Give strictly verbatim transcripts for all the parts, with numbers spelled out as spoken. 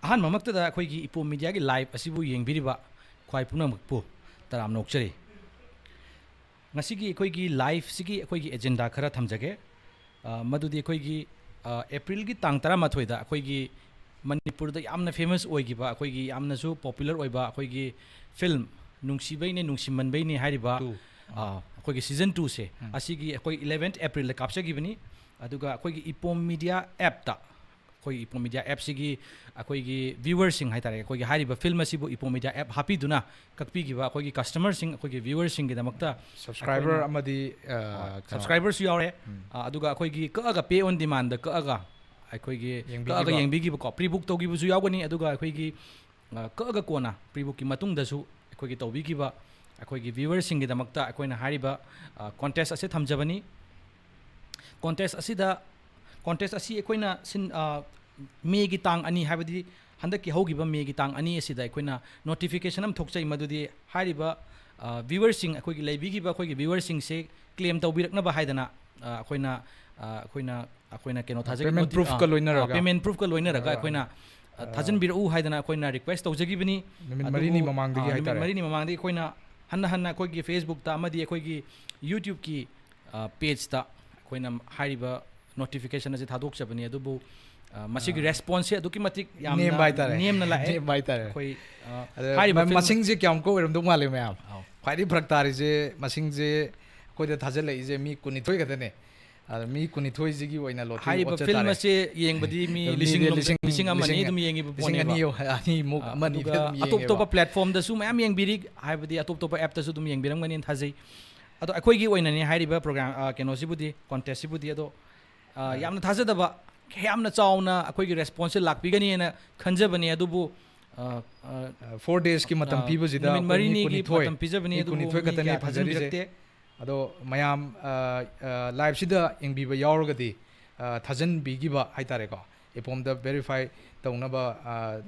ꯑꯍꯥꯟꯕꯃꯛꯇꯗ ꯑꯩꯈꯣꯏꯒꯤ ꯏꯄꯣꯝ ꯃꯤꯗꯤꯌꯥꯒꯤ ꯂꯥꯏꯚ ꯑꯁꯤꯕꯨ ꯌꯦꯡꯕꯤꯔꯤꯕ ꯈ꯭ꯋꯥꯏ ꯄꯨꯝꯅꯃꯛꯄꯨ ꯇꯔꯥꯝꯅ ꯑꯣꯛꯆꯔꯤ꯫ ꯉꯁꯤꯒꯤ ꯑꯩꯈꯣꯏꯒꯤ ꯂꯥꯏꯚꯁꯤꯒꯤ ꯑꯩꯈꯣꯏꯒꯤ ꯑꯦꯖꯦꯟꯗꯥ ꯈꯔ ꯊꯝꯖꯒꯦ꯫ ꯑ, ꯃꯗꯨꯗꯤ ꯑꯩꯈꯣꯏꯒꯤ, ꯑ, ꯑꯦꯄ꯭ꯔꯤꯜꯒꯤ ꯇꯥꯡ ꯇꯔꯥꯃꯥꯊꯣꯏꯗ ꯑꯩꯈꯣꯏꯒꯤ ꯃꯅꯤꯄꯨꯔꯗ ꯌꯥꯝꯅ ꯐꯦꯃꯁ ꯑꯣꯏꯈꯤꯕ, ꯑꯩꯈꯣꯏꯒꯤ ꯌꯥꯝꯅꯁꯨ ꯄꯣꯄꯨꯂꯔ ꯑꯣꯏꯕ ꯑꯩꯈꯣꯏꯒꯤ ꯐꯤꯂꯝ ꯅꯨꯡꯁꯤꯕꯩꯅꯦ ꯅꯨꯡꯁꯤꯃꯟꯕꯩꯅꯦ ꯍꯥꯏꯔꯤꯕ, Two. ꯑ, ꯑꯩꯈꯣꯏꯒꯤ ꯁꯤꯖꯟ ꯇꯨꯁꯦ ꯎꯝ. ꯑꯁꯤꯒꯤ ꯑꯩꯈꯣꯏ ꯏꯂꯦꯚꯦꯟꯠ ꯑꯦꯄ꯭ꯔꯤꯜꯗ ꯀꯥꯞꯆꯈꯤꯕꯅꯤ꯫ ꯑꯗꯨꯒ ꯑꯩꯈꯣꯏꯒꯤ ꯏꯄꯣꯝ ꯃꯤꯗꯤꯌꯥ ꯑꯦꯞꯇ, ꯑꯩꯈꯣꯏꯒꯤ ꯏꯄꯣꯝ ꯃꯤꯗꯤꯌꯥ ꯑꯦꯞꯁꯤꯒꯤ ꯑꯩꯈꯣꯏꯒꯤ ꯚ꯭ꯌꯨꯋꯔꯁꯤꯡ ꯍꯥꯏꯇꯥꯔꯦ, ꯑꯩꯈꯣꯏꯒꯤ ꯍꯥꯏꯔꯤꯕ ꯐꯤꯂꯝ ꯑꯁꯤꯕꯨ ꯏꯄꯣꯝ ꯃꯤꯗꯤꯌꯥ ꯑꯦꯞ ꯍꯥꯞꯄꯤꯗꯨꯅ ꯀꯛꯄꯤꯈꯤꯕ ꯑꯩꯈꯣꯏꯒꯤ ꯀꯁꯇꯃꯔꯁꯤꯡ, ꯑꯩꯈꯣꯏꯒꯤ ꯚ꯭ꯌꯨꯋꯔꯁꯤꯡꯒꯤꯗꯃꯛꯇ Subscriber ꯑꯩꯈꯣꯏꯅ ꯑꯃꯗꯤ, ꯑ, ꯍꯣꯏ, ꯀꯩꯅꯣ. Subscriberꯁꯨ ꯌꯥꯎꯔꯦ꯫ ꯎꯝ. ꯑ, ꯑꯗꯨꯒ ꯑꯩꯈꯣꯏꯒꯤ ꯀꯛꯑꯒ, pay on demandꯗ ꯀꯛꯑꯒ ꯑꯩꯈꯣꯏꯒꯤ ꯌꯦꯡꯕꯤꯈꯤꯕ. ꯀꯛꯑꯒ ꯌꯦꯡꯕꯤꯈꯤꯕꯀꯣ, pre book ꯇꯧꯈꯤꯕꯁꯨ ꯌꯥꯎꯒꯅꯤ꯫ ꯑꯗꯨꯒ ꯑꯩꯈꯣꯏꯒꯤ, ꯑ, ꯀꯛꯑꯒ ꯀꯣꯟꯅ pre bookꯀꯤ ꯃꯇꯨꯡꯗꯁꯨ ꯑꯩꯈꯣꯏꯒꯤ ꯇꯧꯕꯤꯈꯤꯕ ꯑꯩꯈꯣꯏꯒꯤ ꯚ꯭ꯌꯨꯋꯔꯁꯤꯡꯒꯤꯗꯃꯛꯇ ꯑꯩꯈꯣꯏꯅ ꯍꯥꯏꯔꯤꯕ, ꯑ, ꯀꯣꯟꯇꯦꯁ ꯑꯁꯤ ꯊꯝꯖꯕꯅꯤ꯫ ꯀꯣꯟꯇꯦꯁ ꯑꯁꯤꯗ, ꯀꯣꯟꯇꯦꯁ ꯑꯁꯤ ꯑꯩꯈꯣꯏꯅ ꯁꯤꯟ-, ꯑ, ꯃꯦꯒꯤ ꯇꯥꯡ ꯑꯅꯤ, ꯍꯥꯏꯕꯗꯤ ꯍꯟꯗꯛꯀꯤ ꯍꯧꯈꯤꯕ ꯃꯦꯒꯤ ꯇꯥꯡ ꯑꯅꯤ ꯑꯁꯤꯗ ꯑꯩꯈꯣꯏꯅ ꯅꯣꯇꯤꯐꯤꯀꯦꯁꯟ ꯑꯃ ꯊꯣꯛꯆꯩ, ꯃꯗꯨꯗꯤ ꯍꯥꯏꯔꯤꯕ, ꯑ, ꯚ꯭ꯌꯨꯋꯔꯁꯤꯡ, ꯑꯩꯈꯣꯏꯒꯤ ꯂꯩꯕꯤꯈꯤꯕ ꯑꯩꯈꯣꯏꯒꯤ ꯚ꯭ꯌꯨꯋꯔꯁꯤꯡꯁꯦ ꯀ꯭ꯂꯦꯝ ꯇꯧꯕꯤꯔꯛꯅꯕ ꯍꯥꯏꯗꯅ, ꯑ, ꯑꯩꯈꯣꯏꯅ, ꯑ, ꯑꯩꯈꯣꯏꯅ, ꯑꯩꯈꯣꯏꯅ ꯀꯩꯅꯣ ꯊꯥꯖꯒꯤ, Payment noti-, proofꯀ ꯑ, ꯂꯣꯏꯅꯔꯒ. ꯑ, payment proofꯀ ꯂꯣꯏꯅꯔꯒ ꯑ, ꯑꯩꯈꯣꯏꯅ, ꯑ, ꯑ. ꯊꯥꯖꯤꯟꯕꯤꯔꯛꯎ ꯍꯥꯏꯗꯅ ꯑꯩꯈꯣꯏꯅ request ꯇꯧꯖꯈꯤꯕꯅꯤ꯫ ꯅꯨꯃꯤꯠ ꯑꯗꯨꯕꯨ, ꯃꯔꯤꯅꯤ ꯃꯃꯥꯡꯗꯒꯤ ꯑ, ꯅꯨꯃꯤꯠ ꯍꯥꯏꯇꯥꯔꯦ. ꯃꯔꯤꯅꯤ ꯃꯃꯥꯡꯗꯒꯤ ꯑꯩꯈꯣꯏꯅ ꯍꯟꯅ ꯍꯟꯅ ꯑꯩꯈꯣꯏꯒꯤ Facebookꯇ ꯑꯃꯗꯤ ꯑꯩꯈꯣꯏꯒꯤ YouTubeꯀꯤ, ꯑ, pageꯇ ꯑꯩꯈꯣꯏꯅ ꯍꯥꯏꯔꯤꯕ ꯅꯣꯇꯤꯐꯤꯀꯦꯁꯟ ꯑꯁꯤ ꯊꯥꯗꯣꯛꯆꯕꯅꯤ꯫ ꯑꯗꯨꯕꯨ, ꯑ, ꯃꯁꯤꯒꯤ ꯑ. Responseꯁꯦ ꯑꯗꯨꯛꯀꯤ ꯃꯇꯤꯛ ꯌꯥꯝꯅ ꯅꯦꯝꯕ ꯍꯥꯏꯇꯥꯔꯦ. ꯅꯦꯝꯅ ꯂꯥꯛꯑꯦ꯫ ꯅꯦꯝꯕ ꯍꯥꯏꯇꯥꯔꯦ꯫ ꯑꯩꯈꯣꯏ, ꯑ, ꯑꯗ ꯍꯥꯏꯔꯤꯕ ꯃ-, ꯐꯤꯂꯝ ꯃꯁꯤꯡꯁꯦ ꯀꯌꯥꯃꯨꯛꯀ ꯑꯣꯏꯔꯝꯗꯧ ꯃꯥꯜꯂꯤ ꯃꯌꯥꯝ? ꯑꯧ. ꯈ꯭ꯋꯥꯏꯗꯒꯤ ꯐꯔꯛ ꯇꯥꯔꯤꯁꯦ, ꯃꯁꯤꯡꯁꯦ ꯑꯩꯈꯣꯏꯗ ꯊꯥꯖꯤꯜꯂꯛꯏꯁꯦ ꯃꯤ ꯀꯨꯟꯅꯤꯊꯣꯏ ꯈꯛꯇꯅꯦ꯫ ꯑꯗ ꯃꯤ ꯀꯨꯟꯅꯤꯊꯣꯏꯁꯤꯒꯤ ꯑꯣꯏꯅ lottery ꯍꯥꯏꯔꯤꯕ ꯑꯣꯠꯆ ꯐꯤꯂꯝ ꯇꯥꯔꯦ꯫ ꯑꯁꯦ ꯌꯦꯡꯕꯗꯤ ꯃꯤ ꯃꯤꯗꯤ ꯂꯤꯁꯤꯡ, ꯂꯤꯁꯤꯡ, ꯂꯤꯁꯤꯡ ꯑꯃ ꯑꯅꯤ ꯂꯤꯁꯤꯡ, ꯑꯗꯨꯝ ꯌꯦꯡꯉꯤꯕ ꯂꯤꯁꯤꯡ ꯄꯣꯠꯅꯦꯕ꯫ ꯑꯅꯤ, ꯑꯅꯤꯃꯨꯛ, ꯑ, ꯑꯃ ꯑꯅꯤ ꯑꯗꯨꯒ ꯑꯗꯨꯝ ꯑꯇꯣꯞ ꯌꯦꯡꯉꯦꯕ꯫ ꯑꯇꯣꯞꯄ platformꯗꯁꯨ ꯃꯌꯥꯝ ꯌꯦꯡꯕꯤꯔꯤ, ꯍꯥꯏꯕꯗꯤ ꯑꯇꯣꯞ ꯑꯇꯣꯞꯄ appꯇꯁꯨ ꯑꯗꯨꯝ ꯌꯦꯡꯕꯤꯔꯝꯒꯅꯤꯅ ꯊꯥꯖꯩ꯫ ꯑꯗꯣ ꯑꯩꯈꯣꯏꯒꯤ ꯑꯣꯏꯅꯅꯦ ꯍꯥꯏꯔꯤꯕ program, ꯑ, ꯀꯩꯅꯣꯁꯤꯕꯨꯗꯤ, contestꯁꯤꯕꯨꯗꯤ, ꯑꯗꯣ, ꯑ, ꯑ. ꯌꯥꯝꯅ ꯊꯥꯖꯗꯕ, ꯌꯥꯝꯅ ꯆꯥꯎꯅ ꯑꯩꯈꯣꯏꯒꯤ responseꯁꯦ ꯂꯥꯛꯄꯤꯒꯅꯤꯅ ꯈꯟꯖꯕꯅꯤ꯫ ꯑꯗꯨꯕꯨ, ꯑ, ꯑ, ꯑ, four daysꯀꯤ ꯃꯇꯝ ꯑ, ꯄꯤꯕꯁꯤꯗ ꯅꯨꯃꯤꯠ ꯑꯩꯈꯣꯏ ꯃꯤ ꯃꯔꯤꯅꯤꯒꯤ ꯀꯨꯟꯅꯤꯊꯣꯏ, ꯃꯇꯝ ꯄꯤꯖꯕꯅꯤ, ꯃꯤ ꯑꯗꯨꯕꯨ ꯀꯨꯟꯅꯤꯊꯣꯏ ꯃꯤ ꯈꯛꯇꯅꯦ ꯀꯌꯥ ꯐꯪꯖꯔꯤꯁꯦ꯫ ꯊꯥꯖꯤꯟꯕꯤꯔꯛꯇꯦ꯫ ꯑꯗꯣ ꯃꯌꯥꯝ, ꯑ, ꯑ, liveꯁꯤꯗ ꯌꯦꯡꯕꯤꯕ ꯌꯥꯎꯔꯒꯗꯤ, ꯑ, ꯊꯥꯖꯤꯟꯕꯤꯈꯤꯕ ꯍꯥꯏꯇꯥꯔꯦꯀꯣ, ꯏꯄꯣꯝꯗ verify ꯇꯧꯅꯕ, ꯑ,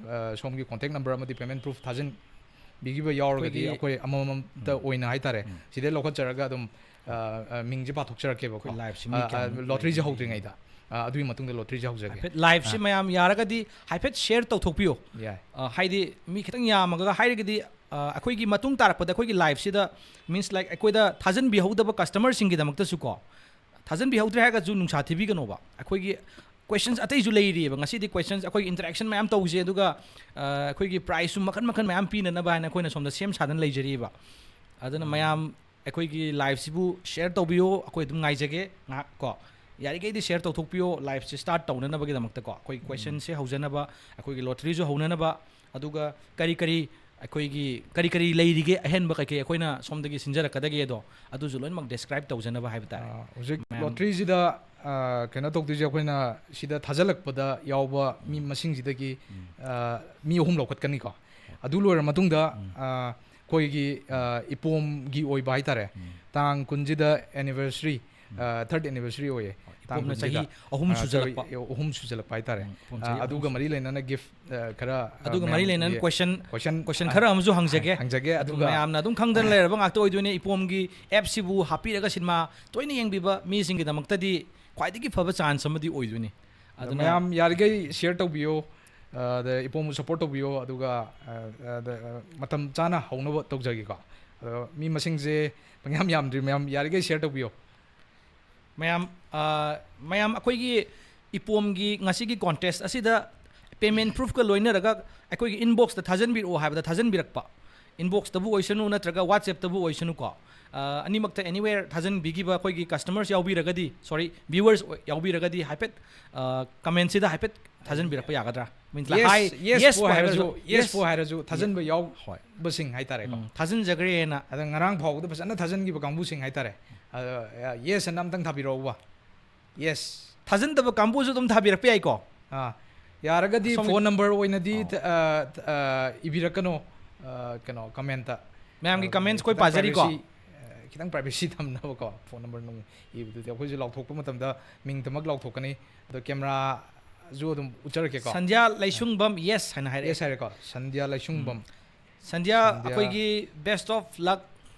ꯑ, ꯁꯣꯝꯒꯤ contact number ꯑꯃꯗꯤ payment proof ꯊꯥꯖꯤꯟꯕꯤꯈꯤꯕ ꯌꯥꯎꯔꯒꯗꯤ ꯑꯩꯈꯣꯏꯒꯤ ꯑꯩꯈꯣꯏ ꯑꯃꯃꯝꯇ ꯎꯝ. ꯑꯣꯏꯅ ꯍꯥꯏꯇꯥꯔꯦ, ꯎꯝ. ꯁꯤꯗꯩ ꯂꯧꯈꯠꯆꯔꯒ ꯑꯗꯨꯝ, ꯑ, ꯑ, ꯃꯤꯡꯁꯦ ꯄꯥꯊꯣꯛꯆꯔꯛꯀꯦꯕꯀꯣ꯫ ꯑꯩꯈꯣꯏ liveꯁꯤ ꯃꯤ ꯑ, ꯑ, ꯀꯌꯥꯃꯨꯛ lotteryꯁꯦ ꯂꯩꯒꯦ? ꯍꯧꯗ꯭ꯔꯤꯉꯩꯗ꯫ ꯑ, ꯑꯗꯨꯒꯤ ꯃꯇꯨꯡꯗ ꯂꯣꯇ꯭ꯔꯤꯁꯦ ꯍꯧꯖꯒꯦ꯫ ꯍꯥꯏꯐꯦꯠ ꯂꯥꯏꯐꯁꯤ ꯑꯥ꯫ ꯃꯌꯥꯝ ꯌꯥꯔꯒꯗꯤ ꯍꯥꯏꯐꯦꯠ ꯁꯤꯌꯔ ꯇꯧꯊꯣꯛꯄꯤꯌꯣ꯫ ꯌꯥꯏ꯫ ꯑ, ꯍꯥꯏꯗꯤ ꯃꯤ ꯈꯤꯇꯪ ꯌꯥꯝꯃꯒ ꯍꯥꯏꯔꯒꯗꯤ, ꯑ, ꯑꯩꯈꯣꯏꯒꯤ ꯃꯇꯨꯡ ꯇꯥꯔꯛꯄꯗ ꯑꯩꯈꯣꯏꯒꯤ ꯂꯥꯏꯐꯁꯤꯗ, ꯃꯤꯟꯁ ꯂꯥꯏꯛ, ꯑꯩꯈꯣꯏꯗ ꯊꯥꯖꯟꯕꯤꯍꯧꯗꯕ ꯀꯁꯇꯃꯔꯁꯤꯡꯒꯤꯗꯃꯛꯇꯁꯨ ꯀꯣ, ꯊꯥꯖꯟꯕꯤꯍꯧꯗ꯭ꯔꯦ ꯍꯥꯏꯔꯒꯁꯨ ꯅꯨꯡꯁꯥ ꯊꯤꯕꯤꯒꯅꯣꯕ꯫ ꯑꯩꯈꯣꯏꯒꯤ ꯀꯣꯏꯁꯟꯁ ꯑꯇꯩꯁꯨ ꯂꯩꯔꯤꯑꯕ꯫ ꯉꯁꯤꯗꯤ ꯀꯣꯏꯁꯟꯁ ꯑꯩꯈꯣꯏ ꯏꯟꯇꯔꯦꯛꯁꯟ ꯃꯌꯥꯝ ꯇꯧꯁꯦ, ꯑꯗꯨꯒ, ꯑ, ꯑꯩꯈꯣꯏꯒꯤ ꯄ꯭ꯔꯥꯏꯖꯁꯨ ꯃꯈꯟ ꯃꯈꯟ ꯃꯌꯥꯝ ꯄꯤꯅꯅꯕ ꯍꯥꯏꯅ ꯑꯩꯈꯣꯏꯅ ꯁꯣꯝꯗ ꯁꯦꯝ ꯁꯥꯗꯅ ꯂꯩꯖꯔꯤꯑꯕ꯫ ꯑꯗꯨꯅ ꯃꯌꯥꯝ ꯑꯩꯈꯣꯏꯒꯤ ꯂꯥꯏꯐꯁꯤꯕꯨ ꯁꯤꯌꯔ ꯇꯧꯕꯤꯌꯣ꯫ ꯑꯩꯈꯣꯏ ꯑꯗꯨꯝ ꯉꯥꯏꯖꯒꯦ ꯉꯥꯏꯍꯥꯛ ꯀꯣ꯫ ꯌꯥꯔꯤꯈꯩꯗꯤ ꯁꯤꯌꯔ ꯇꯧꯊꯣꯛꯄꯤꯌꯣ ꯂꯥꯏꯐꯁꯦ ꯁ꯭ꯇꯥꯔꯠ ꯇꯧꯅꯅꯕꯒꯤꯗꯃꯛꯇꯀꯣ꯫ ꯑꯩꯈꯣꯏꯒꯤ ꯀꯣꯏꯁꯟꯁꯦ ꯍꯧꯖꯅꯕ, ꯑꯩꯈꯣꯏꯒꯤ ꯂꯣꯇꯔꯤꯁꯨ ꯍꯧꯅꯅꯕ, ꯑꯗꯨꯒ ꯀꯔꯤ ꯀꯔꯤ ꯑꯩꯈꯣꯏꯒꯤ ꯀꯔꯤ ꯀꯔꯤ ꯂꯩꯔꯤꯒꯦ ꯑꯍꯦꯟꯕ ꯀꯩꯀꯩ ꯑꯩꯈꯣꯏꯅ ꯁꯣꯝꯗꯒꯤ ꯁꯤꯟꯖꯔꯛꯀꯗꯒꯦꯗꯣ, ꯑꯗꯨꯁꯨ ꯂꯣꯏꯅꯃꯛ ꯗꯤꯁꯀ꯭ꯔꯥꯏꯕ ꯇꯧꯖꯅꯕ ꯍꯥꯏꯕ ꯇꯥꯔꯦ꯫ ꯑ, ꯍꯧꯖꯤꯛ ꯃꯌꯥꯝ ꯂꯣꯇ꯭ꯔꯤꯁꯤꯗ, ꯑ, ꯀꯩꯅꯣ ꯇꯧꯗꯣꯏꯁꯦ, ꯑꯩꯈꯣꯏꯅ ꯁꯤꯗ ꯊꯥꯖꯤꯜꯂꯛꯄꯗ ꯌꯥꯎꯕ ꯃꯤ ꯃꯁꯤꯡꯁꯤꯗꯒꯤ, ꯑ, ꯃꯤ ꯑꯍꯨꯝ ꯂꯧꯈꯠꯀꯅꯤꯀꯣ꯫ ꯑꯗꯨ ꯂꯣꯏꯔ ꯃꯇꯨꯡꯗ, ꯑ, ꯑꯩꯈꯣꯏꯒꯤ, ꯑ, ꯏꯄꯣꯝꯒꯤ ꯑꯣꯏꯕ ꯍꯥꯏꯇꯥꯔꯦ, ꯇꯥꯡ ꯀꯨꯟꯁꯤꯗ ꯑꯦꯅꯤꯚꯔꯁꯔꯤ, ꯊꯥꯔꯠ ꯑꯦꯅꯤꯚꯔꯁꯔꯤ ꯑꯣꯏꯌꯦ꯫ ꯇꯥꯡ ꯏꯄꯣꯝꯅ ꯆꯍꯤ ꯀꯨꯟꯁꯤꯗ꯫ ꯑꯍꯨꯝ ꯑ, ꯁꯨꯖꯜꯂꯛꯄ꯫ ꯆꯍꯤ ꯑꯍꯨꯝ ꯁꯨꯖꯜꯂꯛꯄ ꯍꯥꯏꯇꯥꯔꯦ꯫ ꯎꯝ, ꯏꯄꯣꯝ ꯑ, ꯆꯍꯤ ꯑꯍꯨꯝ ꯑꯗꯨꯒ ꯃꯔꯤ ꯂꯩꯅꯅ ꯒꯤꯐ, ꯑ, ꯈꯔ, ꯑ, ꯑꯗꯨꯒ ꯃꯔꯤ ꯂꯩꯅꯅ ꯃꯌꯥꯝꯒꯤ ꯀꯣꯏꯁꯟ ꯀꯣꯏꯁꯟ, ꯀꯣꯏꯁꯟ ꯑ, ꯈꯔ ꯑꯃꯁꯨ ꯍꯪꯖꯒꯦ꯫ ꯍꯪꯖꯒꯦ꯫ ꯑꯗꯨ ꯑꯗꯨꯒ ꯃꯌꯥꯝꯅ ꯑꯗꯨꯝ ꯈꯪꯗꯅ ꯂꯩꯔꯕ ꯉꯥꯛꯇ ꯑꯣꯏꯗꯣꯏꯅꯦ꯫ ꯏꯄꯣꯝꯒꯤ ꯑꯦꯞꯁꯤꯕꯨ ꯍꯥꯞꯄꯤꯔꯒ ꯁꯤꯅꯦꯃꯥ ꯇꯣꯏꯅ ꯌꯦꯡꯕꯤꯕ ꯃꯤꯁꯤꯡꯒꯤꯗꯃꯛꯇꯗꯤ ꯈ꯭ꯋꯥꯏꯗꯒꯤ ꯐꯕ ꯆꯥꯟꯁ ꯑꯃꯗꯤ ꯑꯣꯏꯗꯣꯏꯅꯤ꯫ ꯑꯗꯨꯅ ꯃꯌꯥꯝ ꯌꯥꯔꯤꯈꯩ ꯁꯤꯌꯔ ꯇꯧꯕꯤꯌꯣ, ꯑ, ꯑꯗ ꯏꯄꯣꯝꯕꯨ ꯁꯞꯄꯣꯔꯠ ꯇꯧꯕꯤꯌꯣ꯫ ꯑꯗꯨꯒ, ꯑ, ꯑ, ꯗ, ꯑ, ꯃꯇꯝ ꯆꯥꯅ ꯍꯧꯅꯕ ꯇꯧꯖꯒꯦꯀꯣ꯫ ꯑꯗꯣ ꯃꯤ ꯃꯁꯤꯡꯁꯦ ꯄꯪꯌꯥꯝ ꯌꯥꯝꯗ꯭ꯔꯤ, ꯃꯌꯥꯝ ꯌꯥꯔꯤꯈꯩ ꯁꯤꯌꯔ ꯇꯧꯕꯤꯌꯣ꯫ ꯃꯌꯥꯝ, ꯑ, ꯃꯌꯥꯝ ꯑꯩꯈꯣꯏꯒꯤ ꯏꯄꯣꯝꯒꯤ ꯉꯁꯤꯒꯤ ꯀꯣꯟꯇꯦꯁ ꯑꯁꯤꯗ ꯄꯦꯃꯦꯟ ꯄ꯭ꯔꯨꯐꯀ ꯂꯣꯏꯅꯔꯒ ꯑꯩꯈꯣꯏꯒꯤ ꯏꯟꯕꯣꯛꯁꯇ ꯊꯥꯖꯟꯕꯤꯔꯛꯑꯣ ꯍꯥꯏꯕꯗ ꯊꯥꯖꯟꯕꯤꯔꯛꯄ, ꯏꯟꯕꯣꯛꯁꯇꯕꯨ ꯑꯣꯏꯁꯅꯨ ꯅꯠꯇ꯭ꯔꯒ ꯋꯥꯆꯦꯞꯇꯕꯨ ꯑꯣꯏꯁꯅꯨꯀꯣ, ꯑ, ꯑꯅꯤꯃꯛꯇ ꯑꯦꯅꯤꯋꯦꯌꯔ ꯊꯥꯖꯟꯕꯤꯈꯤꯕ ꯑꯩꯈꯣꯏꯒꯤ ꯀꯁꯇꯃꯔꯁ ꯌꯥꯎꯕꯤꯔꯒꯗꯤ, ꯁꯣꯔꯤ, ꯚ꯭ꯌꯨꯋꯔꯁ ꯌꯥꯎꯕꯤꯔꯒꯗꯤ ꯍꯥꯏꯐꯦꯠ, ꯑ, ꯀꯃꯦꯟꯁꯤꯗ ꯍꯥꯏꯐꯦꯠ ꯊꯥꯖꯟꯕꯤꯔꯛꯄ ꯌꯥꯒꯗ꯭ꯔꯥ? ꯃꯤꯟꯁ ꯌꯦꯁ, ꯍꯥꯏ, ꯌꯦꯁꯄꯨ ꯌꯦꯁꯄꯨ ꯍꯥꯏꯔꯁꯨ, ꯍꯥꯏꯔꯁꯨ, ꯌꯦꯁꯄꯨ ꯌꯦꯁ꯫ ꯍꯥꯏꯔꯁꯨ ꯊꯥꯖꯟꯕ ꯍꯣꯏ꯫ ꯌꯥꯎꯕꯁꯤꯡ ꯍꯥꯏꯇꯥꯔꯦꯀꯣ꯫ ꯎꯝ, ꯊꯥꯖꯟꯖꯈ꯭ꯔꯦꯅ꯫ ꯑꯗ ꯉꯔꯥꯡ ꯐꯥꯎꯕꯗ ꯐꯖꯅ ꯊꯥꯖꯟꯈꯤꯕ ꯀꯥꯡꯕꯨꯁꯤꯡ ꯍꯥꯏꯇꯥꯔꯦ꯫ ꯑꯗ, ꯑ, ꯌꯦꯁ ꯑꯅ ꯑꯝꯇꯪ ꯊꯥꯕꯤꯔꯛꯎꯕ꯫ ꯌꯦꯁ꯫ ꯊꯥꯖꯟꯗꯕ ꯀꯥꯡꯕꯨꯁꯨ ꯑꯗꯨꯝ ꯊꯥꯕꯤꯔꯛꯄ ꯌꯥꯏꯀꯣ꯫ ꯑ, ꯌꯥꯔꯒꯗꯤ ꯑꯁꯣꯝꯒꯤ ꯐꯣꯟ ꯅꯝꯕꯔ ꯑꯣꯏꯅꯗꯤ, ꯑꯣ꯫ ꯑ, ꯑ, ꯏꯕꯤꯔꯛꯀꯅꯣ꯫ ꯑ, ꯀꯩꯅꯣ, ꯀꯃꯦꯟꯇ꯫ ꯃꯌꯥꯝꯒꯤ ꯑ, ꯀꯃꯦꯟꯁ ꯑꯩꯈꯣꯏ ꯈꯤꯇꯪ ꯄꯥꯖꯔꯤꯀꯣ꯫ ꯄ꯭ꯔꯥꯏꯚꯦꯁꯤ, ꯑ, ꯈꯤꯇꯪ ꯄ꯭ꯔꯥꯏꯚꯦꯁꯤ ꯊꯝꯅꯕꯀꯣ꯫ ꯐꯣꯟ ꯅꯝꯕꯔ ꯅꯨꯡ ꯏꯕꯗꯨꯗꯤ ꯑꯩꯈꯣꯏꯁꯨ ꯂꯥꯎꯊꯣꯛꯄ ꯃꯇꯝꯗ ꯃꯤꯡꯗꯃꯛ ꯂꯥꯎꯊꯣꯛꯀꯅꯤ꯫ ꯑꯗꯣ ꯀꯦꯃꯦꯔꯥꯁꯨ ꯑꯗꯨꯝ ꯎꯠꯆꯔꯛꯀꯦꯀꯣ꯫ ꯁꯟꯙ꯭ꯌꯥ ꯂꯩꯁꯨꯡꯕꯝ ꯌꯦꯁ ꯍꯥꯏꯅ ꯍꯥꯏꯔꯛꯑꯦ꯫ ꯌꯦꯁ ꯍꯥꯏꯔꯦꯀꯣ꯫ ꯁꯟꯙ꯭ꯌꯥ ꯂꯩꯁꯨꯡꯕꯝ꯫ ꯁꯟꯙ꯭ꯌꯥ, ꯁꯟꯙ꯭ꯌꯥ꯫ ꯑꯩꯈꯣꯏꯒꯤ best of luck꯫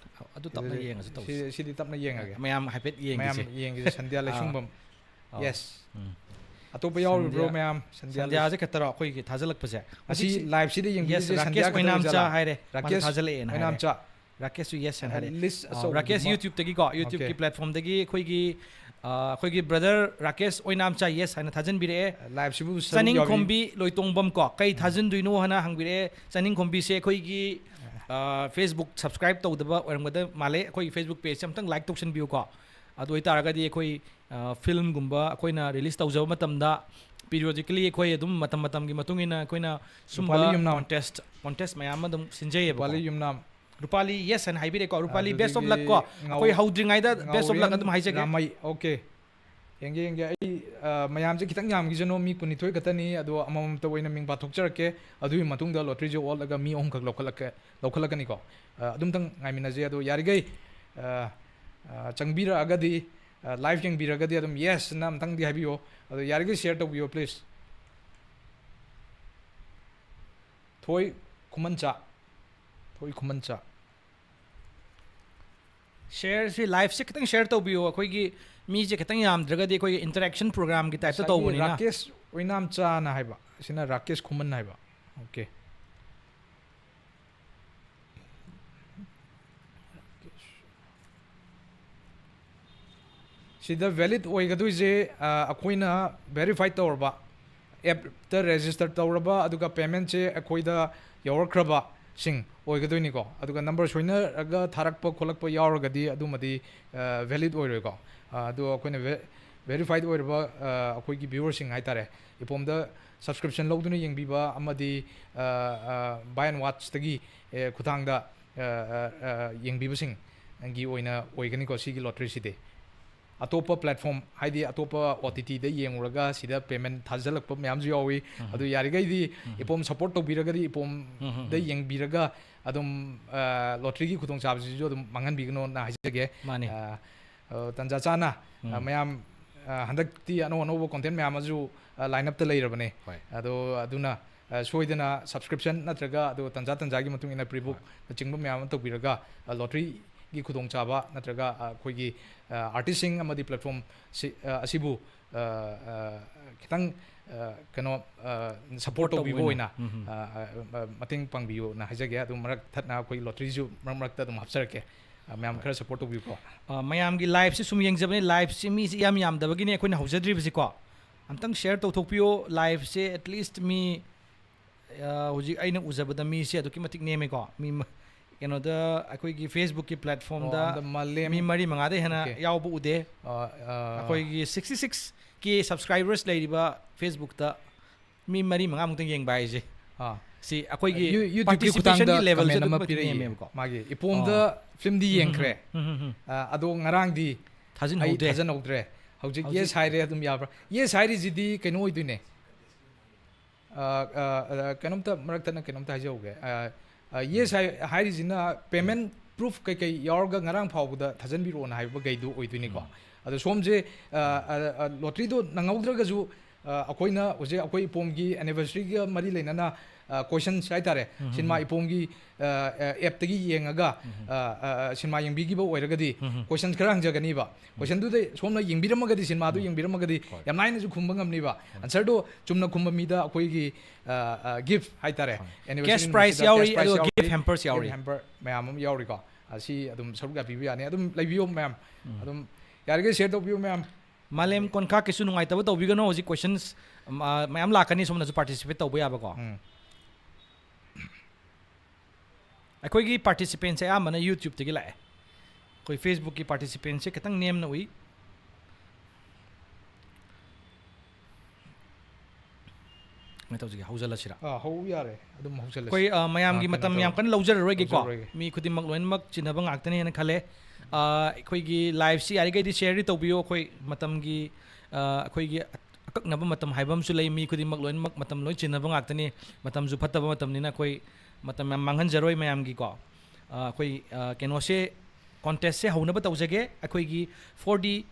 ꯑꯗꯨ ꯇꯞꯅ ꯁꯤꯗꯤ, ꯌꯦꯡꯉꯁꯤ ꯇꯧꯁꯤ꯫ ꯁꯤ-, ꯁꯤꯗꯤ ꯇꯞꯅ ꯌꯦꯡꯉꯒꯦ꯫ ꯃꯌꯥꯝ ꯍꯥꯏꯐꯦꯠ ꯌꯦꯡꯈꯤꯁꯦ꯫ ꯃꯌꯥꯝ ꯌꯦꯡꯈꯤꯁꯦ꯫ ꯁꯟꯙ꯭ꯌꯥ ꯑꯥ꯫ ꯂꯩꯁꯨꯡꯕꯝ꯫ Yes. ꯑꯇꯣꯞꯄ ꯌꯥꯎꯔꯤꯕ꯭ꯔꯣ ꯃꯌꯥꯝ? ꯁꯟꯙ꯭ꯌꯥ ꯁꯟꯙ꯭ꯌꯥꯁꯦ ꯈꯛꯇꯔꯣ ꯑꯩꯈꯣꯏꯒꯤ ꯊꯥꯖꯤꯜꯂꯛꯄꯁꯦ? ꯑꯁꯤ ꯂꯥꯏꯞꯁꯤꯗ ꯌꯦꯡꯕꯤꯔꯤꯁꯦ ꯁꯟꯙ꯭ꯌꯥ ꯈꯛꯇ ꯑꯣꯏꯖꯥꯠꯂꯥ? ꯔꯥꯀꯦꯁ ꯑꯣꯏꯅꯥꯝꯆꯥ ꯍꯥꯏꯔꯦ, ꯃꯥꯅ ꯊꯥꯖꯤꯜꯂꯛꯑꯦꯅ ꯍꯥꯏꯔꯦ꯫ ꯔꯥꯀꯦꯁꯁꯨ yes ꯍꯥꯏꯅ ꯍꯥꯏꯔꯦ꯫ ꯂꯤꯁ ꯑꯆꯧꯕ ꯔꯥꯀꯦꯁ YouTubeꯇꯒꯤꯀꯣ, YouTubeꯀꯤ platformꯗꯒꯤ ꯑꯩꯈꯣꯏꯒꯤ, ꯑ, ꯑꯩꯈꯣꯏꯒꯤ brother ꯔꯥꯀꯦꯁ ꯑꯣꯏꯅꯥꯝꯆꯥ yes ꯍꯥꯏꯅ ꯊꯥꯖꯤꯟꯕꯤꯔꯛꯑꯦ꯫ ꯂꯥꯏꯞꯁꯤꯕꯨ ꯆꯥꯅꯤꯡꯈꯣꯝꯕꯤ ꯂꯣꯏꯇꯣꯡꯕꯝ ꯀꯣ, ꯀꯩ ꯊꯥꯖꯤꯟꯗꯣꯏꯅꯣ ꯍꯥꯏꯅ ꯍꯪꯕꯤꯔꯛꯑꯦ꯫ ꯆꯥꯅꯤꯡꯈꯣꯝꯕꯤꯁꯦ ꯑꯩꯈꯣꯏꯒꯤ, ꯑ, Facebook subscribe ꯇꯧꯗꯕ ꯑꯣꯏꯔꯝꯒꯗꯕ ꯃꯥꯜꯂꯦ꯫ ꯑꯩꯈꯣꯏꯒꯤ Facebook pageꯁꯦ ꯑꯝꯇꯪ like ꯇꯧꯁꯟꯕꯤꯌꯨꯀꯣ꯫ ꯑꯗꯨ ꯑꯣꯏꯇꯥꯔꯒꯗꯤ ꯑꯩꯈꯣꯏ, ꯑ, filmꯒꯨꯝꯕ ꯑꯩꯈꯣꯏꯅ release ꯇꯧꯖꯕ ꯃꯇꯝꯗ periodically ꯑꯩꯈꯣꯏ ꯑꯗꯨꯝ ꯃꯇꯝ ꯃꯇꯝꯒꯤ ꯃꯇꯨꯡ ꯏꯟꯅ ꯑꯩꯈꯣꯏꯅ ꯁꯨꯝꯕ ꯔꯨꯄꯥꯂꯤ ꯌꯨꯝꯅꯥꯝ꯫ Contest, contest ꯃꯌꯥꯝ ꯑꯃ ꯑꯗꯨꯝ ꯁꯤꯟꯖꯩꯌꯦꯕꯀꯣ꯫ ꯔꯨꯄꯥꯂꯤ ꯌꯨꯝꯅꯥꯝ꯫ ꯔꯨꯄꯥꯂꯤ yes ꯍꯥꯏꯅ ꯍꯥꯏꯕꯤꯔꯦꯀꯣ꯫ ꯔꯨꯄꯥꯂꯤ, best of luck ꯀꯣ꯫ ꯑꯗꯨꯗꯒꯤ ꯉꯥꯎ-, ꯑꯩꯈꯣꯏ ꯍꯧꯗ꯭ꯔꯤꯉꯩꯗ best of luck ꯉꯥꯎꯔꯦꯟ ꯑꯗꯨꯝ ꯍꯥꯏꯖꯒꯦ꯫ ꯔꯥꯃꯩ꯫ Okay꯫ ꯌꯦꯡꯒꯦ, ꯌꯦꯡꯒꯦ꯫ ꯑꯩ, ꯑ, ꯃꯌꯥꯝꯁꯦ ꯈꯤꯇꯪ ꯌꯥꯝꯈꯤꯁꯅꯨ, ꯃꯤ ꯀꯨꯟꯅꯤꯊꯣꯏ ꯈꯛꯇꯅꯤ꯫ ꯑꯗꯣ ꯑꯃꯃꯝꯇ ꯑꯣꯏꯅ ꯃꯤꯡ ꯄꯥꯊꯣꯛꯆꯔꯛꯀꯦ꯫ ꯑꯗꯨꯒꯤ ꯃꯇꯨꯡꯗ lotteryꯁꯦ ꯑꯣꯠꯂꯒ ꯃꯤ ꯑꯍꯨꯝꯈꯛ ꯂꯧꯈꯠꯂꯛꯀꯦ, ꯂꯧꯈꯠꯂꯛꯀꯅꯤꯀꯣ꯫ ꯑ, ꯑꯗꯨꯝꯇꯪ ꯉꯥꯏꯃꯤꯟꯅꯁꯦ꯫ ꯑꯗꯣ ꯌꯥꯔꯤꯈꯩ, ꯑ, ꯑ, ꯆꯪꯕꯤꯔꯛꯑꯒꯗꯤ, ꯑ, live ꯌꯦꯡꯕꯤꯔꯒꯗꯤ ꯑꯗꯨꯝ yes ꯅ ꯑꯝꯇꯪꯗꯤ ꯍꯥꯏꯕꯤꯌꯣ꯫ ꯑꯗꯣ ꯌꯥꯔꯤꯈꯩ share ꯇꯧꯕꯤꯌꯣ, please꯫ ꯊꯣꯏ ꯈꯨꯃꯟꯆꯥ, ꯊꯣꯏ ꯈꯨꯃꯟꯆꯥ꯫ Shareꯁꯤ, liveꯁꯦ ꯈꯤꯇꯪ share ꯇꯧꯕꯤꯌꯣ꯫ ꯑꯩꯈꯣꯏꯒꯤ ꯃꯤꯁꯦ ꯈꯤꯇꯪ ꯌꯥꯝꯗ꯭ꯔꯒꯗꯤ ꯑꯩꯈꯣꯏꯒꯤ interaction programꯒꯤ typeꯇ ꯉꯁꯥꯏꯒꯤ ꯇꯧꯕꯅꯤꯅ꯫ ꯔꯥꯀꯦꯁ ꯑꯣꯏꯅꯥꯝꯆꯥꯅ ꯍꯥꯏꯕ, ꯑꯁꯤꯅ ꯔꯥꯀꯦꯁ ꯈꯨꯃꯟ ꯍꯥꯏꯕ꯫ Okay꯫ ꯁꯤꯗ valid ꯑꯣꯏꯒꯗꯣꯏꯁꯦ, ꯑ, ꯑꯩꯈꯣꯏꯅ verify ꯇꯧꯔꯕ, appꯇ register ꯇꯧꯔꯕ, ꯑꯗꯨꯒ paymentꯁꯦ ꯑꯩꯈꯣꯏꯗ ꯌꯧꯔꯛꯈ꯭ꯔꯕꯁꯤꯡ ꯑꯣꯏꯒꯗꯣꯏꯅꯤꯀꯣ꯫ ꯑꯗꯨꯒ number ꯁꯣꯏꯅꯔꯒ ꯊꯥꯔꯛꯄ ꯈꯣꯠꯂꯛꯄ ꯌꯥꯎꯔꯒꯗꯤ ꯑꯗꯨꯃꯗꯤ, ꯑ, valid ꯑꯣꯏꯔꯣꯏꯀꯣ꯫ ꯑ, ꯑꯗꯣ ꯑꯩꯈꯣꯏꯅ ve-, verified ꯑꯣꯏꯔꯕ, ꯑ, ꯑꯩꯈꯣꯏꯒꯤ viewerꯁꯤꯡ ꯍꯥꯏꯇꯥꯔꯦ, ꯏꯄꯣꯝꯗ subscription ꯂꯧꯗꯨꯅ ꯌꯦꯡꯕꯤꯕ ꯑꯃꯗꯤ, ꯑ, ꯑ, buy and watchꯇꯒꯤ, ꯑꯦ, ꯈꯨꯊꯥꯡꯗ, ꯑ, ꯑ, ꯑ, ꯌꯦꯡꯕꯤꯕꯁꯤꯡꯒꯤ ꯑꯣꯏꯅ ꯑꯣꯏꯒꯅꯤꯀꯣ ꯁꯤꯒꯤ lotteryꯁꯤꯗꯤ꯫ ꯑꯇꯣꯞꯄ platform, ꯍꯥꯏꯗꯤ ꯑꯇꯣꯞꯄ OTTꯗ ꯌꯦꯡꯉꯨꯔꯒ ꯁꯤꯗ payment ꯊꯥꯖꯤꯜꯂꯛꯄ ꯃꯌꯥꯝꯁꯨ ꯌꯥꯎꯏ꯫ ꯎꯝ꯫ ꯑꯗꯨ ꯌꯥꯔꯤꯈꯩꯗꯤ ꯎꯝ꯫ ꯏꯄꯣꯝ support ꯇꯧꯕꯤꯔꯒꯗꯤ ꯏꯄꯣꯝꯗ ꯎꯝ, ꯎꯝ, ꯎꯝ꯫ ꯌꯦꯡꯕꯤꯔꯒ ꯑꯗꯨꯝ, ꯑ, lotteryꯒꯤ ꯈꯨꯗꯣꯡꯆꯥꯕꯁꯤꯁꯨ ꯑꯗꯨꯝ ꯃꯥꯡꯍꯟꯕꯤꯒꯅꯣꯅ ꯍꯥꯏꯖꯒꯦ꯫ ꯃꯥꯅꯤ꯫ ꯑ, ꯑ, ꯇꯟꯖꯥ ꯆꯥꯅ, ꯑ, ꯎꯝ꯫ ꯃꯌꯥꯝ, ꯑ, ꯍꯟꯗꯛꯇꯤ ꯑꯅꯧ ꯑꯅꯧꯕ content ꯃꯌꯥꯝ ꯑꯃꯁꯨ, ꯑ, line upꯇ ꯂꯩꯔꯕꯅꯦ꯫ ꯍꯣꯏ꯫ ꯑꯗꯣ ꯑꯗꯨꯅ, ꯑ, ꯁꯣꯏꯗꯅ subscription ꯅꯠꯇ꯭ꯔꯒ ꯑꯗꯣ ꯇꯟꯖꯥ ꯇꯟꯖꯥꯒꯤ ꯃꯇꯨꯡ ꯏꯟꯅ pre-book ꯍꯣꯏ꯫ ꯅꯆꯤꯡꯕ ꯃꯌꯥꯝ ꯑꯃ ꯇꯧꯕꯤꯔꯒ, ꯑ, lotteryꯒꯤ ꯈꯨꯗꯣꯡꯆꯥꯕ ꯅꯠꯇ꯭ꯔꯒ, ꯑ, ꯑꯩꯈꯣꯏꯒꯤ, ꯑ, artistꯁꯤꯡ ꯑꯃꯗꯤ platform ꯁꯤ, ꯑ, ꯑꯁꯤꯕꯨ, ꯑ, ꯑ, ꯈꯤꯇꯪ, ꯑ, ꯀꯩꯅꯣ, ꯁꯄꯣꯔꯠ ꯇꯧꯕꯤꯕ ꯑꯣꯏꯅ, ꯎꯝ, ꯎꯝ꯫ ꯑ, ꯑ, ꯑ, ꯃꯇꯦꯡ ꯄꯥꯡꯕꯤꯌꯨꯅ ꯍꯥꯏꯖꯒꯦ꯫ ꯑꯗꯨ ꯃꯔꯛ ꯊꯠꯅ ꯑꯩꯈꯣꯏ ꯂꯣꯇ꯭ꯔꯤꯁꯨ ꯃꯔꯛ ꯃꯔꯛꯇ ꯑꯗꯨꯝ ꯍꯥꯞꯆꯔꯛꯀꯦ꯫ ꯑ, ꯃꯌꯥꯝ ꯈꯔ ꯁꯄꯣꯔꯠ ꯇꯧꯕꯤꯌꯨꯀꯣ꯫ ꯑ, ꯃꯌꯥꯝꯒꯤ ꯂꯥꯏꯐꯁꯦ ꯁꯨꯝ ꯌꯦꯡꯖꯕꯅꯦ, ꯂꯥꯏꯐꯁꯦ ꯃꯤꯁꯦ ꯏꯌꯥꯝ ꯌꯥꯝꯗꯕꯒꯤꯅꯦ ꯑꯩꯈꯣꯏꯅ ꯍꯧꯖꯗ꯭ꯔꯤꯕꯁꯤꯀꯣ꯫ ꯑꯝꯇꯪ ꯁꯤꯌꯔ ꯇꯧꯊꯣꯛꯄꯤꯌꯣ ꯂꯥꯏꯐꯁꯦ, at least ꯃꯤ, ꯑ, ꯍꯧꯖꯤꯛ ꯑꯩꯅ ꯎꯖꯕꯗ ꯃꯤꯁꯦ ꯑꯗꯨꯛꯀꯤ ꯃꯇꯤꯛ ꯅꯦꯝꯃꯦꯀꯣ꯫ ꯃꯤ ꯃ-, ꯀꯩꯅꯣꯗ ꯑꯩꯈꯣꯏꯒꯤ Facebookꯀꯤ platformꯗ ꯑꯣ, ꯑꯝꯇ ꯃꯥꯂꯦꯝ꯫ ꯃꯤ ꯃꯔꯤ ꯃꯉꯥꯗꯩ ꯍꯦꯟꯅ OK꯫ ꯌꯥꯎꯕ ꯎꯗꯦ꯫ ꯑ, ꯑ꯫ ꯑꯩꯈꯣꯏꯒꯤ sixty six K subscribers ꯂꯩꯔꯤꯕ Facebookꯇ ꯃꯤ ꯃꯔꯤ ꯃꯉꯥꯃꯨꯛꯇꯪ ꯌꯦꯡꯕ ꯍꯥꯏꯁꯦ꯫ ꯑꯥ꯫ ꯁꯤ ꯑꯩꯈꯣꯏꯒꯤ You-, YouTubeꯀꯤ participation ꯈꯨꯠꯊꯥꯡꯗ ꯒꯤ levelꯁꯦ comment ꯑꯃ ꯑꯗꯨꯛꯀꯤ ꯃꯇꯤꯛ ꯄꯤꯔꯛꯏꯌꯦ꯫ ꯅꯦꯝꯃꯦꯕꯀꯣ꯫ ꯃꯥꯒꯤ ꯏꯄꯣꯝꯗ ꯑꯣ꯫ Filmꯗꯤ ꯎꯝ, ꯌꯦꯡꯈ꯭ꯔꯦ꯫ ꯎꯝ, ꯎꯝ, ꯎꯝ꯫ ꯑ, ꯑꯗꯣ ꯉꯔꯥꯡꯗꯤ ꯊꯥꯖꯤꯟꯍꯧꯗꯦ꯫ ꯑꯩ ꯊꯥꯖꯤꯟꯍꯧꯗ꯭ꯔꯦ꯫ ꯍꯧꯖꯤꯛ ꯍꯧꯖꯤꯛ yes ꯍꯥꯏꯔꯦ ꯑꯗꯨꯝ ꯌꯥꯕ꯭ꯔꯥ? Yes ꯍꯥꯏꯔꯤꯁꯤꯗꯤ ꯀꯩꯅꯣ ꯑꯣꯏꯗꯣꯏꯅꯦ꯫ ꯑ, ꯑ, ꯑ, ꯀꯩꯅꯣꯝꯇ ꯃꯔꯛꯇꯅ ꯀꯩꯅꯣꯝꯇ ꯍꯥꯏꯖꯍꯧꯒꯦ꯫ ꯑ, ꯑ, yes ꯎꯝ꯫ ꯍꯥꯏ-, ꯍꯥꯏꯔꯤꯁꯤꯅ payment proof ꯀꯩꯀꯩ ꯌꯥꯎꯔꯒ ꯉꯔꯥꯡ ꯐꯥꯎꯕꯗ ꯊꯥꯖꯟꯕꯤꯔꯛꯑꯣꯅ ꯍꯥꯏꯕꯈꯩꯗꯨ ꯑꯣꯏꯗꯣꯏꯅꯤꯀꯣ꯫ ꯎꯝ꯫ ꯑꯗꯣ ꯁꯣꯝꯁꯦ, ꯑ, ꯎꯝ꯫ ꯑ, ꯑ, ꯂꯣꯇ꯭ꯔꯤꯗꯣ ꯅꯪꯍꯧꯗ꯭ꯔꯒꯁꯨ, ꯑ, ꯑꯩꯈꯣꯏꯅ ꯍꯧꯖꯤꯛ ꯑꯩꯈꯣꯏ ꯏꯄꯣꯝꯒꯤ anniversaryꯒ ꯃꯔꯤ ꯂꯩꯅꯅ, ꯑ, questions ꯍꯥꯏꯇꯥꯔꯦ, ꯎꯝ, ꯎꯝ, ꯁꯤꯅꯦꯃꯥ ꯎꯝ꯫ ꯏꯄꯣꯝꯒꯤ, ꯑ, ꯑ, appꯇꯒꯤ ꯌꯦꯡꯉꯒ, ꯎꯝ, ꯎꯝ꯫ ꯑ, ꯑ, ꯑ, ꯁꯤꯅꯦꯃꯥ ꯌꯦꯡꯕꯤꯈꯤꯕ ꯑꯣꯏꯔꯒꯗꯤ ꯎꯝ, ꯎꯝ꯫ Questions ꯈꯔ ꯍꯪꯖꯒꯅꯤꯕ꯫ ꯎꯝ꯫ Questionꯗꯨꯗ ꯁꯣꯝꯅ ꯌꯦꯡꯕꯤꯔꯝꯃꯒꯗꯤ, ꯁꯤꯅꯦꯃꯥꯗꯨ ꯎꯝ꯫ ꯌꯦꯡꯕꯤꯔꯝꯃꯒꯗꯤ ꯍꯣꯏ꯫ ꯌꯥꯝ ꯂꯥꯏꯅꯁꯨ ꯈꯨꯝꯕ ꯉꯝꯅꯤꯕ꯫ ꯎꯝ꯫ Answerꯗꯣ ꯆꯨꯝꯅ ꯈꯨꯝꯕ ꯃꯤꯗ ꯑꯩꯈꯣꯏꯒꯤ, ꯑ, ꯑ, gift ꯍꯥꯏꯇꯥꯔꯦ꯫ ꯍꯣꯏ꯫ Anniversary Cash prize ꯅꯨꯃꯤꯠꯁꯤꯗ ꯌꯥꯎꯔꯤ, cash prize ꯑꯗꯨꯒ ꯌꯥꯎꯔꯤ, gift hampers ꯌꯥꯎꯔꯤ꯫ Gift hamper ꯃꯌꯥꯝ ꯑꯃ ꯌꯥꯎꯔꯤꯀꯣ꯫ ꯑꯁꯤ ꯑꯗꯨꯝ ꯁꯔꯨꯛ ꯌꯥꯕꯤꯕ ꯌꯥꯅꯤ꯫ ꯑꯗꯨꯝ ꯂꯩꯕꯤꯌꯣ ꯃꯌꯥꯝ꯫ ꯎꯝ꯫ ꯑꯗꯨꯝ ꯌꯥꯔꯤꯈꯩ share ꯇꯧꯕꯤꯌꯨ ꯃꯌꯥꯝ꯫ ꯃꯥꯂꯦꯝ ꯀꯣꯟꯈꯥ ꯀꯩꯁꯨ ꯅꯨꯡꯉꯥꯏꯇꯕ ꯇꯧꯕꯤꯒꯅꯨ꯫ ꯍꯧꯖꯤꯛ questions, ꯎꯝ, ꯑ, ꯃꯌꯥꯝ ꯂꯥꯛꯀꯅꯤ, ꯁꯣꯝꯅꯁꯨ participate ꯇꯧꯕ ꯌꯥꯕꯀꯣ꯫ ꯎꯝ꯫ ꯑꯩꯈꯣꯏꯒꯤ participantꯁꯦ ꯑꯌꯥꯝꯕꯅ YouTubeꯇꯒꯤ ꯂꯥꯛꯑꯦ꯫ ꯑꯩꯈꯣꯏ Facebookꯀꯤ participantꯁꯦ ꯈꯤꯇꯪ ꯅꯦꯝꯅ ꯎꯏ꯫ ꯀꯃꯥꯏꯅ ꯇꯧꯁꯤꯒꯦ? ꯍꯧꯖꯤꯜꯂꯁꯤꯔꯥ? ꯑꯥ, ꯍꯧ ꯌꯥꯔꯦ꯫ ꯑꯗꯨꯝ ꯍꯧꯖꯜꯂꯁꯤ꯫ ꯑꯩꯈꯣꯏ, ꯑ, ꯃꯌꯥꯝꯒꯤ ꯑꯥ, ꯀꯩꯅꯣ ꯃꯇꯝ ꯌꯥꯝ ꯇꯧꯔꯣꯏ꯫ ꯀꯟꯅ ꯂꯧꯖꯔꯔꯣꯏꯒꯦꯀꯣ꯫ ꯂꯧꯖꯔꯔꯣꯏꯒꯦ꯫ ꯃꯤ ꯈꯨꯗꯤꯡꯃꯛ ꯂꯣꯏꯅꯃꯛ ꯆꯤꯟꯅꯕ ꯉꯥꯛꯇꯅꯦꯅ ꯈꯜꯂꯦ꯫ ꯑ, ꯑꯩꯈꯣꯏꯒꯤ liveꯁꯤ ꯌꯥꯔꯤꯈꯩꯗꯤ shareꯗꯤ ꯇꯧꯕꯤꯌꯨ꯫ ꯑꯩꯈꯣꯏ ꯃꯇꯝꯒꯤ, ꯑ, ꯑꯩꯈꯣꯏꯒꯤ ꯑꯀꯛꯅꯕ ꯃꯇꯝ ꯍꯥꯏꯕ ꯑꯃꯁꯨ ꯂꯩ꯫ ꯃꯤ ꯈꯨꯗꯤꯡꯃꯛ ꯂꯣꯏꯅꯃꯛ ꯃꯇꯝ ꯂꯣꯏ ꯆꯤꯟꯅꯕ ꯉꯥꯛꯇꯅꯤ꯫ ꯃꯇꯝꯁꯨ ꯐꯠꯇꯕ ꯃꯇꯝꯅꯤꯅ ꯑꯩꯈꯣꯏ ꯃꯇꯝ ꯌꯥꯝ ꯃꯥꯡꯍꯟꯖꯔꯣꯏ ꯃꯌꯥꯝꯒꯤꯀꯣ꯫ ꯑ, ꯑꯩꯈꯣꯏ, ꯑ, ꯀꯩꯅꯣꯁꯦ, contestꯁꯦ ꯍꯧꯅꯕ ꯇꯧꯖꯒꯦ꯫ ꯑꯩꯈꯣꯏꯒꯤ four D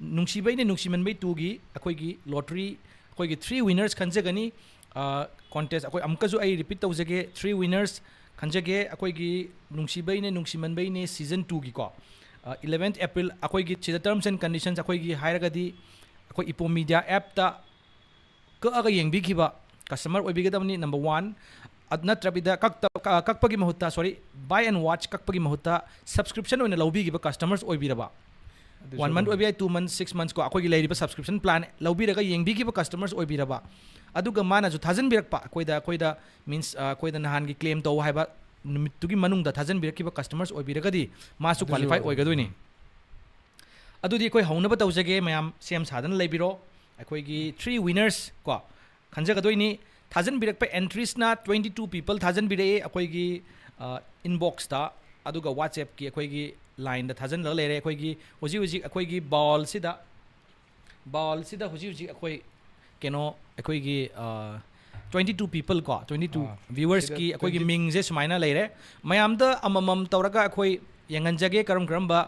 ꯅꯨꯡꯁꯤꯕꯩꯅꯦ ꯅꯨꯡꯁꯤꯃꯟꯕꯩ twoꯒꯤ ꯑꯩꯈꯣꯏꯒꯤ lottery, ꯑꯩꯈꯣꯏꯒꯤ three winners ꯈꯟꯖꯒꯅꯤ꯫ ꯑ, contest ꯑꯩꯈꯣꯏ ꯑꯃꯨꯛꯀꯁꯨ ꯑꯩ repeat ꯇꯧꯖꯒꯦ, three winners ꯈꯟꯖꯒꯦ꯫ ꯑꯩꯈꯣꯏꯒꯤ ꯅꯨꯡꯁꯤꯕꯩꯅꯦ ꯅꯨꯡꯁꯤꯃꯟꯕꯩꯅꯦ season twoꯒꯤꯀꯣ, ꯑ, eleventh April ꯑꯩꯈꯣꯏꯒꯤ ꯁꯤꯗ terms and conditions ꯑꯩꯈꯣꯏꯒꯤ ꯍꯥꯏꯔꯒꯗꯤ, ꯑꯩꯈꯣꯏ ꯏꯄꯣꯝ ꯃꯤꯗꯤꯌꯥ ꯑꯦꯞꯇ ꯀꯛꯑꯒ ꯌꯦꯡꯕꯤꯈꯤꯕ ꯀꯁꯇꯃꯔ ꯑꯣꯏꯕꯤꯒꯗꯕꯅꯤ, ꯅꯝꯕꯔ ꯋꯥꯟ꯫ ꯑꯗꯨ ꯅꯠꯇ꯭ꯔꯕꯤꯗ ꯀꯛꯇ-, ꯀ-, ꯀꯛꯄꯒꯤ ꯃꯍꯨꯠꯇ, ꯁꯣꯔꯤ, ꯕꯥꯏ ꯑꯦꯟ ꯋꯥꯆ ꯀꯛꯄꯒꯤ ꯃꯍꯨꯠꯇ ꯁꯕꯁꯀ꯭ꯔꯤꯞꯁꯟ ꯑꯣꯏꯅ ꯂꯧꯕꯤꯈꯤꯕ ꯀꯁꯇꯃꯔꯁ ꯑꯣꯏꯕꯤꯔꯕ, ꯑꯗꯨꯁꯨ ꯋꯥꯟ ꯃꯟꯠ ꯑꯗꯨꯝ ꯑꯣꯏꯕ ꯌꯥꯏ, ꯇꯨ ꯃꯟꯠ, ꯁꯤꯛꯁ ꯃꯟꯠꯁ ꯀꯣ, ꯑꯩꯈꯣꯏꯒꯤ ꯂꯩꯔꯤꯕ ꯁꯕꯁꯀ꯭ꯔꯤꯞꯁꯟ ꯄ꯭ꯂꯥꯟ ꯂꯧꯕꯤꯔꯒ ꯌꯦꯡꯕꯤꯈꯤꯕ ꯀꯁꯇꯃꯔꯁ ꯑꯣꯏꯕꯤꯔꯕ, ꯑꯗꯨꯒ ꯃꯥꯅꯁꯨ ꯊꯥꯖꯟꯕꯤꯔꯛꯄ ꯑꯩꯈꯣꯏꯗ, ꯑꯩꯈꯣꯏꯗ ꯃꯤꯟꯁ ꯑꯩꯈꯣꯏꯗ ꯅꯍꯥꯟꯒꯤ ꯀ꯭ꯂꯦꯝ ꯇꯧ ꯍꯥꯏꯕ ꯅꯨꯃꯤꯠꯇꯨꯒꯤ ꯃꯅꯨꯡꯗ ꯊꯥꯖꯟꯕꯤꯔꯛꯈꯤꯕ ꯀꯁꯇꯃꯔꯁ ꯑꯣꯏꯕꯤꯔꯒꯗꯤ ꯃꯥꯁꯨ ꯑꯗꯨꯁꯨ ꯀ꯭ꯋꯥꯂꯤꯐꯥꯏ ꯑꯗꯨꯝ ꯑꯣꯏꯒꯗꯣꯏꯅꯤ꯫ ꯑꯗꯨꯗꯤ ꯑꯩꯈꯣꯏ ꯍꯧꯅꯕ ꯇꯧꯖꯒꯦ, ꯃꯌꯥꯝ ꯁꯦꯝ ꯁꯥꯗꯅ ꯂꯩꯕꯤꯔꯣ꯫ ꯑꯩꯈꯣꯏꯒꯤ ꯊ꯭ꯔꯤ ꯋꯤꯅꯔꯁ ꯀꯣ ꯈꯟꯖꯒꯗꯣꯏꯅꯤ꯫ ꯊꯥꯖꯟꯕꯤꯔꯛꯄ ꯑꯦꯟꯇ꯭ꯔꯤꯁꯅ ꯇ꯭ꯋꯦꯟꯇꯤ ꯇꯨ ꯄꯤꯄꯜ ꯊꯥꯖꯟꯕꯤꯔꯛꯑꯦ ꯑꯩꯈꯣꯏꯒꯤ ꯏꯟꯕꯣꯛꯁꯇ, ꯑꯗꯨꯒ ꯋꯥꯆꯦꯞꯀꯤ ꯑꯩꯈꯣꯏꯒꯤ ꯂꯥꯏꯟꯗ ꯊꯥꯖꯤꯜꯂꯒ ꯂꯩꯔꯦ꯫ ꯑꯩꯈꯣꯏꯒꯤ ꯍꯧꯖꯤꯛ ꯍꯧꯖꯤꯛ ꯑꯩꯈꯣꯏꯒꯤ ꯕꯥꯎꯜꯁꯤꯗ, ꯕꯥꯎꯜꯁꯤꯗ ꯍꯧꯖꯤꯛ ꯍꯧꯖꯤꯛ ꯑꯩꯈꯣꯏ ꯀꯩꯅꯣ, ꯑꯩꯈꯣꯏꯒꯤ ꯇ꯭ꯋꯦꯟꯇꯤ ꯇꯨ ꯄꯤꯄꯜ ꯀꯣ, ꯇ꯭ꯋꯦꯟꯇꯤ ꯇꯨ ꯑꯥ, ꯚ꯭ꯌꯨꯋꯔꯁꯀꯤ ꯁꯤꯗ ꯑꯩꯈꯣꯏꯒꯤ twenty ꯃꯤꯡꯁꯦ ꯁꯨꯃꯥꯏꯅ ꯂꯩꯔꯦ꯫ ꯃꯌꯥꯝꯗ ꯑꯃꯃꯝ ꯇꯧꯔꯒ ꯑꯩꯈꯣꯏ ꯌꯦꯡꯍꯟꯖꯒꯦ, ꯀꯔꯝ ꯀꯔꯝꯕ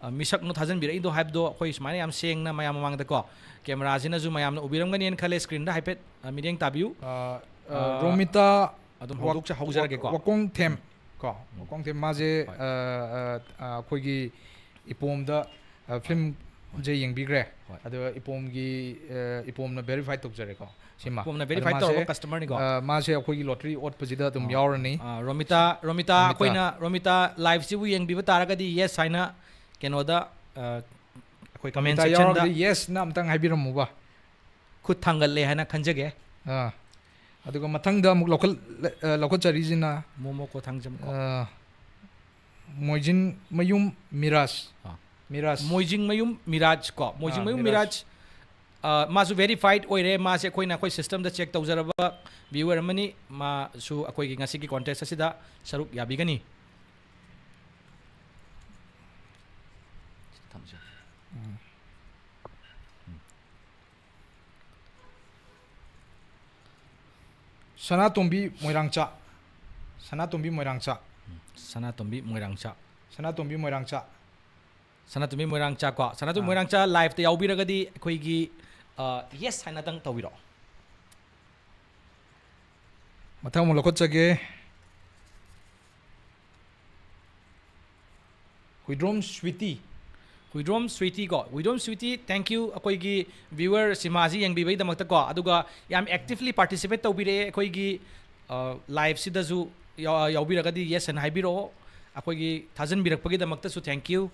ꯑ, ꯃꯤꯁꯛꯅꯣ ꯊꯥꯖꯟꯕꯤꯔꯛꯏꯗꯣ ꯍꯥꯏꯕꯗꯣ ꯑꯩꯈꯣꯏ ꯁꯨꯃꯥꯏꯅ ꯌꯥꯝ ꯁꯦꯡꯅ ꯃꯌꯥꯝ ꯃꯃꯥꯡꯗꯀꯣ, ꯀꯦꯃꯦꯔꯥꯁꯤꯅꯁꯨ ꯃꯌꯥꯝꯅ ꯎꯕꯤꯔꯝꯒꯅꯤꯅ ꯈꯜꯂꯦ, ꯁ꯭ꯀ꯭ꯔꯤꯟꯗ ꯍꯥꯏꯐꯦꯠ ꯑ, ꯃꯤꯠꯌꯦꯡ ꯇꯥꯕꯤꯌꯨ꯫ ꯑ, ꯑ, ꯑ, ꯔꯣꯃꯤꯇꯥ ꯑꯗꯨꯝ ꯋꯥꯛ-, ꯍꯧꯗꯣꯛꯆ-, ꯍꯧꯖꯔꯒꯦꯀꯣ꯫ ꯋꯥꯛ-, ꯋꯥꯀꯣꯡꯊꯦꯝ ꯀꯣ, ꯋꯥꯀꯣꯡꯊꯦꯝ ꯃꯥꯁꯦ ꯍꯣꯏ꯫ ꯑ, ꯑ, ꯑ, ꯑꯩꯈꯣꯏꯒꯤ ꯏꯄꯣꯝꯗ ꯐꯤꯂꯝꯁꯦ ꯌꯦꯡꯕꯤꯈ꯭ꯔꯦ꯫ ꯍꯣꯏ꯫ ꯑꯗꯨꯒ ꯏꯄꯣꯝꯒꯤ, ꯑ, ꯏꯄꯣꯝꯅ ꯚꯦꯔꯤꯐꯥꯏ ꯇꯧꯖꯔꯦꯀꯣ ꯁꯤꯃ꯫ ꯏꯄꯣꯝꯅ ꯑꯗꯣ ꯚꯦꯔꯤꯐꯥꯏ ꯃꯥꯁꯦ, ꯇꯧꯔꯕ ꯀꯁꯇꯃꯔꯅꯤꯀꯣ꯫ ꯑ, ꯃꯥꯁꯦ ꯑꯩꯈꯣꯏꯒꯤ ꯂꯣꯇꯔꯤ ꯑꯣꯠꯄꯁꯤꯗ ꯑꯗꯨꯝ ꯑ, ꯌꯥꯎꯔꯅꯤ꯫ ꯑ, ꯔꯣꯃꯤꯇꯥ, ꯔꯣꯃꯤꯇꯥ, ꯔꯣꯃꯤꯇꯥ꯫ ꯑꯩꯈꯣꯏꯅ ꯔꯣꯃꯤꯇꯥ ꯂꯥꯏꯚꯁꯤꯕꯨ ꯌꯦꯡꯕꯤꯕ ꯇꯥꯔꯒꯗꯤ ꯌꯦꯁ ꯍꯥꯏꯅ ꯀꯩꯅꯣꯗ, ꯑ, ꯑꯩꯈꯣꯏ ꯀꯃꯦꯟ ꯔꯣꯃꯤꯇꯥ ꯁꯦꯛꯁꯟꯗ ꯌꯥꯎꯔꯒꯗꯤ ꯌꯦꯁꯅ ꯑꯝꯇꯪ ꯍꯥꯏꯕꯤꯔꯝꯃꯨꯕ꯫ ꯈꯨꯠ ꯊꯥꯡꯒꯠꯂꯦ ꯍꯥꯏꯅ ꯈꯟꯖꯒꯦ꯫ ꯑꯥ꯫ ꯑꯗꯨꯒ ꯃꯊꯪꯗ ꯑꯃꯨꯛ ꯂꯧꯈꯠ-, ꯑ, ꯂꯧꯈꯠꯆꯔꯤꯁꯤꯅ, ꯃꯣꯃꯣꯀꯣ ꯊꯥꯡꯖꯝꯀꯣ꯫ ꯑ, ꯃꯣꯏꯖꯤꯡꯃꯌꯨꯝ ꯃꯤꯔꯥꯖ꯫ ꯑꯥ꯫ ꯃꯤꯔꯥꯖ꯫ ꯃꯣꯏꯖꯤꯡꯃꯌꯨꯝ ꯃꯤꯔꯥꯖ ꯀꯣ, ꯃꯣꯏꯖꯤꯡꯃꯌꯨꯝ ꯃꯤꯔꯥꯖ꯫ ꯃꯤꯔꯥꯖ, ꯑ, ꯃꯥꯁꯨ ꯚꯦꯔꯤꯐꯥꯏꯠ ꯑꯣꯏꯔꯦ꯫ ꯃꯥꯁꯦ ꯑꯩꯈꯣꯏꯅ, ꯑꯩꯈꯣꯏ ꯁꯤꯁꯇꯦꯝꯗ ꯆꯦꯛ ꯇꯧꯖꯔꯕ ꯚ꯭ꯌꯨꯋꯔ ꯑꯃꯅꯤ꯫ ꯃꯥꯁꯨ ꯑꯩꯈꯣꯏꯒꯤ ꯉꯁꯤꯒꯤ ꯀꯣꯟꯇꯦꯁ ꯑꯁꯤꯗ ꯁꯔꯨꯛ ꯌꯥꯕꯤꯒꯅꯤ꯫ ꯎꯝ꯫ ꯁꯅꯥꯇꯣꯝꯕꯤ ꯃꯣꯏꯔꯥꯡꯆꯥ꯫ ꯁꯅꯥꯇꯣꯝꯕꯤ ꯃꯣꯏꯔꯥꯡꯆꯥ꯫ ꯁꯅꯥꯇꯣꯝꯕꯤ ꯃꯣꯏꯔꯥꯡꯆꯥ꯫ ꯁꯅꯥꯇꯣꯝꯕꯤ ꯃꯣꯏꯔꯥꯡꯆꯥ꯫ ꯁꯅꯥꯇꯣꯝꯕꯤ ꯃꯣꯏꯔꯥꯡꯆꯥ ꯀꯣ꯫ ꯁꯅꯥꯇꯣꯝꯕꯤ ꯑꯥ꯫ ꯃꯣꯏꯔꯥꯡꯆꯥ ꯂꯥꯏꯚꯇ ꯌꯥꯎꯕꯤꯔꯒꯗꯤ ꯑꯩꯈꯣꯏꯒꯤ, ꯑ, ꯌꯦꯁ ꯍꯥꯏꯅꯗꯪ ꯇꯧꯕꯤꯔꯛꯑꯣ꯫ ꯃꯊꯪ ꯑꯃꯨꯛ ꯂꯧꯈꯠꯆꯒꯦ꯫ ꯍꯨꯏꯗ꯭ꯔꯣꯝ ꯁ꯭ꯋꯤꯇꯤ꯫ ꯋꯤꯗ꯭ꯔꯣꯝ ꯁ꯭ꯋꯤꯇꯤ ꯀꯣ, ꯋꯤꯗ꯭ꯔꯣꯝ ꯁ꯭ꯋꯤꯇꯤ, thank you ꯑꯩꯈꯣꯏꯒꯤ viewer ꯁꯤꯃꯥꯁꯤ ꯌꯦꯡꯕꯤꯕꯒꯤꯗꯃꯛꯇ ꯀꯣ, ꯑꯗꯨꯒ ꯌꯥꯝ actively participate ꯇꯧꯕꯤꯔꯛꯑꯦ ꯑꯩꯈꯣꯏꯒꯤ live ꯁꯤꯗꯁꯨ ꯌꯥꯎ- ꯌꯥꯎꯕꯤꯔꯒꯗꯤ yes and ꯍꯥꯏꯕꯤꯔꯛꯑꯣ꯫ ꯑꯩꯈꯣꯏꯒꯤ ꯊꯥꯖꯤꯟꯕꯤꯔꯛꯄꯒꯤꯗꯃꯛꯇꯁꯨ thank you꯫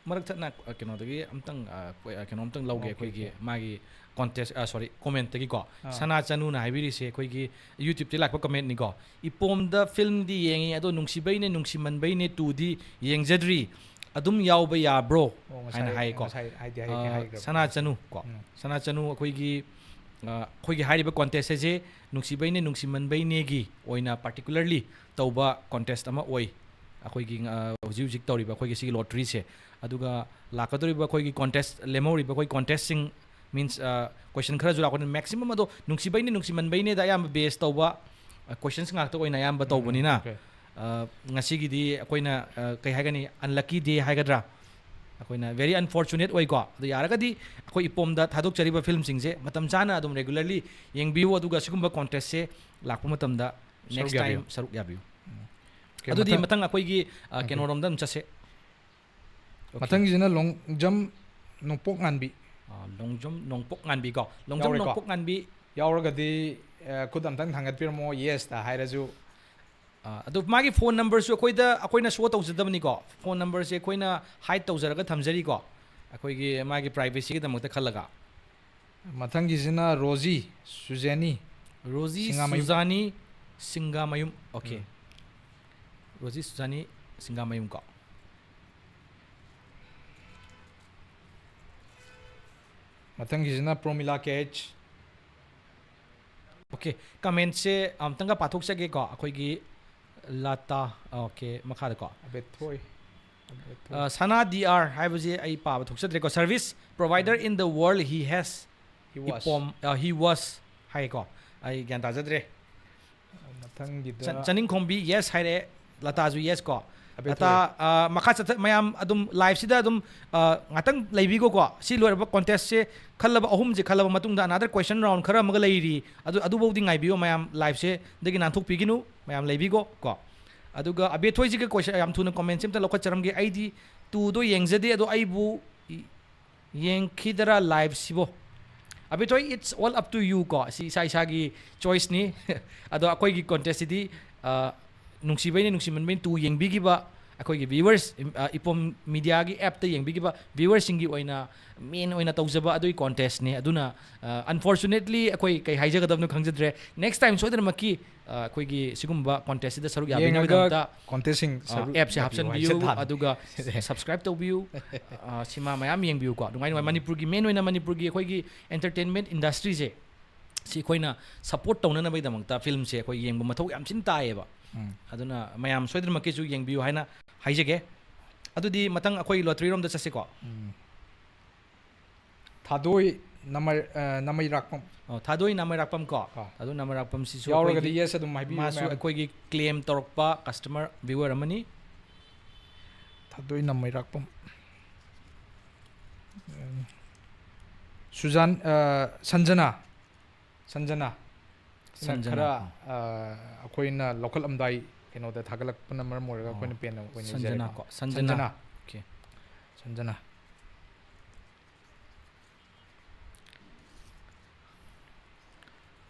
ꯃꯔꯛ ꯊꯠꯅ ꯑ, ꯀꯩꯅꯣꯗꯒꯤ ꯑꯝꯇꯪ ꯑ, ꯀꯣꯏ- ꯑ, ꯀꯩꯅꯣꯝꯇꯪ ꯂꯧꯒꯦ꯫ Okay, ꯑꯩꯈꯣꯏꯒꯤ okay. ꯃꯥꯒꯤ contest, sorry, comment ꯇꯒꯤꯀꯣ꯫ ꯑꯥ꯫ ꯁꯅꯥ ꯆꯅꯨꯅ ꯍꯥꯏꯕꯤꯔꯤꯁꯦ ꯑꯩꯈꯣꯏꯒꯤ YouTube ꯇꯒꯤ ꯂꯥꯛꯄ comment ꯅꯤꯀꯣ꯫ "ꯏꯄꯣꯝꯗ film ꯗꯤ ꯌꯦꯡꯉꯤ, ꯑꯗꯣ ꯅꯨꯡꯁꯤꯕꯩꯅꯦ ꯅꯨꯡꯁꯤꯃꯟꯕꯩꯅꯦ two ꯗꯤ ꯌꯦꯡꯖꯗ꯭ꯔꯤ, ꯑꯗꯨꯝ ꯌꯥꯎꯕ ꯌꯥꯕ꯭ꯔꯣ?" ꯑꯣ, ꯉꯁꯥꯏ, ꯍꯥꯏꯅ ꯍꯥꯏꯀꯣ꯫ ꯉꯁꯥꯏ ꯍꯥꯏꯗꯤ ꯍꯥꯏ- ꯑ, ꯍꯥꯏꯈ꯭ꯔꯕꯅꯤ꯫ ꯁꯅꯥ ꯆꯅꯨ ꯀꯣ꯫ ꯎꯝ꯫ ꯁꯅꯥ ꯆꯅꯨ ꯑꯩꯈꯣꯏꯒꯤ ꯑ, ꯑꯩꯈꯣꯏꯒꯤ ꯍꯥꯏꯔꯤꯕ contest ꯁꯦ ꯅꯨꯡꯁꯤꯕꯩꯅꯦ ꯅꯨꯡꯁꯤꯃꯟꯕꯩꯅꯦꯒꯤ ꯑꯣꯏꯅ particularly ꯇꯧꯕ contest ꯑꯃ ꯑꯣꯏ꯫ ꯑꯩꯈꯣꯏꯒꯤ ꯑ, ꯍꯧꯖꯤꯛ ꯍꯧꯖꯤꯛ ꯇꯧꯔꯤꯕ ꯑꯩꯈꯣꯏꯒꯤ ꯁꯤꯒꯤ lottery ꯁꯦ꯫ ꯑꯗꯨꯒ ꯂꯥꯛꯀꯗꯧꯔꯤꯕ ꯑꯩꯈꯣꯏꯒꯤ contest, ꯂꯦꯝꯍꯧꯔꯤꯕ ꯑꯩꯈꯣꯏ contest ꯁꯤꯡ, means, ꯑ, question ꯈꯔꯁꯨ ꯂꯥꯛꯄꯅꯤꯅ maximum ꯑꯗꯣ ꯅꯨꯡꯁꯤꯕꯩꯅꯦ ꯅꯨꯡꯁꯤꯃꯟꯕꯩꯅꯦꯗ ꯑꯌꯥꯝꯕ base ꯇꯧꯕ, ꯑ, questions ꯉꯥꯛꯇ ꯑꯣꯏꯅ ꯑꯌꯥꯝꯕ ꯎꯝ, ꯇꯧꯕꯅꯤꯅ, okay. ꯑ, ꯉꯁꯤꯒꯤꯗꯤ ꯑꯩꯈꯣꯏꯅ, ꯑ, ꯀꯩ ꯍꯥꯏꯒꯅꯤ, unlucky day ꯍꯥꯏꯒꯗ꯭ꯔꯥ, ꯑꯩꯈꯣꯏꯅ very unfortunate ꯑꯣꯏꯀꯣ꯫ ꯑꯗꯣ ꯌꯥꯔꯒꯗꯤ ꯑꯩꯈꯣꯏ ꯏꯄꯣꯝꯗ ꯊꯥꯗꯣꯛꯆꯔꯤꯕ film ꯁꯤꯡꯁꯦ ꯃꯇꯝ ꯆꯥꯅ ꯑꯗꯨꯝ regularly ꯌꯦꯡꯕꯤꯌꯨ, ꯑꯗꯨꯒ ꯁꯤꯒꯨꯝꯕ contest ꯁꯦ ꯂꯥꯛꯄ ꯃꯇꯝꯗ ꯁꯔꯨꯛ next time ꯌꯥꯕꯤꯌꯨ꯫ ꯁꯔꯨꯛ ꯌꯥꯕꯤꯌꯨ꯫ ꯎꯝ꯫ Okay, ꯑꯗꯨꯗꯤ ꯃꯊꯪ ꯃꯊꯪ ꯑꯩꯈꯣꯏꯒꯤ, ꯑ, okay. ꯀꯩꯅꯣꯔꯣꯝꯗ ꯑꯗꯨꯝ ꯆꯠꯁꯦ꯫ Okay. ꯃꯊꯪꯒꯤꯁꯤꯅ ꯂꯣꯡꯖꯝ ꯅꯣꯡꯄꯣꯛ ꯉꯥꯟꯕꯤ꯫ ꯑ, ꯂꯣꯡꯖꯝ ꯅꯣꯡꯄꯣꯛ ꯉꯥꯟꯕꯤ ꯀꯣ꯫ ꯂꯣꯡꯖꯝ ꯌꯥꯎꯔꯦꯀꯣ? ꯅꯣꯡꯄꯣꯛ ꯉꯥꯟꯕꯤ꯫ ꯌꯥꯎꯔꯒꯗꯤ, ꯑ, ꯈꯨꯠ ꯑꯝꯇꯪ ꯊꯥꯡꯒꯠꯄꯤꯔꯝꯃꯣ, yes ꯇ ꯍꯥꯏꯔꯁꯨ꯫ ꯑ, ꯑꯗꯣ ꯃꯥꯒꯤ phone number ꯁꯨ ꯑꯩꯈꯣꯏꯗ, ꯑꯩꯈꯣꯏꯅ show ꯇꯧꯖꯗꯕꯅꯤꯀꯣ꯫ Phone number ꯁꯦ ꯑꯩꯈꯣꯏꯅ hide ꯇꯧꯖꯔꯒ ꯊꯝꯖꯔꯤꯀꯣ, ꯑꯩꯈꯣꯏꯒꯤ ꯃꯥꯒꯤ privacy ꯒꯤꯗꯃꯛꯇ ꯈꯜꯂꯒ꯫ ꯃꯊꯪꯒꯤꯁꯤꯅ ꯔꯣꯖꯤ ꯁꯨꯖꯦꯅꯤ ꯔꯣꯖꯤ ꯁꯤꯡꯒꯥꯃꯌꯨꯝ꯫ ꯁꯨꯖꯥꯅꯤ ꯁꯤꯡꯒꯥꯃꯌꯨꯝ꯫ Okay꯫ ꯎꯝ꯫ ꯔꯣꯖꯤ ꯁꯨꯖꯥꯅꯤ ꯁꯤꯡꯒꯥꯃꯌꯨꯝ ꯀꯣ꯫ ꯃꯊꯪꯒꯤꯁꯤꯅ ꯄ꯭ꯔꯣꯃꯤꯂꯥ ꯀꯦ ꯑꯩꯆ꯫ Okay, comment ꯁꯦ ꯑꯝꯇꯪꯒ ꯄꯥꯊꯣꯛꯆꯒꯦꯀꯣ, ꯑꯩꯈꯣꯏꯒꯤ ꯂꯥꯇꯥ, okay, ꯃꯈꯥꯗꯀꯣ꯫ ꯑꯕꯦꯊꯣꯏ꯫ ꯑꯕꯦꯊꯣꯏ꯫ ꯑ, ꯁꯅꯥ ꯗꯤ ꯑꯥꯔ ꯍꯥꯏꯕꯁꯦ ꯑꯩ ꯄꯥꯕ ꯊꯣꯛꯆꯗ꯭ꯔꯦꯀꯣ꯫ "Service provider in the world he has", He was꯫ ꯏꯄꯣꯝ, ꯑ, he was ꯍꯥꯏꯀꯣ꯫ ꯑꯩ ꯒ꯭ꯌꯥꯟ ꯇꯥꯖꯗ꯭ꯔꯦ꯫ ꯃꯊꯪꯒꯤꯗ ꯆ-, ꯆꯅꯤꯡꯈꯣꯝꯕꯤ yes ꯍꯥꯏꯔꯛꯑꯦ, ꯂꯇꯥꯁꯨ yes ꯀꯣ꯫ ꯑꯕꯦꯊꯣꯏ꯫ ꯂꯇꯥ, ꯑ, ꯃꯈꯥ ꯆꯠꯊ-, ꯃꯌꯥꯝ ꯑꯗꯨꯝ live ꯁꯤꯗ ꯑꯗꯨꯝ, ꯑ, ꯉꯥꯛꯇꯪ ꯂꯩꯕꯤꯈꯣꯀꯣ꯫ ꯁꯤ ꯂꯣꯏꯔꯕ contest ꯁꯦ ꯈꯜꯂꯕ, ꯑꯍꯨꯝꯁꯦ ꯈꯜꯂꯕ ꯃꯇꯨꯡꯗ another question round ꯈꯔ ꯑꯃꯒ ꯂꯩꯔꯤ꯫ ꯑꯗꯨ, ꯑꯗꯨꯐꯥꯎꯗꯤ ꯉꯥꯏꯕꯤꯌꯣ ꯃꯌꯥꯝ, live ꯁꯦ ꯗꯒꯤ ꯅꯥꯟꯊꯣꯛꯄꯤꯒꯅꯨ, ꯃꯌꯥꯝ ꯂꯩꯕꯤꯈꯣ ꯀꯣ꯫ ꯑꯗꯨꯒ ꯑꯕꯦꯊꯣꯏꯁꯤꯒ question ꯌꯥꯝ ꯊꯨꯅ comment ꯁꯦ ꯑꯝꯇ ꯂꯧꯈꯠꯆꯔꯝꯒꯦ꯫ ꯑꯩꯗꯤ ꯇꯨꯗꯣ ꯌꯦꯡꯖꯗꯦ, ꯑꯗꯣ ꯑꯩꯕꯨ ꯌꯦꯡꯈꯤꯗꯔꯥ live ꯁꯤꯕꯣ? ꯑꯕꯤꯊꯣꯏ, it's all up to you ꯀꯣ, ꯁꯤ ꯏꯁꯥ ꯏꯁꯥꯒꯤ choice ꯅꯤ꯫ ꯑꯗꯣ ꯑꯩꯈꯣꯏꯒꯤ contest ꯁꯤꯗꯤ, ꯑ, ꯅꯨꯡꯁꯤꯕꯩꯅ, ꯅꯨꯡꯁꯤꯃꯟꯕꯩꯅ ꯇꯨ ꯌꯦꯡꯕꯤꯈꯤꯕ ꯑꯩꯈꯣꯏꯒꯤ viewers, ꯑ, ꯏꯄꯣꯝ media ꯒꯤ app ꯇ ꯌꯦꯡꯕꯤꯈꯤꯕ viewers ꯁꯤꯡꯒꯤ ꯑꯣꯏꯅ main ꯑꯣꯏꯅ ꯇꯧꯖꯕ ꯑꯗꯨꯒꯤ contest ꯅꯤ꯫ ꯑꯗꯨꯅ, ꯑ, unfortunately ꯑꯩꯈꯣꯏ ꯀꯩ ꯍꯥꯏꯖꯒꯗꯕꯅꯣ ꯈꯪꯖꯗ꯭ꯔꯦ꯫ Next time ꯁꯣꯏꯗꯅꯃꯛꯀꯤ, ꯑ, ꯑꯩꯈꯣꯏꯒꯤ ꯁꯤꯒꯨꯝꯕ contest ꯁꯤꯗ ꯁꯔꯨꯛ ꯌꯥꯕꯤꯅꯕꯒꯤꯗꯃꯛꯇ, ꯌꯦꯡꯉꯒ contest ꯁꯤꯡ ꯑ, ꯁꯔꯨꯛ app ꯁꯦ ꯌꯥꯕꯤꯌꯨ ꯍꯥꯞꯆꯤꯟꯕꯤꯌꯨ, ꯍꯥꯏꯖ ꯇꯥꯔꯦ꯫ ꯑꯗꯨꯒ subscribe ꯇꯧꯕꯤꯌꯨ꯫ ꯑ, ꯁꯤꯃꯥ ꯃꯌꯥꯝ ꯌꯦꯡꯕꯤꯌꯨꯀꯣ꯫ ꯅꯨꯡꯉꯥꯏ ꯅꯨꯡꯉꯥꯏ ꯃꯅꯤꯄꯨꯔꯒꯤ, main ꯑꯣꯏꯅ ꯃꯅꯤꯄꯨꯔꯒꯤ ꯑꯩꯈꯣꯏꯒꯤ entertainment industry ꯁꯦ, ꯁꯤ ꯑꯩꯈꯣꯏꯅ support ꯇꯧꯅꯅꯕꯒꯤꯗꯃꯛꯇ film ꯁꯦ ꯑꯩꯈꯣꯏ ꯌꯦꯡꯕ ꯃꯊꯧ ꯌꯥꯝ ꯊꯤꯅ ꯇꯥꯏꯌꯦꯕ꯫ ꯎꯝ꯫ ꯑꯗꯨꯅ ꯃꯌꯥꯝ ꯁꯣꯏꯗꯅꯃꯛꯀꯤꯁꯨ ꯌꯦꯡꯕꯤꯌꯨ ꯍꯥꯏꯅ ꯍꯥꯏꯖꯒꯦ꯫ ꯑꯗꯨꯗꯤ ꯃꯊꯪ ꯑꯩꯈꯣꯏ lottery ꯔꯣꯝꯗ ꯆꯠꯁꯤꯀꯣ꯫ ꯎꯝ꯫ ꯊꯥꯗꯣꯏ ꯅꯃꯩ-, ꯑ, ꯅꯃꯩꯔꯥꯛꯄꯝ꯫ ꯑꯣ, ꯊꯥꯗꯣꯏ ꯅꯃꯩꯔꯥꯛꯄꯝ ꯀꯣ꯫ ꯑꯥ꯫ ꯊꯥꯗꯣꯏ ꯅꯃꯩꯔꯥꯛꯄꯝꯁꯤꯁꯨ ꯌꯥꯎꯔꯒꯗꯤ ꯑꯩꯈꯣꯏꯒꯤ, yes ꯑꯗꯨꯝ ꯍꯥꯏꯕꯤꯌꯨ ꯃꯥꯁꯨ ꯃꯌꯥꯝ꯫ ꯑꯩꯈꯣꯏꯒꯤ claim ꯇꯧꯔꯛꯄ customer viewer ꯑꯃꯅꯤ꯫ ꯊꯥꯗꯣꯏ ꯅꯃꯩꯔꯥꯛꯄꯝ꯫ ꯎꯝ꯫ ꯁꯨꯖꯥꯟ, ꯑ, ꯁꯟꯖꯅꯥ꯫ ꯁꯟꯖꯅꯥ꯫ ꯁꯤꯅ ꯁꯟꯖꯅꯥ, ꯈꯔ, ꯑꯥ꯫ ꯑ, ꯑꯩꯈꯣꯏꯅ ꯂꯧꯈꯠꯂꯝꯗꯥꯏ ꯀꯩꯅꯣꯗ ꯊꯥꯒꯠꯂꯛꯄꯅ ꯃꯔꯝ ꯑꯣꯏꯔꯒ ꯑꯣ꯫ ꯑꯩꯈꯣꯏꯅ ꯄꯦꯟꯅ ꯑꯣꯏꯅ ꯁꯟꯖꯅꯥ ꯏꯖꯔꯦꯀꯣ꯫ ꯀꯣ, ꯁꯟꯖꯅꯥ꯫ ꯁꯟꯖꯅꯥ꯫ Okay꯫ ꯁꯟꯖꯅꯥ꯫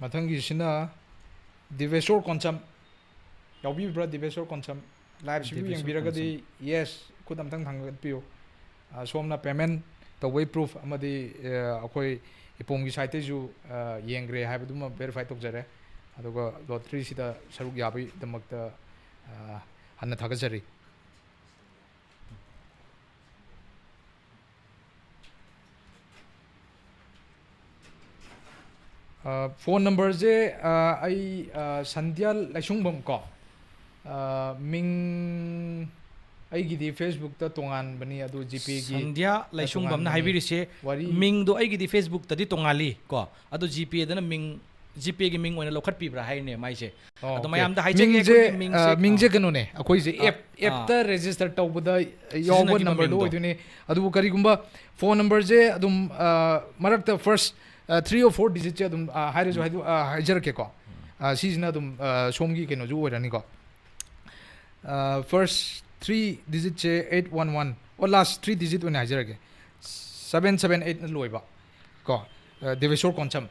ꯃꯊꯪꯒꯤꯁꯤꯅ ꯗꯤꯕꯦꯁꯣꯔ ꯀꯣꯟꯁꯝ꯫ ꯌꯥꯎꯕꯤꯕ꯭ꯔꯥ ꯗꯤꯕꯦꯁꯣꯔ ꯀꯣꯟꯁꯝ? Live ꯁꯤꯕꯨ ꯗꯤꯕꯦꯁꯣꯔ ꯌꯦꯡꯕꯤꯔꯒꯗꯤ yes, ꯈꯨꯠ ꯑꯝꯇꯪ ꯊꯥꯡꯒꯠꯄꯤꯌꯨ꯫ ꯑ, ꯁꯣꯝꯅ payment ꯇꯧꯕꯒꯤ proof ꯑꯃꯗꯤ, ꯑ, ꯑꯩꯈꯣꯏ ꯏꯄꯣꯝꯒꯤ site ꯇꯩꯁꯨ, ꯑ, ꯌꯦꯡꯈ꯭ꯔꯦ ꯍꯥꯏꯕꯗꯨꯃ verify ꯇꯧꯖꯔꯦ꯫ ꯑꯗꯨꯒ lottery ꯁꯤꯗ ꯁꯔꯨꯛ ꯌꯥꯕꯒꯤꯗꯃꯛꯇ, ꯑ, ꯍꯟꯅ ꯊꯥꯒꯠꯆꯔꯤ꯫ ꯑ, phone number ꯁꯦ, ꯑ, ꯑꯩ, ꯑ, ꯁꯟꯙ꯭ꯌꯥ ꯂꯥꯏꯁꯨꯡꯕꯝ ꯀꯣ꯫ ꯑ, ꯃꯤꯡ ꯑꯩꯒꯤꯗꯤ Facebook ꯇ ꯇꯣꯉꯥꯟꯕꯅꯤ, ꯑꯗꯨ GPay ꯒꯤ ꯁꯟꯙ꯭ꯌꯥ ꯂꯥꯏꯁꯨꯡꯕꯝꯅ ꯇꯣꯉꯥꯟꯕꯅꯤ꯫ ꯍꯥꯏꯕꯤꯔꯤꯁꯦ, ꯋꯥꯔꯤ ꯃꯤꯡꯗꯣ ꯑꯩꯒꯤꯗꯤ Facebook ꯇꯗꯤ ꯇꯣꯉꯥꯜꯂꯤ ꯀꯣ, ꯑꯗꯣ GPay ꯗꯅ ꯃꯤꯡ, GPay ꯒꯤ ꯃꯤꯡ ꯑꯣꯏꯅ ꯂꯧꯈꯠꯄꯤꯕ꯭ꯔꯥ ꯍꯥꯏꯔꯤꯅꯦ ꯃꯥꯏꯁꯦ꯫ ꯑꯣ, ꯑꯗꯣ okay꯫ ꯃꯌꯥꯝꯗ ꯍꯥꯏꯖꯒꯦ, ꯃꯤꯡꯁꯦ, ꯑꯩꯈꯣꯏꯒꯤ ꯃꯤꯡꯁꯦ, ꯑ, ꯃꯤꯡꯁꯦ ꯑ, ꯀꯩꯅꯣꯅꯦ, ꯑꯩꯈꯣꯏꯁꯦ ꯑ, app, app ꯑ꯫ ꯇ register ꯇꯧꯕꯗ ꯌꯥꯎꯕ ꯁꯤꯖꯤꯟꯅꯈꯤꯕ number ꯗꯣ ꯃꯤꯡꯗꯣ꯫ ꯑꯣꯏꯗꯣꯏꯅꯦ꯫ ꯑꯗꯨꯕꯨ ꯀꯔꯤꯒꯨꯝꯕ phone number ꯁꯦ ꯑꯗꯨꯝ, ꯑ, ꯃꯔꯛꯇ first, ꯑ, three or four digit ꯁꯦ ꯑꯗꯨꯝ, ꯑ, ꯍꯥꯏꯔꯁꯨ ꯍꯥꯏꯗꯣ-, ꯑ, ꯍꯥꯏꯖꯔꯛꯀꯦꯀꯣ꯫ ꯑ, ꯁꯤꯁꯤꯅ ꯑꯗꯨꯝ, ꯑ, ꯁꯣꯝꯒꯤ ꯀꯩꯅꯣꯁꯨ ꯑꯣꯏꯔꯅꯤꯀꯣ꯫ ꯑ, first three digit ꯁꯦ eight one one ꯑꯣ, ꯂꯥꯁ ꯊ꯭ꯔꯤ ꯗꯤꯖꯤꯠ ꯑꯣꯏꯅ ꯍꯥꯏꯖꯔꯒꯦ, ꯁꯕꯦꯟ ꯁꯕꯦꯟ ꯑꯩꯠꯅ ꯂꯣꯏꯕ ꯀꯣ꯫ ꯑ, ꯗꯦꯕꯦꯁꯣꯔ ꯀꯣꯟꯁꯝ꯫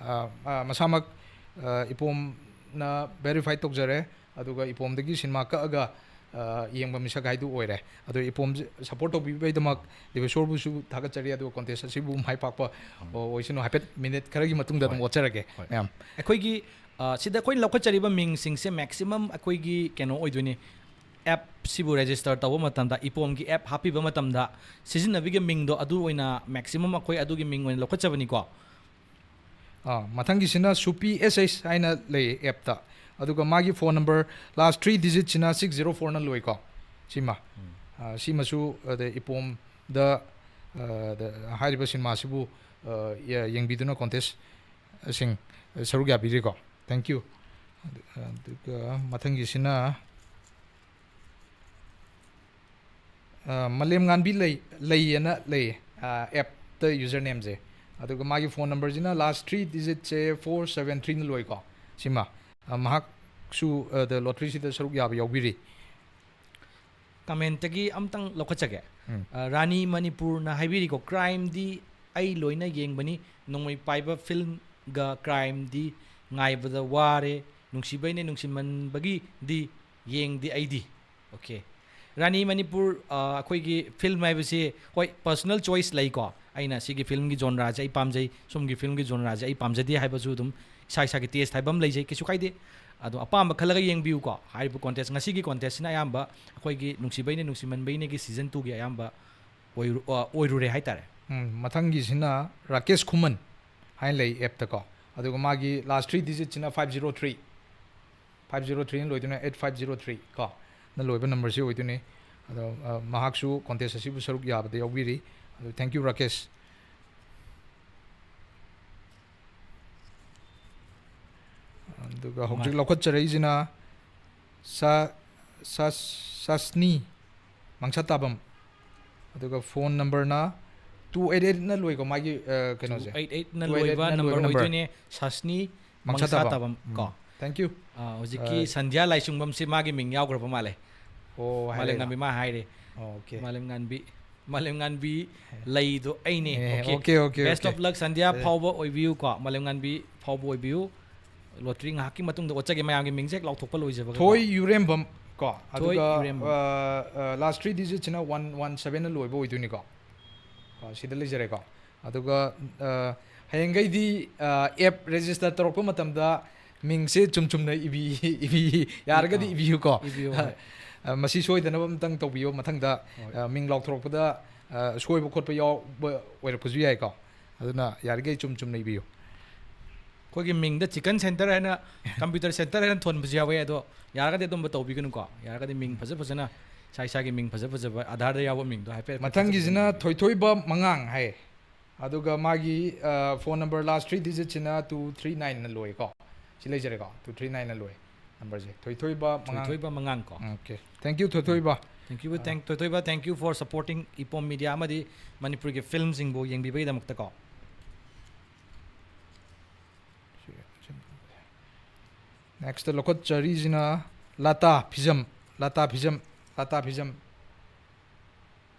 ꯑ, ꯑ, ꯃꯁꯥꯃꯛ, ꯑ, ꯏꯄꯣꯝꯅ ꯚꯦꯔꯤꯐꯥꯏ ꯇꯧꯖꯔꯦ, ꯑꯗꯨꯒ ꯏꯄꯣꯝꯗꯒꯤ ꯁꯤꯅꯦꯃꯥ ꯀꯛꯑꯒ, ꯑ, ꯌꯦꯡꯕ ꯃꯤꯁꯛ ꯍꯥꯏꯗꯨ ꯑꯣꯏꯔꯦ꯫ ꯑꯗꯣ ꯏꯄꯣꯝꯁꯦ ꯁꯞꯄꯣꯔꯠ ꯇꯧꯕꯤꯕꯩꯗꯃꯛ ꯗꯦꯕꯦꯁꯣꯔꯕꯨꯁꯨ ꯊꯥꯒꯠꯆꯔꯤ, ꯑꯗꯨꯒ ꯀꯣꯟꯇꯦꯁ ꯑꯁꯤꯕꯨ ꯃꯥꯏ ꯄꯥꯛꯄ ꯑꯣꯏꯁꯅꯨ꯫ ꯍꯥꯏꯐꯦꯠ ꯃꯤꯅꯤꯠ ꯈꯔꯒꯤ ꯃꯇꯨꯡꯗ ꯑꯗꯨꯝ ꯍꯣꯏ꯫ ꯑꯣꯠꯆꯔꯒꯦ ꯍꯣꯏ꯫ ꯃꯌꯥꯝ꯫ ꯑꯩꯈꯣꯏꯒꯤ, ꯑ, ꯁꯤꯗ ꯑꯩꯈꯣꯏꯅ ꯂꯧꯈꯠꯆꯔꯤꯕ ꯃꯤꯡꯁꯤꯡꯁꯦ ꯃꯦꯛꯁꯤꯃꯝ ꯑꯩꯈꯣꯏꯒꯤ ꯀꯩꯅꯣ ꯑꯣꯏꯗꯣꯏꯅꯤ, ꯑꯦꯞꯁꯤꯕꯨ ꯔꯦꯖꯤꯁꯇꯔ ꯇꯧꯕ ꯃꯇꯝꯗ, ꯏꯄꯣꯝꯒꯤ ꯑꯦꯞ ꯍꯥꯞꯄꯤꯕ ꯃꯇꯝꯗ ꯁꯤꯖꯤꯟꯅꯕꯤꯒꯤ ꯃꯤꯡꯗꯣ, ꯑꯗꯨ ꯑꯣꯏꯅ ꯃꯦꯛꯁꯤꯃꯝ ꯑꯩꯈꯣꯏ ꯑꯗꯨꯒꯤ ꯃꯤꯡ ꯑꯣꯏꯅ ꯂꯧꯈꯠꯆꯕꯅꯤꯀꯣ꯫ ꯑꯥ, ꯃꯊꯪꯒꯤꯁꯤꯅ ꯁꯨꯄꯤ ꯑꯦꯁ ꯑꯦꯁ ꯍꯥꯏꯅ ꯂꯩꯌꯦ ꯑꯦꯞꯇ, ꯑꯗꯨꯒ ꯃꯥꯒꯤ phone number last three ꯗꯤꯖꯤꯠꯁꯤꯅ six zero ꯐꯣꯔꯅ ꯂꯣꯏꯀꯣ꯫ ꯁꯤꯃ, ꯑꯥ, ꯁꯤꯃꯁꯨ ꯑꯗ ꯏꯄꯣꯝꯗ, ꯑ, ꯗ, ꯍꯥꯏꯔꯤꯕ ꯁꯤꯅꯦꯃꯥꯁꯤꯕꯨ, ꯑ, ꯌ-, ꯌꯦꯡꯕꯤꯗꯨꯅ ꯀꯣꯟꯇꯦꯁꯁꯤꯡ ꯁꯔꯨꯛ ꯌꯥꯕꯤꯔꯤꯀꯣ꯫ Thank you꯫ ꯑꯗꯨꯒ ꯃꯊꯪꯒꯤꯁꯤꯅ, ꯑ, ꯃꯥꯂꯦꯝ ꯉꯥꯟꯕꯤ ꯂꯩ, ꯂꯩꯌꯦꯅ ꯂꯩꯌꯦ, ꯑ, ꯑꯦꯞꯇ ꯌꯨꯖꯔ ꯅꯦꯝꯁꯦ꯫ ꯑꯗꯨꯒ ꯃꯥꯒꯤ ꯐꯣꯟ ꯅꯝꯕꯔꯁꯤꯅ ꯂꯥꯁ ꯊ꯭ꯔꯤ ꯗꯤꯖꯤꯠꯁꯦ ꯐꯣꯔ ꯁꯕꯦꯟ ꯊ꯭ꯔꯤꯅ ꯂꯣꯏꯀꯣ꯫ ꯁꯤꯃ, ꯑ, ꯃꯍꯥꯛꯁꯨ, ꯑ, ꯗ ꯂꯣꯇ꯭ꯔꯤꯁꯤꯗ ꯁꯔꯨꯛ ꯌꯥꯕ ꯌꯥꯎꯕꯤꯔꯤ꯫ ꯀꯃꯦꯟꯇꯒꯤ ꯑꯝꯇꯪ ꯂꯧꯈꯠꯆꯒꯦ꯫ ꯎꯝ꯫ ꯑ, ꯔꯥꯅꯤ ꯃꯅꯤꯄꯨꯔꯅ ꯍꯥꯏꯕꯤꯔꯤꯀꯣ, "ꯀ꯭ꯔꯥꯏꯝꯗꯤ ꯑꯩ ꯂꯣꯏꯅ ꯌꯦꯡꯕꯅꯤ, ꯅꯣꯡꯃꯩ ꯄꯥꯏꯕ ꯐꯤꯜꯝꯒ ꯀ꯭ꯔꯥꯏꯝꯗꯤ ꯉꯥꯏꯕꯗ ꯋꯥꯔꯦ, ꯅꯨꯡꯁꯤꯕꯩꯅꯦ ꯅꯨꯡꯁꯤꯃꯟꯕꯒꯤꯗꯤ ꯌꯦꯡꯗꯦ ꯑꯩꯗꯤ"꯫ ꯑꯣꯀꯦ꯫ ꯔꯥꯅꯤ ꯃꯅꯤꯄꯨꯔ, ꯑ, ꯑꯩꯈꯣꯏꯒꯤ ꯐꯤꯜꯝ ꯍꯥꯏꯕꯁꯤ, ꯍꯣꯏ, ꯄꯔꯁꯣꯅꯦꯜ ꯆꯣꯏꯁ ꯂꯩꯀꯣ, ꯑꯩꯅ ꯁꯤꯒꯤ ꯐꯤꯜꯝꯒꯤ ꯖꯣꯟꯔꯥꯁꯦ ꯑꯩ ꯄꯥꯝꯖꯩ, ꯁꯣꯝꯒꯤ ꯐꯤꯜꯝꯒꯤ ꯖꯣꯟꯔꯥꯁꯦ ꯑꯩ ꯄꯥꯝꯖꯗꯦ ꯍꯥꯏꯕꯁꯨ ꯑꯗꯨꯝ ꯏꯁꯥ ꯏꯁꯥꯒꯤ ꯇꯦꯁ ꯍꯥꯏꯕ ꯑꯃ ꯂꯩꯖꯩ, ꯀꯩꯁꯨ ꯀꯥꯏꯗꯦ꯫ ꯑꯗꯣ ꯑꯄꯥꯝꯕ ꯈꯜꯂꯒ ꯌꯦꯡꯕꯤꯌꯨꯀꯣ꯫ ꯍꯥꯏꯔꯤꯕ ꯀꯣꯟꯇꯦꯁ, ꯉꯁꯤꯒꯤ ꯀꯣꯟꯇꯦꯁꯁꯤꯅ ꯑꯌꯥꯝꯕ ꯑꯩꯈꯣꯏꯒꯤ ꯅꯨꯡꯁꯤꯕꯩꯅꯦ ꯅꯨꯡꯁꯤꯃꯟꯕꯩꯅꯦꯒꯤ ꯁꯤꯖꯟ ꯇꯨꯒꯤ ꯑꯌꯥꯝꯕ ꯑꯣꯏꯔꯨ-, ꯑ, ꯑꯣꯏꯔꯨꯔꯦ ꯍꯥꯏꯇꯥꯔꯦ꯫ ꯎꯝ, ꯃꯊꯪꯒꯤꯁꯤꯅ ꯔꯥꯀꯦꯁ ꯈꯨꯃꯟ ꯍꯥꯏꯅ ꯂꯩ ꯑꯦꯞꯇꯀꯣ, ꯑꯗꯨꯒ ꯃꯥꯒꯤ ꯂꯥꯁ ꯊ꯭ꯔꯤ ꯗꯤꯖꯤꯠꯁꯤꯅ five zero three, five zero ꯊ꯭ꯔꯤꯅ ꯂꯣꯏꯗꯣꯏꯅꯦ, ꯑꯩꯠ ꯐꯥꯏꯚ ꯖꯤꯔꯣ ꯊ꯭ꯔꯤ ꯀꯣ, ꯅ ꯂꯣꯏꯕ ꯅꯝꯕꯔꯁꯤ ꯑꯣꯏꯗꯣꯏꯅꯤ꯫ ꯑꯗꯣ, ꯑ, ꯃꯍꯥꯛꯁꯨ ꯀꯣꯟꯇꯦꯁ ꯑꯁꯤꯕꯨ ꯁꯔꯨꯛ ꯌꯥꯕꯗ ꯌꯥꯎꯕꯤꯔꯤ꯫ ꯑꯗꯣ, thank you, ꯔꯥꯀꯦꯁ꯫ ꯑꯗꯨꯒ ꯍꯧꯖꯤꯛ ꯃꯥ- ꯂꯧꯈꯠꯆꯔꯛꯏꯁꯤꯅ ꯁꯥ-, ꯁꯥ-, ꯁꯥꯁꯅꯤ ꯃꯪꯁꯥ ꯇꯥꯕꯝ, ꯑꯗꯨꯒ ꯐꯣꯟ ꯅꯝꯕꯔꯅ ꯇꯨ ꯑꯩꯠ ꯑꯩꯠꯅ ꯂꯣꯏꯀꯣ ꯃꯥꯒꯤ, ꯑ, ꯀꯩꯅꯣꯁꯦ꯫ ꯇꯨ ꯑꯩꯠ ꯑꯩꯠꯅ ꯇꯨ ꯑꯩꯠ ꯂꯣꯏꯕ ꯑꯩꯠꯅ ꯅꯝꯕꯔ ꯂꯣꯏꯕ ꯅꯝꯕꯔ꯫ ꯑꯣꯏꯗꯣꯏꯅꯦ, ꯁꯥꯁꯅꯤ ꯃꯪꯁꯥ ꯃꯪꯁꯥ ꯇꯥꯕꯝ꯫ ꯇꯥꯕꯝ ꯀꯣ꯫ ꯎꯝ, thank you꯫ ꯑ, ꯍꯧꯖꯤꯛꯀꯤ ꯑ, ꯁꯟꯙ꯭ꯌꯥ ꯂꯥꯏꯁꯨꯡꯕꯝꯁꯦ ꯃꯥꯒꯤ ꯃꯤꯡ ꯌꯥꯎꯈ꯭ꯔꯕ ꯃꯥꯜꯂꯦ꯫ ꯑꯣ, ꯍꯥꯏꯔꯦ꯫ ꯃꯥꯂꯦꯝꯉꯥꯟꯕꯤ ꯃꯥ ꯍꯥꯏꯔꯦ꯫ ꯑꯣꯀꯦ꯫ ꯃꯥꯂꯦꯝꯉꯥꯟꯕꯤ, ꯃꯥꯂꯦꯝꯉꯥꯟꯕꯤ ꯂꯩꯗꯣ ꯑꯩꯅꯦ꯫ ꯑꯦ, okay. Okay, okay, Best okay. of luck, Sandhya ꯑꯦ꯫ ꯐꯥꯎꯕ ꯑꯣꯏꯕꯤꯌꯨ ꯀꯣ, ꯃꯥꯂꯦꯝꯉꯥꯟꯕꯤ ꯐꯥꯎꯕ ꯑꯣꯏꯕꯤꯌꯨ꯫ ꯂꯣꯇ꯭ꯔꯤ ꯉꯥꯏꯍꯥꯛꯀꯤ ꯃꯇꯨꯡꯗ ꯑꯣꯠꯆꯒꯦ, ꯃꯌꯥꯝꯒꯤ ꯃꯤꯡꯁꯦ ꯍꯦꯛ ꯂꯥꯎꯊꯣꯛꯄ ꯂꯣꯏꯖꯕꯒ꯫ ꯊꯣꯏ ꯌꯨꯔꯦꯝꯕꯝ ꯀꯣ꯫ ꯊꯣꯏ ꯑꯗꯨꯒ ꯌꯨꯔꯦꯝꯕꯝ꯫ ꯂꯥꯁ ꯊ꯭ꯔꯤ ꯗꯤꯖꯤꯠꯁꯤꯅ ꯋꯥꯟ ꯋꯥꯟ ꯁꯕꯦꯟꯅ ꯂꯣꯏꯕ ꯑꯣꯏꯗꯣꯏꯅꯤꯀꯣ꯫ ꯀꯣ, ꯁꯤꯗ ꯂꯩꯖꯔꯦꯀꯣ꯫ ꯑꯗꯨꯒ ꯑ, ꯍꯌꯦꯡꯈꯩꯗꯤ ꯑꯦꯞ ꯔꯦꯖꯤꯁꯇꯔ ꯇꯧꯔꯛꯄ ꯃꯇꯝꯗ ꯃꯤꯡꯁꯦ ꯆꯨꯝ ꯆꯨꯝꯅ ꯏꯕꯤ ꯏꯕꯤ ꯌꯥꯔꯒꯗꯤ ꯑꯥ, ꯏꯕꯤꯌꯨꯀꯣ꯫ ꯏꯕꯤꯌꯨ, ꯍꯣꯏ꯫ ꯑ, ꯃꯁꯤ ꯁꯣꯏꯗꯅꯕ ꯑꯝꯇꯪ ꯇꯧꯕꯤꯌꯣ꯫ ꯃꯊꯪꯗ ꯍꯣꯏ꯫ ꯑ, ꯃꯤꯡ ꯂꯥꯎꯊꯣꯔꯛꯄꯗ ꯑ, ꯁꯣꯏꯕ ꯈꯣꯠꯄ ꯌꯥꯎꯕ ꯑꯣꯏꯔꯛꯄꯁꯨ ꯌꯥꯏꯀꯣ꯫ ꯑꯗꯨꯅ ꯌꯥꯔꯤꯈꯩ ꯆꯨꯝ ꯆꯨꯝꯅ ꯏꯕꯤꯌꯨ꯫ ꯑꯩꯈꯣꯏꯒꯤ ꯃꯤꯡꯗ ꯆꯤꯀꯟ ꯁꯦꯟꯇꯔ ꯍꯥꯏꯅ, ꯀꯝꯄ꯭ꯌꯨꯇꯔ ꯁꯦꯟꯇꯔ ꯍꯥꯏꯅ ꯊꯣꯟꯕꯁꯨ ꯌꯥꯎꯋꯦ꯫ ꯑꯗꯣ ꯌꯥꯔꯒꯗꯤ ꯑꯗꯨꯝꯕ ꯇꯧꯕꯤꯒꯅꯨꯀꯣ꯫ ꯌꯥꯔꯒꯗꯤ ꯃꯤꯡ ꯐꯖ ꯐꯖꯅ, ꯏꯁꯥ ꯏꯁꯥꯒꯤ ꯃꯤꯡ ꯐꯖ ꯐꯖꯕ, ꯑꯙꯥꯔꯗ ꯌꯥꯎꯕ ꯃꯤꯡꯗꯣ ꯍꯥꯏꯐꯦꯠ ꯐꯖ ꯐꯖꯕ ꯃꯊꯪꯒꯤꯁꯤꯅ ꯃꯤꯡ꯫ ꯊꯣꯏꯊꯣꯏꯕ ꯃꯉꯥꯡ ꯍꯥꯏ꯫ ꯑꯗꯨꯒ ꯃꯥꯒꯤ phone number last three ꯗꯤꯖꯤꯠꯁꯤꯅ two three ꯅꯥꯏꯟꯅ ꯂꯣꯏꯀꯣ꯫ ꯁꯤ ꯂꯩꯖꯔꯦꯀꯣ, ꯇꯨ ꯊ꯭ꯔꯤ ꯅꯥꯏꯟꯅ ꯂꯣꯏ ꯅꯝꯕꯔꯁꯦ꯫ ꯊꯣꯏꯊꯣꯏꯕ ꯃꯉꯥꯡ꯫ ꯊꯣꯏꯊꯣꯏꯕ ꯃꯉꯥꯡ ꯀꯣ꯫ Okay, thank you, ꯊꯣꯏꯊꯣꯏꯕ꯫ Thank you, thank, ꯊꯣꯏꯊꯣꯏꯕ, thank you for supporting Ipom media ꯑꯃꯗꯤ ꯃꯅꯤꯄꯨꯔꯒꯤ ꯐꯤꯂꯝꯁꯤꯡꯕꯨ ꯌꯦꯡꯕꯤꯕꯒꯤꯗꯃꯛꯇꯀꯣ꯫ Next ꯂꯧꯈꯠꯆꯔꯤꯁꯤꯅ ꯂꯥꯇꯥ ꯐꯤꯖꯝ, ꯂꯥꯇꯥ ꯐꯤꯖꯝ, ꯂꯥꯇꯥ ꯐꯤꯖꯝ꯫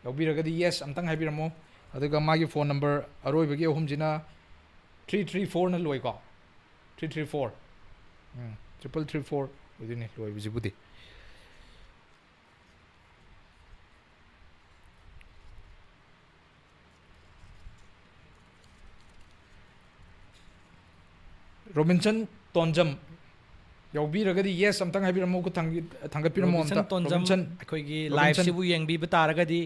ꯌꯥꯎꯕꯤꯔꯒꯗꯤ yes ꯑꯝꯇꯪ ꯍꯥꯏꯕꯤꯔꯝꯃꯣ꯫ ꯑꯗꯨꯒ ꯃꯥꯒꯤ ꯐꯣꯟ ꯅꯝꯕꯔ ꯑꯔꯣꯏꯕꯒꯤ ꯑꯍꯨꯝꯁꯤꯅ ꯊ꯭ꯔꯤ ꯊ꯭ꯔꯤ ꯐꯣꯔꯅ ꯂꯣꯏꯀꯣ꯫ Three three four. Um, triple three four ꯑꯣꯏꯗꯣꯏꯅꯦ ꯂꯣꯏꯕꯁꯤꯕꯨꯗꯤ꯫ ꯔꯣꯕꯤꯟꯁꯟ ꯇꯣꯟꯖꯝ ꯌꯥꯎꯕꯤꯔꯒꯗꯤ yes ꯑꯝꯇꯪ ꯍꯥꯏꯕꯤꯔꯝꯃꯣ, ꯈꯨꯠ ꯊꯥꯡꯒꯤ-, ꯊꯥꯡꯒꯠꯄꯤꯔꯝꯃꯣ ꯑꯝꯇ꯫ ꯔꯣꯕꯤꯟꯁꯟ ꯇꯣꯟꯖꯝ ꯔꯣꯕꯤꯟꯁꯟ, ꯑꯩꯈꯣꯏꯒꯤ ꯔꯣꯕꯤꯟꯁꯟ꯫ Liveꯁꯤꯕꯨ ꯌꯦꯡꯕꯤꯕ ꯇꯥꯔꯒꯗꯤ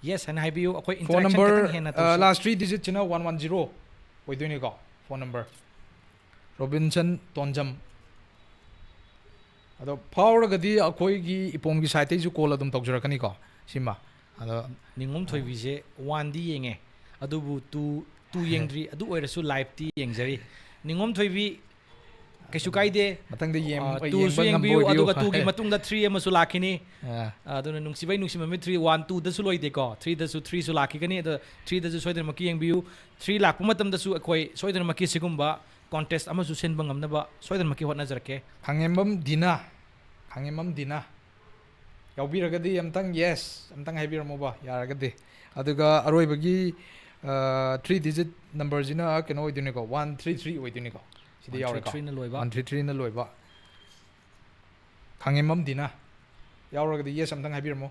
yes ꯍꯥꯏꯅ ꯍꯥꯏꯕꯤꯌꯨ꯫ ꯑꯩꯈꯣꯏ ꯐꯣꯟ interaction ꯅꯝꯕꯔ ꯈꯤꯇꯪ ꯍꯦꯟꯅ ꯇꯧꯁꯤ꯫ ꯂꯥꯁ ꯊ꯭ꯔꯤ ꯗꯤꯖꯤꯠꯁꯤꯅ ꯋꯥꯟ ꯋꯥꯟ ꯖꯤꯔꯣ ꯑꯣꯏꯗꯣꯏꯅꯤꯀꯣ꯫ Phone number Robinson Tonjam. ꯑꯗꯣ ꯐꯥꯎꯔꯒꯗꯤ ꯑꯩꯈꯣꯏꯒꯤ ꯏꯄꯣꯝꯒꯤ ꯁꯥꯏꯠꯇꯩꯁꯨ ꯀꯣꯜ ꯑꯗꯨꯝ ꯇꯧꯖꯔꯛꯀꯅꯤꯀꯣ ꯁꯤꯃ꯫ ꯑꯗꯣ ꯅꯤꯉꯣꯝ ꯊꯣꯏꯕꯤꯁꯦ ꯋꯥꯟꯗꯤ ꯌꯦꯡꯉꯦ, ꯑꯗꯨꯕꯨ ꯇꯨ, ꯇꯨ ꯌꯦꯡꯗ꯭ꯔꯤ꯫ ꯑꯗꯨ ꯑꯣꯏꯔꯁꯨ liveꯇꯤ ꯌꯦꯡꯖꯔꯤ꯫ ꯅꯤꯉꯣꯝ ꯊꯣꯏꯕꯤ, ꯀꯩꯁꯨ ꯀꯥꯏꯗꯦ꯫ ꯃꯊꯪꯗ ꯌꯦꯡ-, ꯑ, ꯌꯦꯡꯕ ꯇꯨꯁꯨ ꯉꯝꯕ ꯌꯦꯡꯕꯤꯌꯨ, ꯑꯣꯏꯕꯤꯌꯨ꯫ ꯑꯗꯨꯒ ꯇꯨꯒꯤ ꯃꯇꯨꯡꯗ ꯊ꯭ꯔꯤ ꯑꯃꯁꯨ ꯂꯥꯛꯈꯤꯅꯤ꯫ ꯑ, ꯑꯗꯨꯅ ꯅꯨꯡꯁꯤꯕꯩ ꯅꯨꯡꯁꯤꯃꯟꯕꯤ ꯊ꯭ꯔꯤ, ꯋꯥꯟ ꯇꯨꯗꯁꯨ ꯂꯣꯏꯗꯦꯀꯣ, ꯊ꯭ꯔꯤꯗꯁꯨ, ꯊ꯭ꯔꯤꯁꯨ ꯂꯥꯛꯈꯤꯒꯅꯤ꯫ ꯑꯗꯣ ꯊ꯭ꯔꯤꯗꯁꯨ ꯁꯣꯏꯗꯅꯃꯛꯀꯤ ꯌꯦꯡꯕꯤꯌꯨ꯫ ꯊ꯭ꯔꯤ ꯂꯥꯛꯄ ꯃꯇꯝꯗꯁꯨ ꯑꯩꯈꯣꯏ ꯁꯣꯏꯗꯅꯃꯛꯀꯤ ꯁꯤꯒꯨꯝꯕ contest ꯑꯃꯁꯨ ꯁꯤꯟꯕ ꯉꯝꯅꯕ ꯁꯣꯏꯗꯅꯃꯛꯀꯤ ꯍꯣꯠꯅꯖꯔꯛꯀꯦ꯫ ꯈꯥꯡꯉꯦꯝꯕꯝ ꯗꯤꯅꯥ, ꯈꯥꯡꯉꯦꯝꯕꯝ ꯗꯤꯅꯥ꯫ ꯌꯥꯎꯕꯤꯔꯒꯗꯤ ꯑꯝꯇꯪ yes ꯑꯝꯇꯪ ꯍꯥꯏꯕꯤꯔꯝꯃꯣꯕ, ꯌꯥꯔꯒꯗꯤ꯫ ꯑꯗꯨꯒ ꯑꯔꯣꯏꯕꯒꯤ ꯊ꯭ꯔꯤ ꯗꯤꯖꯤꯠ ꯅꯝꯕꯔꯁꯤꯅ ꯀꯩꯅꯣ ꯑꯣꯏꯗꯣꯏꯅꯤꯀꯣ, ꯋꯥꯟ ꯊ꯭ꯔꯤ ꯊ꯭ꯔꯤ ꯑꯣꯏꯗꯣꯏꯅꯤꯀꯣ꯫ ꯁꯤꯗ ꯌꯥꯎꯔꯦꯀꯣ꯫ ꯊ꯭ꯔꯤꯅ ꯂꯣꯏꯕ꯫ ꯋꯥꯟ ꯊ꯭ꯔꯤ ꯊ꯭ꯔꯤꯅ ꯂꯣꯏꯕ꯫ ꯈꯥꯡꯉꯦꯝꯕꯝ ꯗꯤꯅ ꯌꯥꯎꯔꯒꯗꯤ yes ꯑꯝꯇꯪ ꯍꯥꯏꯕꯤꯔꯝꯃꯣ꯫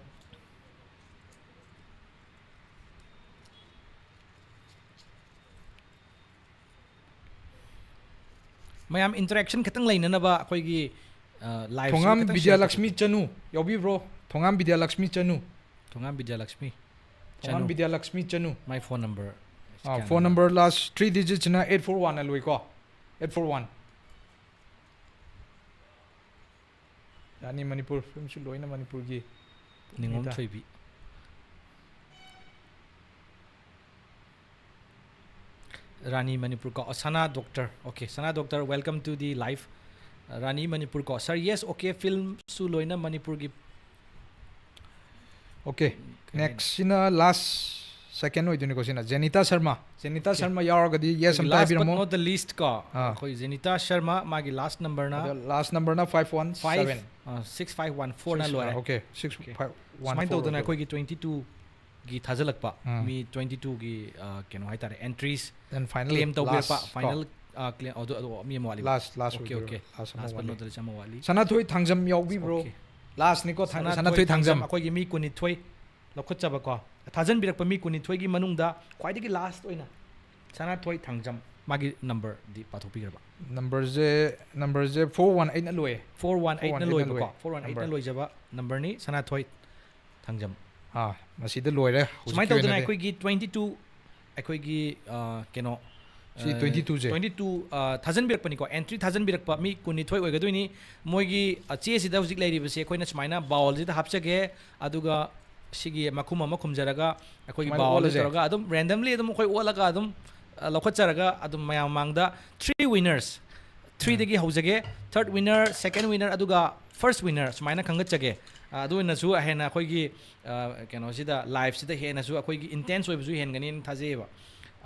ꯃꯌꯥꯝ interaction ꯈꯤꯇꯪ ꯂꯩꯅꯅꯕ ꯑꯩꯈꯣꯏꯒꯤ live ꯊꯣꯉꯥꯝ ꯕꯤꯗ꯭ꯌꯥꯂꯛꯁꯃꯤ ꯆꯅꯨ ꯌꯥꯎꯕꯤꯕ꯭ꯔꯣ? Thongam Bidyalakshmi Chanu. Thongam Bidyalakshmi Thongam Bidyalakshmi Chanu. My phone number. Phone number last three ꯗꯤꯖꯤꯠꯁꯤꯅ ꯑꯩꯠ ꯐꯣꯔ ꯋꯥꯟꯅ ꯂꯣꯏꯀꯣ꯫ Eight four one. Rani Manipur ꯐꯤꯂꯝꯁꯨ ꯂꯣꯏꯅ ꯃꯅꯤꯄꯨꯔꯒꯤ꯫ ꯅꯤꯉꯣꯝ ꯅꯤꯗ꯫ ꯊꯣꯏꯕꯤ꯫ ꯔꯥꯅꯤ ꯃꯅꯤꯄꯨꯔ ꯀꯣ, Sana doctor. Okay, Sana doctor, welcome to the live. Rani Manipur ꯀꯣ꯫ Sir, yes, okay, ꯐꯤꯂꯝꯁꯨ ꯂꯣꯏꯅ ꯃꯅꯤꯄꯨꯔꯒꯤ꯫ Okay, next ꯁꯤꯅ ꯂꯥꯁ ꯁꯦꯀꯦꯟ ꯑꯣꯏꯗꯣꯏꯅꯤꯀꯣ꯫ ꯁꯤꯅ ꯖꯦꯅꯤꯇꯥ ꯁꯔꯃ꯫ ꯖꯦꯅꯤꯇꯥ ꯁꯔꯃ ꯌꯥꯎꯔꯒꯗꯤ yes ꯑꯝꯇ Last but ꯍꯥꯏꯕꯤꯔꯝꯃꯣ꯫ Not the least ꯀꯣ, ꯑꯥ꯫ ꯑꯩꯈꯣꯏ ꯖꯦꯅꯤꯇꯥ ꯁꯔꯃ, ꯃꯥꯒꯤ ꯂꯥꯁ ꯅꯝꯕꯔꯅ ꯑꯗꯣ ꯂꯥꯁ ꯅꯝꯕꯔꯅ five one seven. Six five one ꯐꯣꯔꯅ ꯂꯣꯏꯔꯦ꯫ Okay, six five one. ꯁꯨꯃꯥꯏꯅ ꯇꯧꯗꯅ ꯑꯩꯈꯣꯏꯒꯤ ꯇ꯭ꯋꯦꯟꯇꯤ ꯇꯨꯒꯤ ꯊꯥꯖꯤꯜꯂꯛꯄ ꯎꯝ꯫ ꯃꯤ ꯇ꯭ꯋꯦꯟꯇꯤ ꯇꯨꯒꯤ ꯀꯩꯅꯣ ꯍꯥꯏꯇꯥꯔꯦ, entries And finally, claim ꯇꯧꯕꯤꯔꯛꯄ last ꯀꯣ꯫ Final claim ꯑꯗꯨ ꯑꯗꯨ ꯃꯤ ꯑꯃ ꯋꯥꯠꯂꯤ꯫ Last, last Okay, ꯑꯣꯏꯗꯣꯏꯔꯣ? Okay. Last ꯑꯃ Last but ꯋꯥꯠꯂꯤ꯫ Not the least ꯑꯃ ꯋꯥꯠꯂꯤ꯫ ꯁꯅꯥꯊꯣꯏ ꯊꯥꯡꯖꯝ ꯌꯥꯎꯕꯤꯕ꯭ꯔꯣ? Okay. ꯂꯥꯁꯅꯤꯀꯣ ꯊꯥꯡ- ꯁꯅꯥꯊꯣꯏ ꯁꯅꯥꯊꯣꯏ ꯊꯥꯡꯖꯝ꯫ ꯑꯩꯈꯣꯏꯒꯤ ꯃꯤ ꯀꯨꯟꯅꯤꯊꯣꯏ ꯂꯧꯈꯠꯆꯕꯀꯣ, ꯊꯥꯖꯟꯕꯤꯔꯛꯄ ꯃꯤ ꯀꯨꯟꯅꯤꯊꯣꯏꯒꯤ ꯃꯅꯨꯡꯗ ꯈ꯭ꯋꯥꯏꯗꯒꯤ last ꯑꯣꯏꯅ ꯁꯅꯥꯊꯣꯏ ꯊꯥꯡꯖꯝ, ꯃꯥꯒꯤ numberꯗꯤ ꯄꯥꯊꯣꯛꯄꯤꯈ꯭ꯔꯕ? ꯅꯝꯕꯔꯁꯦ ꯅꯝꯕꯔꯁꯦ ꯐꯣꯔ ꯋꯥꯟ ꯑꯩꯠꯅ ꯂꯣꯏꯌꯦ꯫ ꯐꯣꯔ ꯋꯥꯟ ꯑꯩꯠꯅ ꯐꯣꯔ ꯋꯥꯟ ꯑꯩꯠꯅ ꯂꯣꯏꯕꯀꯣ꯫ ꯂꯣꯏ꯫ ꯐꯣꯔ ꯋꯥꯟ ꯑꯩꯠꯅ Number꯫ ꯂꯣꯏꯖꯕ numberꯅꯤ ꯁꯅꯥꯊꯣꯏ ꯊꯥꯡꯖꯝ꯫ ꯑꯥ, ꯃꯁꯤꯗ ꯂꯣꯏꯔꯦ ꯍꯧꯖꯤꯛꯀꯤ ꯁꯨꯃꯥꯏꯅ ꯇꯧꯗꯅ ꯑꯣꯏꯅꯗꯤ꯫ ꯑꯩꯈꯣꯏꯒꯤ twenty two, ꯑꯩꯈꯣꯏꯒꯤ ꯑ, ꯀꯩꯅꯣ, ꯁꯤ twenty two ꯁꯦ꯫ Twenty two ꯊꯥꯖꯟꯕꯤꯔꯛꯄꯅꯤꯀꯣ, entry ꯊꯥꯖꯟꯕꯤꯔꯛꯄ ꯃꯤ ꯀꯨꯟꯅꯤꯊꯣꯏ ꯑꯣꯏꯒꯗꯣꯏꯅꯤ꯫ ꯃꯣꯏꯒꯤ ꯑ, ꯆꯦꯁꯤꯗ ꯍꯧꯖꯤꯛ ꯂꯩꯔꯤꯕꯁꯦ ꯑꯩꯈꯣꯏꯅ ꯁꯨꯃꯥꯏꯅ bowlꯁꯤꯗ ꯍꯥꯞꯆꯒꯦ, ꯑꯗꯨꯒ ꯁꯤꯒꯤ ꯃꯈꯨꯝ ꯑꯃ ꯈꯨꯝꯖꯔꯒ ꯑꯩꯈꯣꯏꯒꯤ ꯁꯨꯃꯥꯏꯅ bowlꯁꯤ ꯑꯣꯜꯂꯁꯦ꯫ ꯇꯧꯔꯒ ꯑꯗꯨꯝ randomly ꯑꯗꯨꯝ ꯑꯩꯈꯣꯏ ꯑꯣꯠꯂꯒ ꯑꯗꯨꯝ ꯑ, ꯂꯧꯈꯠꯆꯔꯒ ꯑꯗꯨꯝ ꯃꯌꯥꯝ ꯃꯃꯥꯡꯗ three winners, threeꯗꯒꯤ ꯍꯧꯖꯒꯦ, third winner, second winner, ꯑꯗꯨꯒ first winner ꯁꯨꯃꯥꯏꯅ ꯈꯟꯒꯠꯆꯒꯦ꯫ ꯑ, ꯑꯗꯨ ꯑꯣꯏꯅꯁꯨ ꯍꯦꯟꯅ ꯑꯩꯈꯣꯏꯒꯤ ꯑ, ꯀꯩꯅꯣꯁꯤꯗ liveꯁꯤꯗ ꯍꯦꯟꯅꯁꯨ ꯑꯩꯈꯣꯏꯒꯤ intense ꯑꯣꯏꯕꯁꯨ ꯍꯦꯟꯒꯅꯤꯅ ꯊꯥꯖꯩꯌꯦꯕ꯫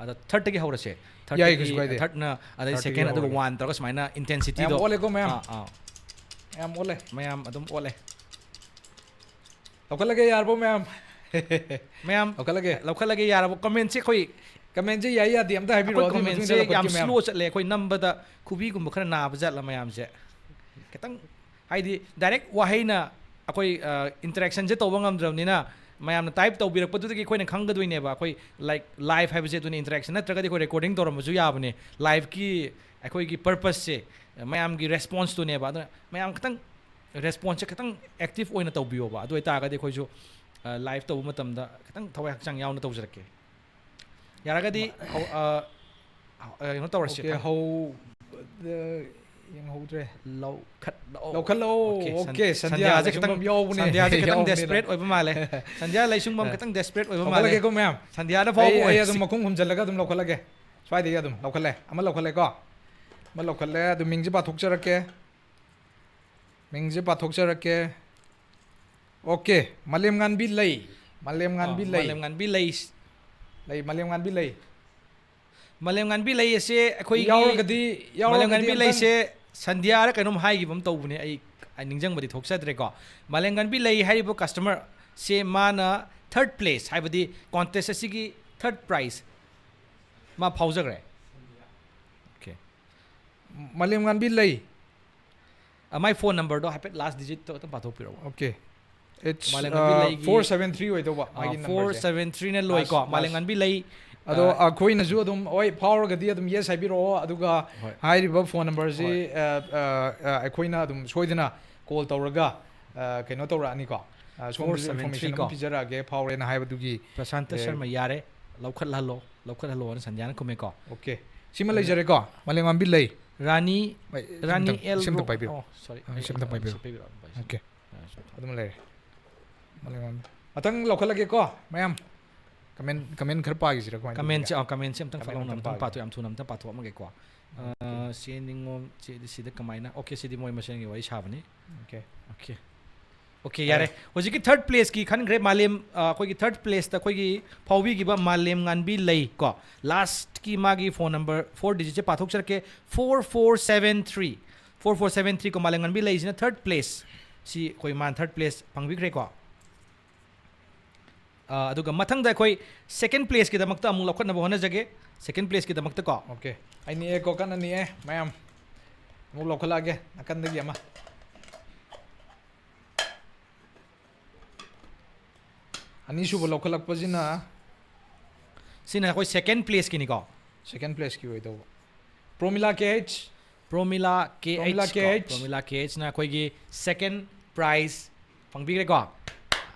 ꯑꯗ thirdꯇꯒꯤ ꯍꯧꯔꯁꯦ꯫ ꯌꯥꯏ, ꯀꯩꯁꯨ ꯀꯥꯏꯗꯦ꯫ Thirdꯅ ꯑꯗꯩ Thirdꯇꯒꯤ second ꯑꯗꯨꯒ ꯍꯧꯔꯒꯦ꯫ One ꯇꯧꯔꯒ ꯁꯨꯃꯥꯏꯅ intensityꯗꯣ꯫ ꯃꯌꯥꯝ ꯑꯣꯜꯂꯦꯀꯣ, ꯃꯌꯥꯝ꯫ ꯑꯥ, ꯑꯥ꯫ ꯌꯥꯝ ꯑꯣꯜꯂꯦ꯫ ꯃꯌꯥꯝ ꯑꯗꯨꯝ ꯑꯣꯜꯂꯦ꯫ ꯂꯧꯈꯠꯂꯒꯦ, ꯌꯥꯔꯕꯣ ꯃꯌꯥꯝ? ꯃꯌꯥꯝ ꯂꯧꯈꯠꯂꯒꯦ꯫ ꯂꯧꯈꯠꯂꯒꯦ, ꯌꯥꯔꯕ? ꯀꯃꯦꯟꯁꯦ ꯑꯩꯈꯣꯏ ꯀꯃꯦꯟꯁꯦ ꯌꯥꯏ ꯌꯥꯗꯦ ꯑꯝꯇ ꯍꯥꯏꯕꯤꯔꯛꯑꯣ, ꯑꯩꯈꯣꯏ ꯑꯗꯨꯒꯤ ꯃꯇꯨꯡ ꯀꯃꯦꯟꯁꯦ ꯏꯟꯅ ꯌꯥꯝ ꯂꯧꯈꯠꯀꯦ ꯃꯌꯥꯝ꯫ ꯁ꯭ꯂꯣ ꯆꯠꯂꯦ꯫ ꯑꯩꯈꯣꯏ ꯅꯝꯕꯗ ꯈꯨꯕꯤꯒꯨꯝꯕ ꯈꯔ ꯅꯥꯕ ꯖꯥꯠꯂ ꯃꯌꯥꯝꯁꯦ? ꯈꯤꯇꯪ, ꯍꯥꯏꯗꯤ ꯗꯥꯏꯔꯦꯛ ꯋꯥꯍꯩꯅ ꯑꯩꯈꯣꯏ ꯏꯟꯇꯔꯦꯛꯁꯟꯁꯦ ꯇꯧꯕ ꯉꯝꯗ꯭ꯔꯕꯅꯤꯅ, ꯃꯌꯥꯝꯅ ꯇꯥꯏꯞ ꯇꯧꯕꯤꯔꯛꯄꯗꯨꯗꯒꯤ ꯑꯩꯈꯣꯏꯅ ꯈꯪꯒꯗꯣꯏꯅꯦꯕ꯫ ꯑꯩꯈꯣꯏ ꯂꯥꯏꯛ ꯂꯥꯏꯐ ꯍꯥꯏꯕꯁꯦ ꯑꯗꯨꯅ ꯏꯟꯇꯔꯦꯛꯁꯟ ꯅꯠꯇ꯭ꯔꯒꯗꯤ ꯑꯩꯈꯣꯏ ꯔꯦꯀꯣꯔꯗꯤꯡ ꯇꯧꯔꯝꯕꯁꯨ ꯌꯥꯕꯅꯦ꯫ ꯂꯥꯏꯐꯀꯤ ꯑꯩꯈꯣꯏꯒꯤ ꯄꯔꯄꯁꯁꯦ ꯃꯌꯥꯝꯒꯤ ꯔꯦꯁꯄꯣꯟꯁꯇꯨꯅꯦꯕ꯫ ꯑꯗꯨꯅ ꯃꯌꯥꯝ ꯈꯤꯇꯪ ꯔꯦꯁꯄꯣꯟꯁꯁꯦ ꯈꯤꯇꯪ ꯑꯦꯛꯇꯤꯞ ꯑꯣꯏꯅ ꯇꯧꯕꯤꯌꯣꯕ꯫ ꯑꯗꯨ ꯑꯣꯏꯇꯥꯔꯒꯗꯤ ꯑꯩꯈꯣꯏꯁꯨ ꯂꯥꯏꯐ ꯇꯧꯕ ꯃꯇꯝꯗ ꯈꯤꯇꯪ ꯊꯋꯥꯏ ꯍꯛꯆꯥꯡ ꯌꯥꯎꯅ ꯇꯧꯖꯔꯛꯀꯦ꯫ ꯌꯥꯔꯒꯗꯤ ꯍꯧ- ꯑ, ꯑ, ꯀꯩꯅꯣ ꯇꯧꯔꯁꯤ꯫ Okay, ꯍꯧ ꯌꯦꯡꯍꯧꯗ꯭ꯔꯦ꯫ ꯂꯧꯈꯠꯂꯛꯑꯣ꯫ ꯂꯧꯈꯠꯂꯛꯑꯣ꯫ Okay, ꯁꯟ- Okay, ꯁꯟꯙ꯭ꯌꯥ ꯁꯟꯙ꯭ꯌꯥꯁꯦ ꯂꯩꯁꯨꯡꯕꯝ ꯈꯤꯇꯪ ꯌꯥꯎꯕꯅꯦ꯫ ꯁꯟꯙ꯭ꯌꯥꯁꯦ ꯈꯤꯇꯪ ꯌꯥꯎꯕꯅꯦ꯫ ꯗꯦꯁꯄꯔꯦꯠ ꯑꯣꯏꯕ ꯃꯥꯜꯂꯦ꯫ ꯁꯟꯙ꯭ꯌꯥ ꯂꯩꯁꯨꯡꯕꯝ ꯈꯤꯇꯪ ꯗꯦꯁꯄꯔꯦꯠ ꯑꯣꯏꯕ ꯃꯥꯜꯂꯦ꯫ ꯂꯧꯈꯠꯂꯒꯦꯀꯣ ꯃꯌꯥꯝ꯫ ꯁꯟꯙ꯭ꯌꯥꯗ ꯑꯩ ꯐꯥꯎꯕ ꯑꯩ ꯑꯣꯏꯔꯁꯤ꯫ ꯑꯗꯨꯝ ꯃꯈꯨꯝ ꯈꯨꯝꯖꯤꯜꯂꯒ ꯑꯗꯨꯝ ꯂꯧꯈꯠꯂꯒꯦ꯫ ꯁ꯭ꯋꯥꯏꯗꯒꯤ ꯑꯗꯨꯝ ꯂꯧꯈꯠꯂꯦ꯫ ꯑꯃ ꯂꯧꯈꯠꯂꯦꯀꯣ꯫ ꯑꯃ ꯂꯧꯈꯠꯂꯦ꯫ ꯑꯗꯨ ꯃꯤꯡꯁꯦ ꯄꯥꯊꯣꯛꯆꯔꯛꯀꯦ꯫ ꯃꯤꯡꯁꯦ ꯄꯥꯊꯣꯛꯆꯔꯛꯀꯦ꯫ Okay, ꯃꯥꯂꯦꯝ ꯉꯥꯟꯕꯤ ꯂꯩ꯫ ꯃꯥꯂꯦꯝ ꯉꯥꯟꯕꯤ ꯑꯥ, ꯂꯩ꯫ ꯃꯥꯂꯦꯝ ꯉꯥꯟꯕꯤ ꯂꯩ꯫ ꯂꯩ, ꯃꯥꯂꯦꯝ ꯉꯥꯟꯕꯤ ꯂꯩ꯫ ꯃꯥꯂꯦꯝ ꯉꯥꯟꯕꯤ ꯂꯩ ꯑꯁꯦ ꯑꯩꯈꯣꯏꯒꯤ ꯌꯥꯎꯔꯒꯗꯤ, ꯌꯥꯎꯔꯒꯗꯤ ꯃꯥꯂꯦꯝ ꯉꯥꯟꯕꯤ ꯑꯝꯇꯪ ꯂꯩꯁꯦ ꯁꯟꯙ꯭ꯌꯥꯔ ꯀꯩꯅꯣꯝ ꯍꯥꯏꯈꯤꯕ ꯑꯃ ꯇꯧꯕꯅꯦ, ꯑꯩ ꯑꯩ ꯅꯤꯡꯁꯤꯡꯕꯗꯤ ꯊꯣꯛꯆꯗ꯭ꯔꯦꯀꯣ꯫ ꯃꯥꯂꯦꯝ ꯉꯥꯟꯕꯤ ꯂꯩ ꯍꯥꯏꯔꯤꯕ ꯀꯁꯇꯃꯔ ꯁꯦ ꯃꯥꯅ ꯊꯥꯔꯠ ꯄ꯭ꯂꯦꯁ, ꯍꯥꯏꯕꯗꯤ ꯀꯣꯟꯇꯦꯁ ꯑꯁꯤꯒꯤ ꯊꯥꯔꯠ ꯄ꯭ꯔꯥꯏꯖ ꯃꯥ ꯐꯥꯎꯖꯈ꯭ꯔꯦ꯫ Okay꯫ ꯃꯥꯂꯦꯝ ꯉꯥꯟꯕꯤ ꯂꯩ꯫ ꯑ, ꯃꯥꯏ ꯐꯣꯟ ꯅꯝꯕꯔꯗꯣ ꯍꯥꯏꯐꯦꯠ ꯂꯥꯁ ꯗꯤꯖꯤꯠꯇꯣ ꯈꯤꯇꯪ ꯄꯥꯊꯣꯛꯄꯤꯔꯛꯑꯣ꯫ Okay. It's, ꯃꯥꯂꯦꯝ ꯉꯥꯟꯕꯤ uh, ꯂꯩꯒꯤ, four seven three ꯑꯣꯏꯗꯧꯕ ꯃꯥꯒꯤ ꯐꯣꯔ ꯅꯝꯕꯔꯁꯦ꯫ ꯁꯚꯦꯟ ꯊ꯭ꯔꯤꯅ ꯂꯣꯏꯀꯣ꯫ Last, ꯃꯥꯂꯦꯝ last. ꯉꯥꯟꯕꯤ ꯂꯩ꯫ ꯑꯗꯣ ꯑ, ꯑꯩꯈꯣꯏꯅꯁꯨ ꯑꯗꯨꯝ ꯍꯣꯏ ꯐꯥꯎꯔꯒꯗꯤ ꯑꯗꯨꯝ ꯌꯦꯁ ꯍꯥꯏꯕꯤꯔꯛꯑꯣ, ꯑꯗꯨꯒ ꯍꯣꯏ꯫ ꯍꯥꯏꯔꯤꯕ ꯐꯣꯟ ꯅꯝꯕꯔꯁꯤ ꯍꯣꯏ꯫ ꯑ, ꯑ, ꯑ, ꯑꯩꯈꯣꯏꯅ ꯑꯗꯨꯝ ꯁꯣꯏꯗꯅ ꯀꯣꯜ ꯇꯧꯔꯒ ꯑ, ꯀꯩꯅꯣ ꯇꯧꯔꯛꯑꯅꯤꯀꯣ꯫ ꯑ, ꯁꯣꯝꯗꯁꯨ ꯐꯣꯔ ꯁꯚꯦꯟ ꯊ꯭ꯔꯤ ꯏꯟꯐꯣꯔꯃꯦꯁꯟ ꯀꯣ꯫ ꯑꯃ ꯄꯤꯖꯔꯛꯑꯒꯦ, ꯐꯥꯎꯔꯦꯅ ꯍꯥꯏꯕꯗꯨꯒꯤ꯫ ꯄ꯭ꯔꯁꯥꯟꯇ ꯑꯦ꯫ ꯁꯔꯃ ꯌꯥꯔꯦ, ꯂꯧꯈꯠꯍꯜꯂꯣ, ꯂꯧꯈꯠꯍꯜꯂꯣꯅ ꯁꯟꯙ꯭ꯌꯥꯅ ꯈꯨꯝꯃꯦꯀꯣ꯫ Okay, ꯁꯤꯃ ꯂꯩꯖꯔꯦꯀꯣ, ꯃꯥꯂꯦꯝ ꯉꯥꯟꯕꯤ ꯂꯩ꯫ ꯔꯥꯅꯤ ꯍꯣꯏ, ꯁꯤ ꯔꯥꯅꯤ ꯑꯝꯇꯪ- ꯑꯦꯜ ꯁꯤ ꯑꯝꯇꯪ ꯔꯣ-, ꯄꯥꯏꯕꯤꯔꯣ꯫ ꯑꯣ, ꯁꯣꯔꯤ, ꯑ, ꯑꯩ ꯁꯤ ꯑꯝꯇꯪ ꯄꯥꯏꯕꯤꯔꯣ꯫ ꯁꯤ ꯄꯥꯏꯕꯤꯔꯣ, ꯄꯥꯏꯕꯤꯔꯣ꯫ Okay, ꯑ, ꯁꯣꯔꯤ꯫ ꯑꯗꯨꯝ ꯂꯩꯔꯦ꯫ ꯃꯥꯂꯦꯝ ꯉꯥꯟꯕꯤ꯫ ꯃꯊꯪ ꯂꯧꯈꯠꯂꯒꯦꯀꯣ ꯃꯌꯥꯝ꯫ ꯀꯃꯦꯟ, ꯀꯃꯦꯟ ꯈꯔ ꯄꯥꯈꯤꯁꯤꯔ ꯀꯃꯥꯏꯅ ꯀꯃꯦꯟꯁꯦ, ꯇꯧꯒꯦ? ꯑ, ꯀꯃꯦꯟꯁꯦ ꯑꯝꯇꯪ ꯀꯃꯦꯟ ꯐꯠ ꯂꯥꯎꯅ ꯑꯝꯇꯪ ꯑꯝꯇꯪ ꯄꯥꯒꯦ꯫ ꯄꯥꯊꯣꯛ-, ꯌꯥꯝ ꯊꯨꯅ ꯑꯝꯇꯪ ꯄꯥꯊꯣꯛꯑꯝꯃꯒꯦꯀꯣ꯫ ꯑ, ꯁꯤ ꯅꯤꯉꯣꯝ, ꯁꯤ, ꯁꯤꯗ ꯀꯃꯥꯏꯅ? Okay, ꯁꯤꯗꯤ ꯃꯣꯏ ꯃꯁꯦꯟꯒꯤ ꯋꯥꯔꯤ ꯁꯥꯕꯅꯤ꯫ Okay. Okay꯫ Okay, ꯌꯥꯔꯦ꯫ ꯍꯧꯖꯤꯛꯀꯤ ꯊꯥꯔꯠ ꯄ꯭ꯂꯦꯁꯀꯤ ꯈꯟꯈ꯭ꯔꯦ, ꯃꯥꯂꯦꯝ, ꯑ, ꯑꯩꯈꯣꯏꯒꯤ ꯊꯥꯔꯠ ꯄ꯭ꯂꯦꯁꯇ ꯑꯩꯈꯣꯏꯒꯤ ꯐꯥꯎꯕꯤꯈꯤꯕ ꯃꯥꯂꯦꯝ ꯉꯥꯟꯕꯤ ꯂꯩ ꯀꯣ꯫ ꯂꯥꯁꯀꯤ ꯃꯥꯒꯤ ꯐꯣꯟ ꯅꯝꯕꯔ ꯐꯣꯔ ꯗꯤꯖꯤꯠꯁꯦ ꯄꯥꯊꯣꯛꯆꯔꯛꯀꯦ, four four seven three. Four four seven three ꯀꯣ, ꯃꯥꯂꯦꯝ ꯉꯥꯟꯕꯤ ꯂꯩꯁꯤꯅ ꯊꯥꯔꯠ ꯄ꯭ꯂꯦꯁ꯫ ꯁꯤ ꯑꯩꯈꯣꯏ ꯃꯥꯅ ꯊꯥꯔꯠ ꯄ꯭ꯂꯦꯁ ꯐꯪꯕꯤꯈ꯭ꯔꯦꯀꯣ꯫ ꯑ, ꯑꯗꯨꯒ ꯃꯊꯪꯗ ꯑꯩꯈꯣꯏ second placeꯀꯤꯗꯃꯛꯇ ꯑꯃꯨꯛ ꯂꯧꯈꯠꯅꯕ ꯍꯣꯠꯅꯖꯒꯦ꯫ Second placeꯀꯤꯗꯃꯛꯇ ꯀꯣ꯫ Okay, ꯑꯩ ꯅꯤꯛꯑꯦꯀꯣ, ꯀꯟꯅ ꯅꯤꯛꯑꯦ ꯃꯌꯥꯝ꯫ ꯑꯃꯨꯛ ꯂꯧꯈꯠꯂꯛꯑꯒꯦ ꯅꯥꯀꯟꯗꯒꯤ ꯑꯃ꯫ ꯑꯅꯤꯁꯨꯕ ꯂꯧꯈꯠꯂꯛꯄꯁꯤꯅ ꯁꯤꯅ ꯑꯩꯈꯣꯏ second placeꯀꯤꯅꯤꯀꯣ꯫ Second placeꯀꯤ ꯑꯣꯏꯗꯧꯕ꯫ Promila K H꯫ Promila K H Promila ꯀꯣ꯫ K H꯫ Promila K Hꯅ ꯑꯩꯈꯣꯏꯒꯤ second prize ꯐꯪꯕꯤꯈ꯭ꯔꯦꯀꯣ꯫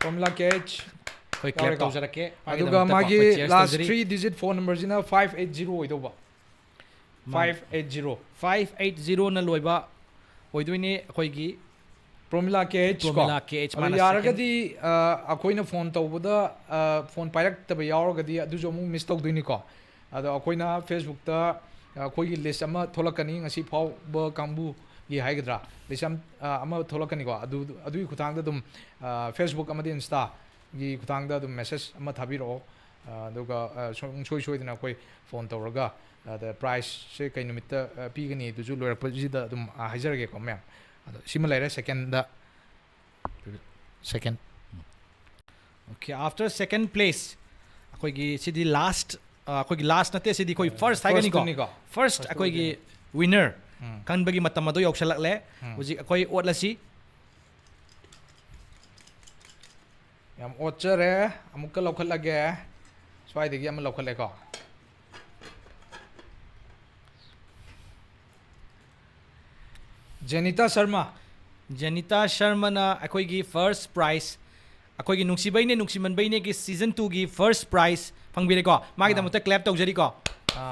Promila K H꯫ ꯑꯩꯈꯣꯏ clap ꯌꯥꯎꯔꯦꯀꯣ꯫ ꯇꯧꯖꯔꯛꯀꯦ꯫ ꯑꯗꯨꯒ ꯃꯥꯒꯤꯗꯃꯛꯇꯀꯣ ꯃꯥꯒꯤ ꯑꯩꯈꯣꯏ cheers last ꯇꯧꯖꯔꯤ꯫ Three digit phone numberꯁꯤꯅ five eight zero ꯑꯣꯏꯗꯧꯕ꯫ ꯃꯥ- Five eight zero꯫ Five eight zeroꯅ ꯂꯣꯏꯕ ꯑꯣꯏꯗꯣꯏꯅꯦ ꯑꯩꯈꯣꯏꯒꯤ Promila K H ꯀꯣ꯫ Promila K H ꯑꯗꯨ ꯃꯥꯅ ꯌꯥꯔꯒꯗꯤ, ꯑ, ꯑꯩꯈꯣꯏꯅ phone ꯇꯧꯕꯗ, ꯑ, phone ꯄꯥꯏꯔꯛꯇꯕ ꯌꯥꯎꯔꯒꯗꯤ ꯑꯗꯨꯁꯨ ꯑꯃꯨꯛ miss ꯇꯧꯗꯣꯏꯅꯤꯀꯣ꯫ ꯑꯗꯣ ꯑꯩꯈꯣꯏꯅ Facebookꯇ, ꯑ, ꯑꯩꯈꯣꯏꯒꯤ list ꯑꯃ ꯊꯣꯛꯂꯛꯀꯅꯤ, ꯉꯁꯤ ꯐꯥꯎꯕ ꯀꯥꯡꯕꯨꯒꯤ ꯍꯥꯏꯒꯗ꯭ꯔꯥ, list ꯑꯃ, ꯑ, ꯑꯃ ꯊꯣꯛꯂꯛꯀꯅꯤꯀꯣ꯫ ꯑꯗꯨ, ꯑꯗꯨꯒꯤ ꯈꯨꯊꯥꯡꯗ ꯑꯗꯨꯝ, ꯑ, Facebook ꯑꯃꯗꯤ Instaꯒꯤ ꯈꯨꯊꯥꯡꯗ ꯑꯗꯨꯝ message ꯑꯃ ꯊꯥꯕꯤꯔꯛꯑꯣ꯫ ꯑ, ꯑꯗꯨꯒ, ꯑ, ꯁꯨꯡꯁꯣꯏ ꯁꯣꯏꯗꯅ ꯑꯩꯈꯣꯏ phone ꯇꯧꯔꯒ, ꯑꯗ prizeꯁꯦ ꯀꯩ ꯅꯨꯃꯤꯠꯇ, ꯑ, ꯄꯤꯒꯅꯤ ꯑꯗꯨꯁꯨ ꯂꯣꯏꯔꯛꯄꯁꯤꯗ ꯑꯗꯨꯝ, ꯑ, ꯍꯥꯏꯖꯔꯒꯦꯀꯣ ꯃꯌꯥꯝ꯫ ꯑꯗꯣ ꯁꯤꯃ ꯂꯩꯔꯦ secondꯗ꯫ Second꯫ Okay, after second place ꯑꯩꯈꯣꯏꯒꯤ ꯁꯤꯗꯤ last, ꯑ, ꯑꯩꯈꯣꯏꯒꯤ last ꯅꯠꯇꯦ, ꯁꯤꯗꯤ ꯑꯩꯈꯣꯏ first ꯍꯥꯏꯒꯅꯤꯀꯣ꯫ Firstꯅꯤꯀꯣ꯫ First First ꯑꯩꯈꯣꯏꯒꯤ ꯑꯣꯏꯗꯣꯏꯅꯤ꯫ Winner ꯎꯝ꯫ ꯈꯟꯕꯒꯤ ꯃꯇꯝ ꯑꯗꯨ ꯌꯧꯁꯜꯂꯛꯂꯦ꯫ ꯎꯝ꯫ ꯍꯧꯖꯤꯛ ꯑꯩꯈꯣꯏ ꯑꯣꯠꯂꯁꯤ꯫ ꯌꯥꯝ ꯑꯣꯠꯆꯔꯦ꯫ ꯑꯃꯨꯛꯀ ꯂꯧꯈꯠꯂꯒꯦ꯫ ꯁ꯭ꯋꯥꯏꯗꯒꯤ ꯑꯃ ꯂꯧꯈꯠꯂꯦꯀꯣ꯫ ꯖꯦꯅꯤꯇꯥ ꯁꯔꯃ꯫ ꯖꯦꯅꯤꯇꯥ ꯁꯔꯃꯅ ꯑꯩꯈꯣꯏꯒꯤ first prize, ꯑꯩꯈꯣꯏꯒꯤ ꯅꯨꯡꯁꯤꯕꯩꯅꯦ ꯅꯨꯡꯁꯤꯃꯟꯕꯩꯅꯦꯒꯤ season twoꯒꯤ first prize ꯐꯪꯕꯤꯔꯦꯀꯣ꯫ ꯃꯥꯒꯤꯗꯃꯛꯇ clap ꯇꯧꯖꯔꯤꯀꯣ꯫ ꯑꯥ꯫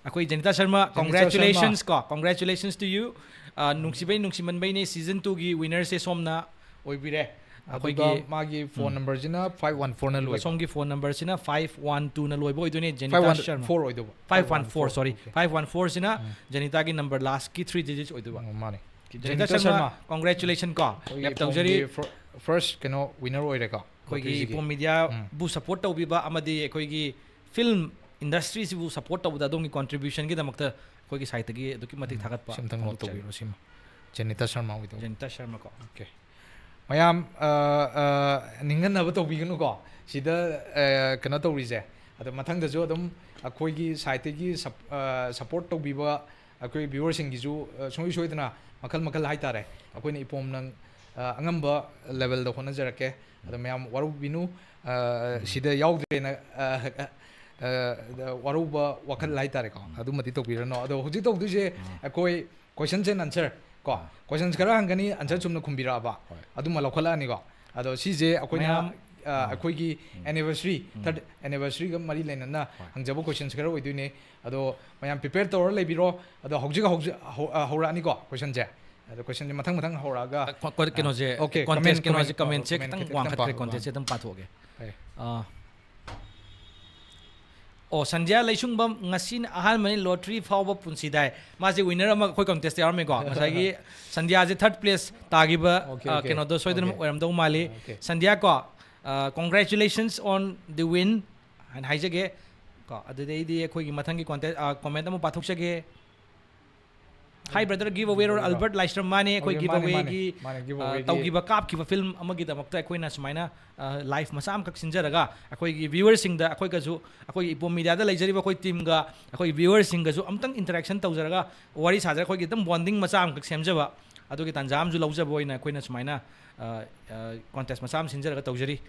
ꯑꯩꯈꯣꯏ ꯖꯦꯅꯤꯇꯥ ꯁꯔꯃ, ꯖꯦꯅꯤꯇꯥ congratulations ꯀꯣ, congratulations to you꯫ ꯑ, ꯅꯨꯡꯁꯤꯕꯩ ꯅꯨꯡꯁꯤꯃꯟꯕꯩꯅꯦ season twoꯒꯤ winnerꯁꯦ ꯁꯣꯝꯅ ꯑꯣꯏꯕꯤꯔꯦ꯫ ꯑꯗꯨꯒ ꯑꯩꯈꯣꯏꯒꯤ ꯃꯥꯒꯤ phone numberꯁꯤꯅ five one fourꯅ ꯑꯗꯨꯒ ꯂꯣꯏꯕ꯫ ꯁꯣꯝꯒꯤ phone numberꯁꯤꯅ five one twoꯅ ꯂꯣꯏꯕ ꯑꯣꯏꯗꯣꯏꯅꯦ꯫ Jenita Five one Sharma. four ꯑꯣꯏꯗꯧꯕ꯫ Five one four, sorry, Okay. five one fourꯁꯤꯅ ꯎꯝ꯫ ꯖꯦꯅꯤꯇꯥꯒꯤ number lastꯀꯤ three digits ꯑꯣꯏꯗꯣꯏꯕ꯫ ꯎꯝ, ꯃꯥꯅꯦ꯫ ꯖꯦꯅꯤꯇꯥ ꯖꯦꯅꯤꯇꯥ ꯁꯔꯃ, ꯁꯔꯃ꯫ congratulations ꯀꯣ꯫ ꯑꯩꯈꯣꯏꯒꯤ Clap ꯇꯧꯖꯔꯤ꯫ ꯐꯣꯟꯒꯤ fir-, first ꯀꯩꯅꯣ winner ꯑꯣꯏꯔꯦꯀꯣ꯫ ꯑꯩꯈꯣꯏꯒꯤ lotteryꯁꯤꯒꯤ꯫ ꯏꯄꯣꯝ mediaꯕꯨ support ꯇꯧꯕꯤꯕ ꯑꯃꯗꯤ ꯑꯩꯈꯣꯏꯒꯤ film industryꯁꯤꯕꯨ support ꯇꯧꯕꯗ ꯑꯗꯣꯝꯒꯤ contributionꯒꯤꯗꯃꯛꯇ ꯑꯩꯈꯣꯏꯒꯤ sideꯇꯒꯤ ꯑꯗꯨꯛꯀꯤ ꯃꯇꯤꯛ ꯊꯥꯒꯠꯄ ꯁꯤ ꯑꯝꯇꯪ note ꯐꯣꯡꯗꯣꯛꯆꯔꯤ꯫ ꯇꯧꯕꯤꯔꯣ ꯁꯤꯃ꯫ ꯖꯦꯅꯤꯇꯥ ꯁꯔꯃ ꯑꯣꯏꯗꯧꯕ꯫ ꯖꯦꯅꯤꯇꯥ ꯁꯔꯃ ꯀꯣ꯫ Okay꯫ ꯃꯌꯥꯝ, ꯑ, ꯑ, ꯅꯤꯡꯍꯟꯅꯕ ꯇꯧꯕꯤꯒꯅꯨꯀꯣ꯫ ꯁꯤꯗ, ꯑ, ꯀꯩꯅꯣ ꯇꯧꯔꯤꯁꯦ꯫ ꯑꯗꯣ ꯃꯊꯪꯗꯁꯨ ꯑꯗꯨꯝ ꯑꯩꯈꯣꯏꯒꯤ side-ꯇꯒꯤ ꯁꯞ-, ꯑ, support ꯇꯧꯕꯤꯕ ꯑꯩꯈꯣꯏ viewer-ꯁꯤꯡꯒꯤꯁꯨ, ꯑ, ꯁꯨꯡꯁꯣꯏ ꯁꯣꯏꯗꯅ ꯃꯈꯜ ꯃꯈꯜ ꯍꯥꯏꯇꯥꯔꯦ꯫ ꯑꯩꯈꯣꯏꯅ ꯏꯄꯣꯝꯅ, ꯑ, ꯑꯉꯝꯕ level-ꯗ ꯍꯣꯠꯅꯖꯔꯛꯀꯦ꯫ ꯑꯗꯣ ꯃꯌꯥꯝ ꯋꯥꯔꯧꯕꯤꯅꯨ, ꯑ, ꯁꯤꯗ ꯌꯥꯎꯗ꯭ꯔꯦꯅ, ꯑ, ꯑ, ꯑ, ꯋꯥꯔꯧꯕ ꯋꯥꯈꯜ ꯍꯥꯏꯇꯥꯔꯦꯀꯣ꯫ ꯑꯗꯨꯃꯗꯤ ꯇꯧꯕꯤꯔꯅꯨ꯫ ꯑꯗꯣ ꯍꯧꯖꯤꯛ ꯇꯧꯗꯣꯏꯁꯦ ꯑꯩꯈꯣꯏ questions and answer ꯀꯣ, questions ꯈꯔ ꯍꯪꯒꯅꯤ, answer ꯆꯨꯝꯅ ꯈꯨꯝꯕꯤꯔꯛꯑꯕ, ꯍꯣꯏ꯫ ꯑꯗꯨꯃ ꯂꯧꯈꯠꯂꯛꯑꯅꯤꯀꯣ꯫ ꯑꯗꯣ ꯁꯤꯁꯦ ꯑꯩꯈꯣꯏꯅ, ꯃꯌꯥꯝ, ꯑ, ꯑꯥ꯫ ꯑꯩꯈꯣꯏꯒꯤ ꯎꯝ꯫ Anniversary, ꯎꯝ꯫ Third anniversary-ꯒ ꯃꯔꯤ ꯂꯩꯅꯅ ꯍꯣꯏ꯫ ꯍꯪꯖꯕ questions ꯈꯔ ꯑꯣꯏꯗꯣꯏꯅꯦ꯫ ꯑꯗꯣ ꯃꯌꯥꯝ prepare ꯇꯧꯔ ꯂꯩꯕꯤꯔꯣ꯫ ꯑꯗꯣ ꯍꯧꯖꯤꯛ, ꯍꯧꯖꯤꯛ ꯍꯧ-, ꯑ, ꯍꯧꯔꯛꯑꯅꯤꯀꯣ questions-ꯁꯦ꯫ ꯑꯗꯣ question-ꯁꯦ ꯃꯊꯪ ꯃꯊꯪ ꯍꯧꯔꯛꯑꯒ, ꯑ, ꯀꯣ-, ꯀꯣ-, ꯀꯩꯅꯣꯁꯦ, ꯑ, okay, contest, comment, ꯀꯩꯅꯣꯁꯦ, comment, comment-ꯁꯦ comment ꯈꯤꯇꯪ ꯈꯤꯇꯪ ꯋꯥꯡꯈꯠꯈ꯭ꯔꯦ, ꯄꯥꯕ, contest-ꯁꯦ ꯑꯗꯨꯝ ꯄꯥꯊꯣꯛꯑꯒꯦ꯫ ꯍꯣꯏ꯫ ꯑ, ꯑꯣ, ꯁꯟꯙ꯭ꯌꯥ ꯂꯩꯁꯨꯡꯕꯝ, ꯉꯁꯤꯅ ꯑꯍꯥꯟꯕꯅꯤ lottery ꯐꯥꯎꯕ ꯄꯨꯟꯁꯤꯗ ꯍꯥꯏ꯫ ꯃꯥꯁꯦ winner ꯑꯃ ꯑꯩꯈꯣꯏ contest-ꯇ ꯌꯥꯎꯔꯝꯃꯦꯀꯣ꯫ ꯉꯁꯥꯏꯒꯤ ꯁꯟꯙ꯭ꯌꯥꯁꯦ third place ꯇꯥꯈꯤꯕ, okay, ꯑ, okay, ꯀꯩꯅꯣꯗꯣ ꯁꯣꯏꯗꯅꯃꯛ okay꯫ ꯑꯣꯏꯔꯝꯗꯧ ꯃꯥꯜꯂꯤ꯫ Okay꯫ ꯁꯟꯙ꯭ꯌꯥ ꯀꯣ, ꯑ, congratulations on the win ꯍꯥꯏꯅ ꯍꯥꯏꯖꯒꯦ ꯀꯣ꯫ ꯑꯗꯨꯗꯩꯗꯤ ꯑꯩꯈꯣꯏꯒꯤ ꯃꯊꯪꯒꯤ contest, ꯑ, comment ꯑꯃ ꯄꯥꯊꯣꯛꯆꯒꯦ꯫ Hi brother, give away ꯔꯣ? Albert ꯂꯥꯏꯁ꯭ꯔꯝ, ꯃꯥꯅꯦ꯫ ꯑꯩꯈꯣꯏ okay, give ꯃꯥꯅꯦ, ꯃꯥꯅꯦ, away-ꯒꯤ, ꯃꯥꯅꯦ, give ꯑ, away-ꯒꯤ꯫ ꯇꯧꯈꯤꯕ, ꯀꯥꯞꯈꯤꯕ film ꯑꯃꯒꯤꯗꯃꯛꯇ ꯑꯩꯈꯣꯏꯅ ꯁꯨꯃꯥꯏꯅ, ꯑ, live ꯃꯆꯥ ꯑꯃꯈꯛ ꯁꯤꯟꯖꯔꯒ ꯑꯩꯈꯣꯏꯒꯤ viewer-ꯁꯤꯡꯗ, ꯑꯩꯈꯣꯏꯒꯁꯨ, ꯑꯩꯈꯣꯏꯒꯤ ꯏꯄꯣꯝ media-ꯗ ꯂꯩꯖꯔꯤꯕ ꯑꯩꯈꯣꯏ team-ꯒ ꯑꯩꯈꯣꯏꯒꯤ viewer-ꯁꯤꯡꯒꯁꯨ ꯑꯃꯨꯛꯇꯪ interaction ꯇꯧꯖꯔꯒ, ꯋꯥꯔꯤ ꯁꯥꯖꯔꯒ, ꯑꯩꯈꯣꯏꯒꯤ ꯑꯗꯨꯝ bonding ꯃꯆꯥ ꯑꯃꯈꯛ ꯁꯦꯝꯖꯕ, ꯑꯗꯨꯒꯤ ꯇꯥꯟꯖꯥ ꯑꯃꯁꯨ ꯂꯧꯖꯕ ꯑꯣꯏꯅ ꯑꯩꯈꯣꯏꯅ ꯁꯨꯃꯥꯏꯅ, ꯑ, ꯑ, contest ꯃꯆꯥ ꯑꯃ ꯁꯤꯟꯖꯔꯒ ꯇꯧꯖꯔꯤ꯫